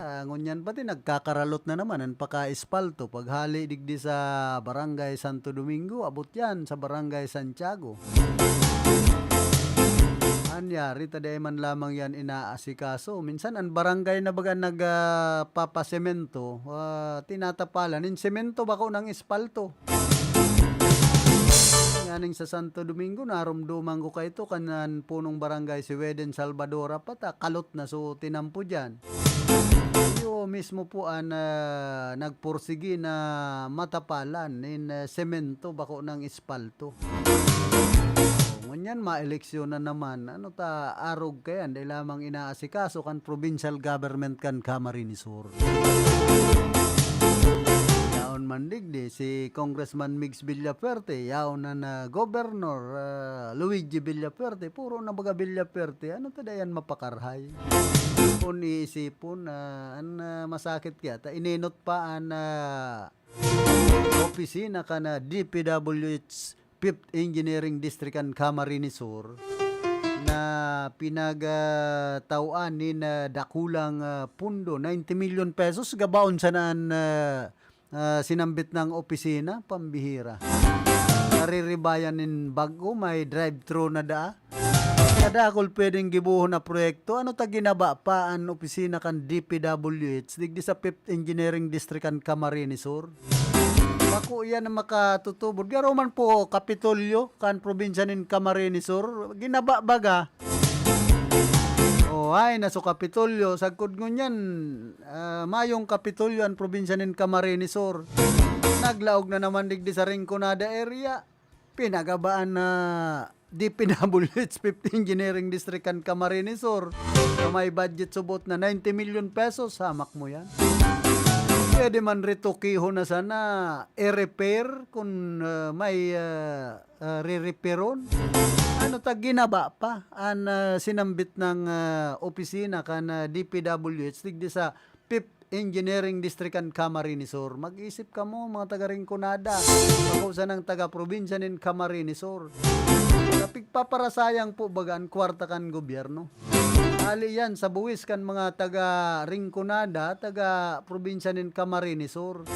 Ah, ngunyan pati nagkakaralot na naman an paka-espalto. Paghali digdi sa Barangay Santo Domingo, abot yan sa Barangay Santiago. Anyari, ta dai man lamang yan inaasikaso. Minsan, an barangay na baga nag, ah, papasemento, ah, tinatapalan. In semento, bako ng espalto. Nganing sa Santo Domingo, narumduman ko kaito, kanan punong barangay si Weden Salvador, apat, ah, kalot na so tinampo dyan. Iyo mismo po an, ah, nagpursigi na matapalan nin, ah, semento, bako ng espalto. O, ngunyan, maeleksyon na naman. Ano ta, arog kayan, dai lamang inaasikaso kan provincial government kan Camarines Sur. Yaon man digdi, si Congressman Migs Villafuerte, yaon na na Governor, ah, Luigi Villafuerte, puro na baga Villafuerte. Ano ta dayan mapakarhay? Kung iisipon, ah, an, ah, masakit kaya, ta inenot pa an, ah, opisina kan, ah, D P W H Fifth Engineering District kan Camarines Sur na pinagtawaan nin, ah, dakulang, ah, pundo, ninety million pesos, gabaon sana an, ah, ah, sinambit na opisina, pambihira. Nariribayan nin bag-o, may drive-thru na daa. Kadakul pwedeng gibohon na proyekto, ano ta ginaba pa an opisina kan D P W H digdi sa Fifth Engineering District kan Camarines Sur? Bako iyan na makatutubod. Garo man po, Kapitolyo kan probinsya nin Camarines Sur, ginaba baga. O, ay, na so Kapitolyo. Sagkod ngunyan, ah, mayong Kapitolyo an probinsya nin Camarines Sur. Naglaog na naman digdi sa Rinconada area. Pinagabaan na D P W H Fifth Engineering District kan Camarines Sur na may budget subot na ninety million pesos. Hamak mo yan. Pwede man retukihon na sana, i-repair kung, ah, may, ah, ah, re-repairon. Ano ta, ginaba pa an, ah, sinambit na, ah, opisina kan, ah, D P W H digdi sa Fifth Engineering District kan Camarines Sur. Mag-isip kamo, mga taga Rinconada. Bako sanang taga-probinsya nin Camarines Sur. Sa pigpaparasayang po baga an kwarta kan gobyerno. Hali yan sa buwis kan mga taga Rinconada, taga probinsya nin Camarines Sur.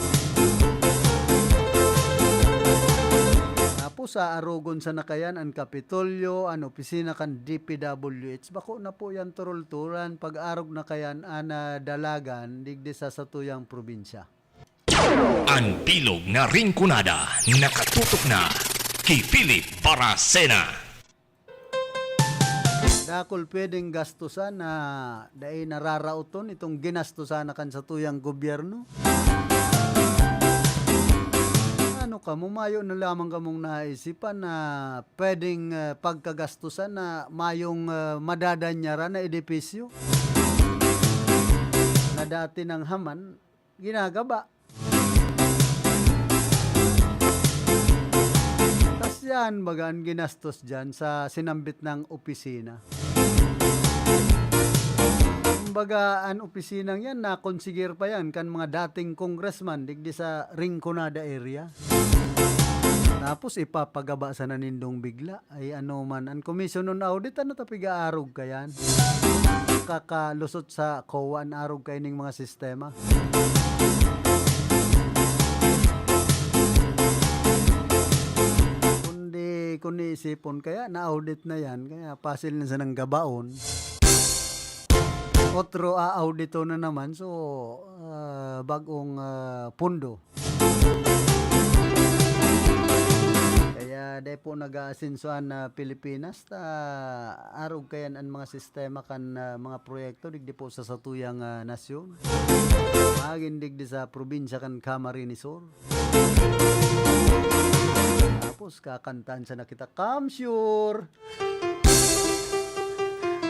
Tapos, sa arogon sana kayan an Kapitolyo, an opisina kan D P W H. Bako na po yan turulturan, pag-arog na kayan an, ah, dalagan digdi sa satuyang probinsya. An bilog na Rinconada, nakatutok na ki Philip Baracena. Dakul pwedeng gastusan na dai nararaoton itong ginastusan na kan satuyang gobyerno. Ano kamo, mayo na lamang kamong naisipan na pwedeng, eh, pagkagastusan na mayong, eh, madadanyaran na edipisyo na dati nang haman, ginagaba. Tas yan, baga an ginastos dyan sa sinambit na opisina. Kumbaga, an opisinang yan, nakonsigir pa yan kan mga dating congressman digdi sa Rinconada area. Tapos ipapagaba sana nindong bigla. Ay, ano man, an Commission on Audit, ano ta pigaarog kayan? Kakalusot sa COA an arog kaining mga sistema. Sipon kaya na-audit na yan, kaya pasil na sanang gabaon. Otro a-audito na naman, so, ah, bagong, ah, pundo. Kaya dai po nag-aasenso an, ah, Pilipinas, ta arog kayan an mga sistema kan, ah, mga proyekto digdi po sa satuyang, ah, nasyon. Magin digdi sa probinsya kan Camarines Sur. Tapos kakantaan siya na kita, "Come sure!"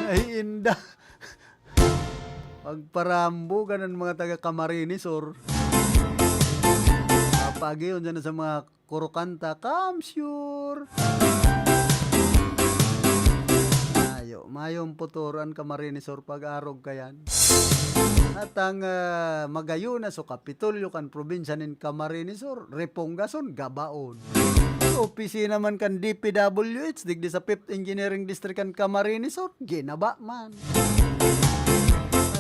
Ay, inda. Pagparambugan ang mga taga Camarines Sur. Papagiyon siya na sa mga kurukanta, "Come sure!" Mayo, mayong puturo an Camarines Sur pag-arog kayan. At ang, ah, magayon na so Kapitolyo kan probinsya nin Camarines Sur, repongason, gabaon. Opisina man kan D P W H, digdi sa Fifth Engineering District kan Camarines Sur, ginaba man.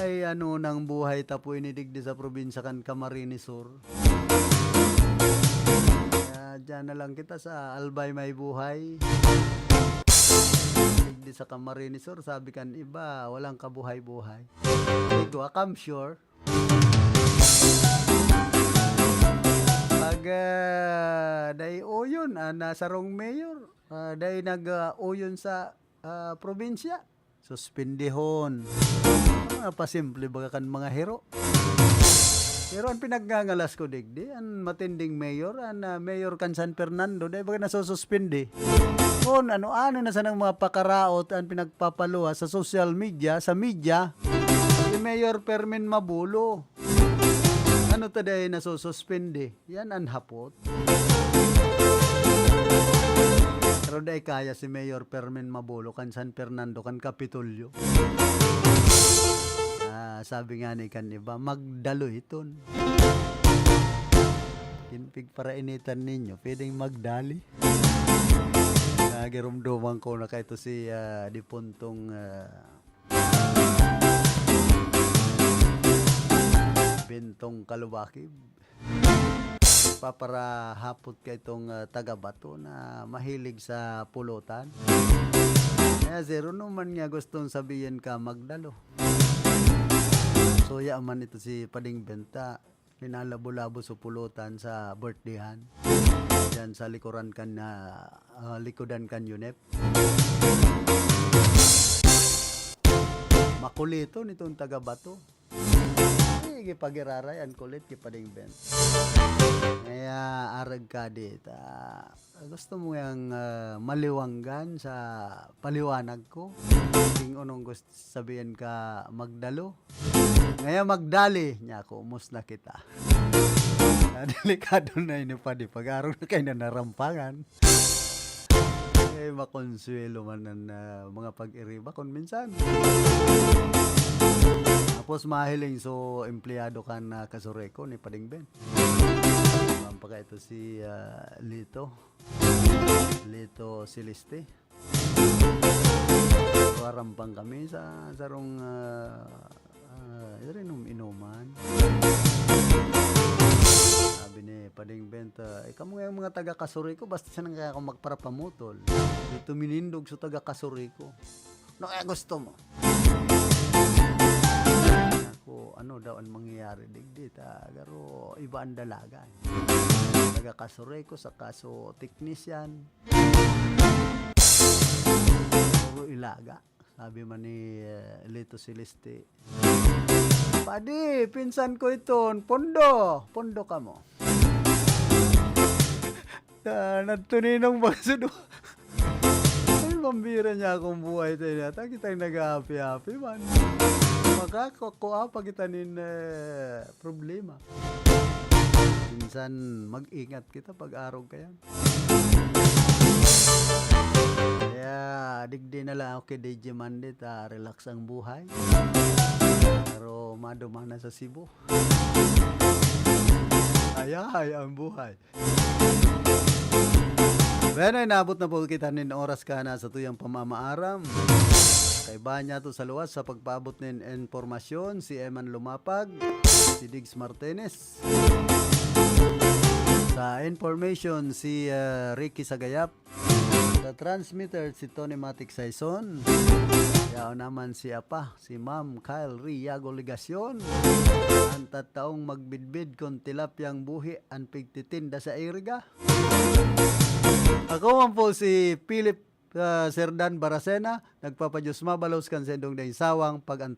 Ay, ano nang buhay ta po ini digdi sa probinsya kan Camarines Sur? Kaya diyan na lang kita sa Albay May Buhay. Digdi sa Camarines Sur, sabi kan iba, walang kabuhay-buhay. Digo, ah, come sure. Pag, ah, dai oyon, ah, na sarong mayor, ah, dai nag, ah, oyon sa, ah, probinsya, suspendihon. Mga pasimple baga kan mga hero. Pero ang pinagngangalas ko digdi, an matinding mayor, an, ah, mayor kan San Fernando, dai baga nasususpindi. Kun ano-ano na sanang mga pakaraot an pinagpapaluwas sa social media, sa media, si Mayor Fermin Mabulo. Ano ta dai nasususpindi? Yan an hapot. Pero dai kaya si Mayor Fermin Mabulo kan San Fernando, kan Kapitolyo. Ah, sabi nga ni kan iba, "Magdalo iton." Kin pigparainitan ninyo, pwedeng magdali. Nagirumduman ko na kaito si, ah, dipuntong, ah, Bentong Kalubakib. Paparahapot kaitong, ah, taga Bato na mahilig sa pulutan. Kaya, sir, ano man nga gustong sabihin ka, magdalo. Suya man ito si Pading Benta. Linalabo-labo sa pulutan sa birthdayhan. Diyan sa likuran kan, ah, ah, likodan kan UNEP. Makuliton itong taga Bato. Sige, pagiraray, an kulit ki Pading Ben. Kaya arag ka dita. Gusto mo yang, ah, maliwanggan sa paliwanag ko? Kung anong gusto sabihin ka magdalo? Ngayon magdali, niya ako, umus na kita. Ah, delikado na ini pa, di pag-arog na kayo na narampangan. Eh, makonsuelo man ang, ah, mga pag-iriba kung minsan. Tapos mahiling so empleyado ka na kasureko ni Pading Ben. Ang pagka ito si, ah, Lito. Lito Celeste. Warampang kami sa sarong, ah, ah, inom-inuman. Sabi ni Pading Benta, "Eh, kamo nga yung mga taga-Kasuri ko, basta siya nang kaya akong magparapamutol." Di tuminindog sa taga-Kasuri ko. "Ano kaya gusto mo?" Ako, ano daw ang mangyayari digdi, ta, garo iba ang dalagan. Taga-Kasuri ko, sa kaso technician. Puro ilaga. Sabi man ni, eh, Lito Celeste, "Padi, pinsan ko iton. Pondo. Pondo ka mo." Ah, nagtuninong ba sa duwa? Ay, mambira niya akong buhay tayo na. Ta, kitang nag-happy-happy man. Makakukua pa kita nin, eh, problema. Minsan, mag-ingat kita pag-arog kayan. Kaya, digdi na lang ako kay D J Mandy, ta relax ang buhay. Pero maduman na sa Cebu. Ayahay ang buhay. Bueno, inabot na po kita nin oras ka na sa tuyang pamamaaram. Kaibahan niya to sa luwas sa pagpaabot nin impormasyon, si Eman Lumapag, si Diggs Martinez. Sa information, si, ah, Ricky Sagayap. Sa transmitter, si Tony Matic Saison. Yaw naman si Apa, si Ma'am Kyle Riago Legacion. Ang tattaong magbidbid kon tilapyang buhi an pigtitinda sa iriga. Ako man po si Philip, ah, Serdan Baracena, nagpapadyos mabalos kan sendong daing sawang pag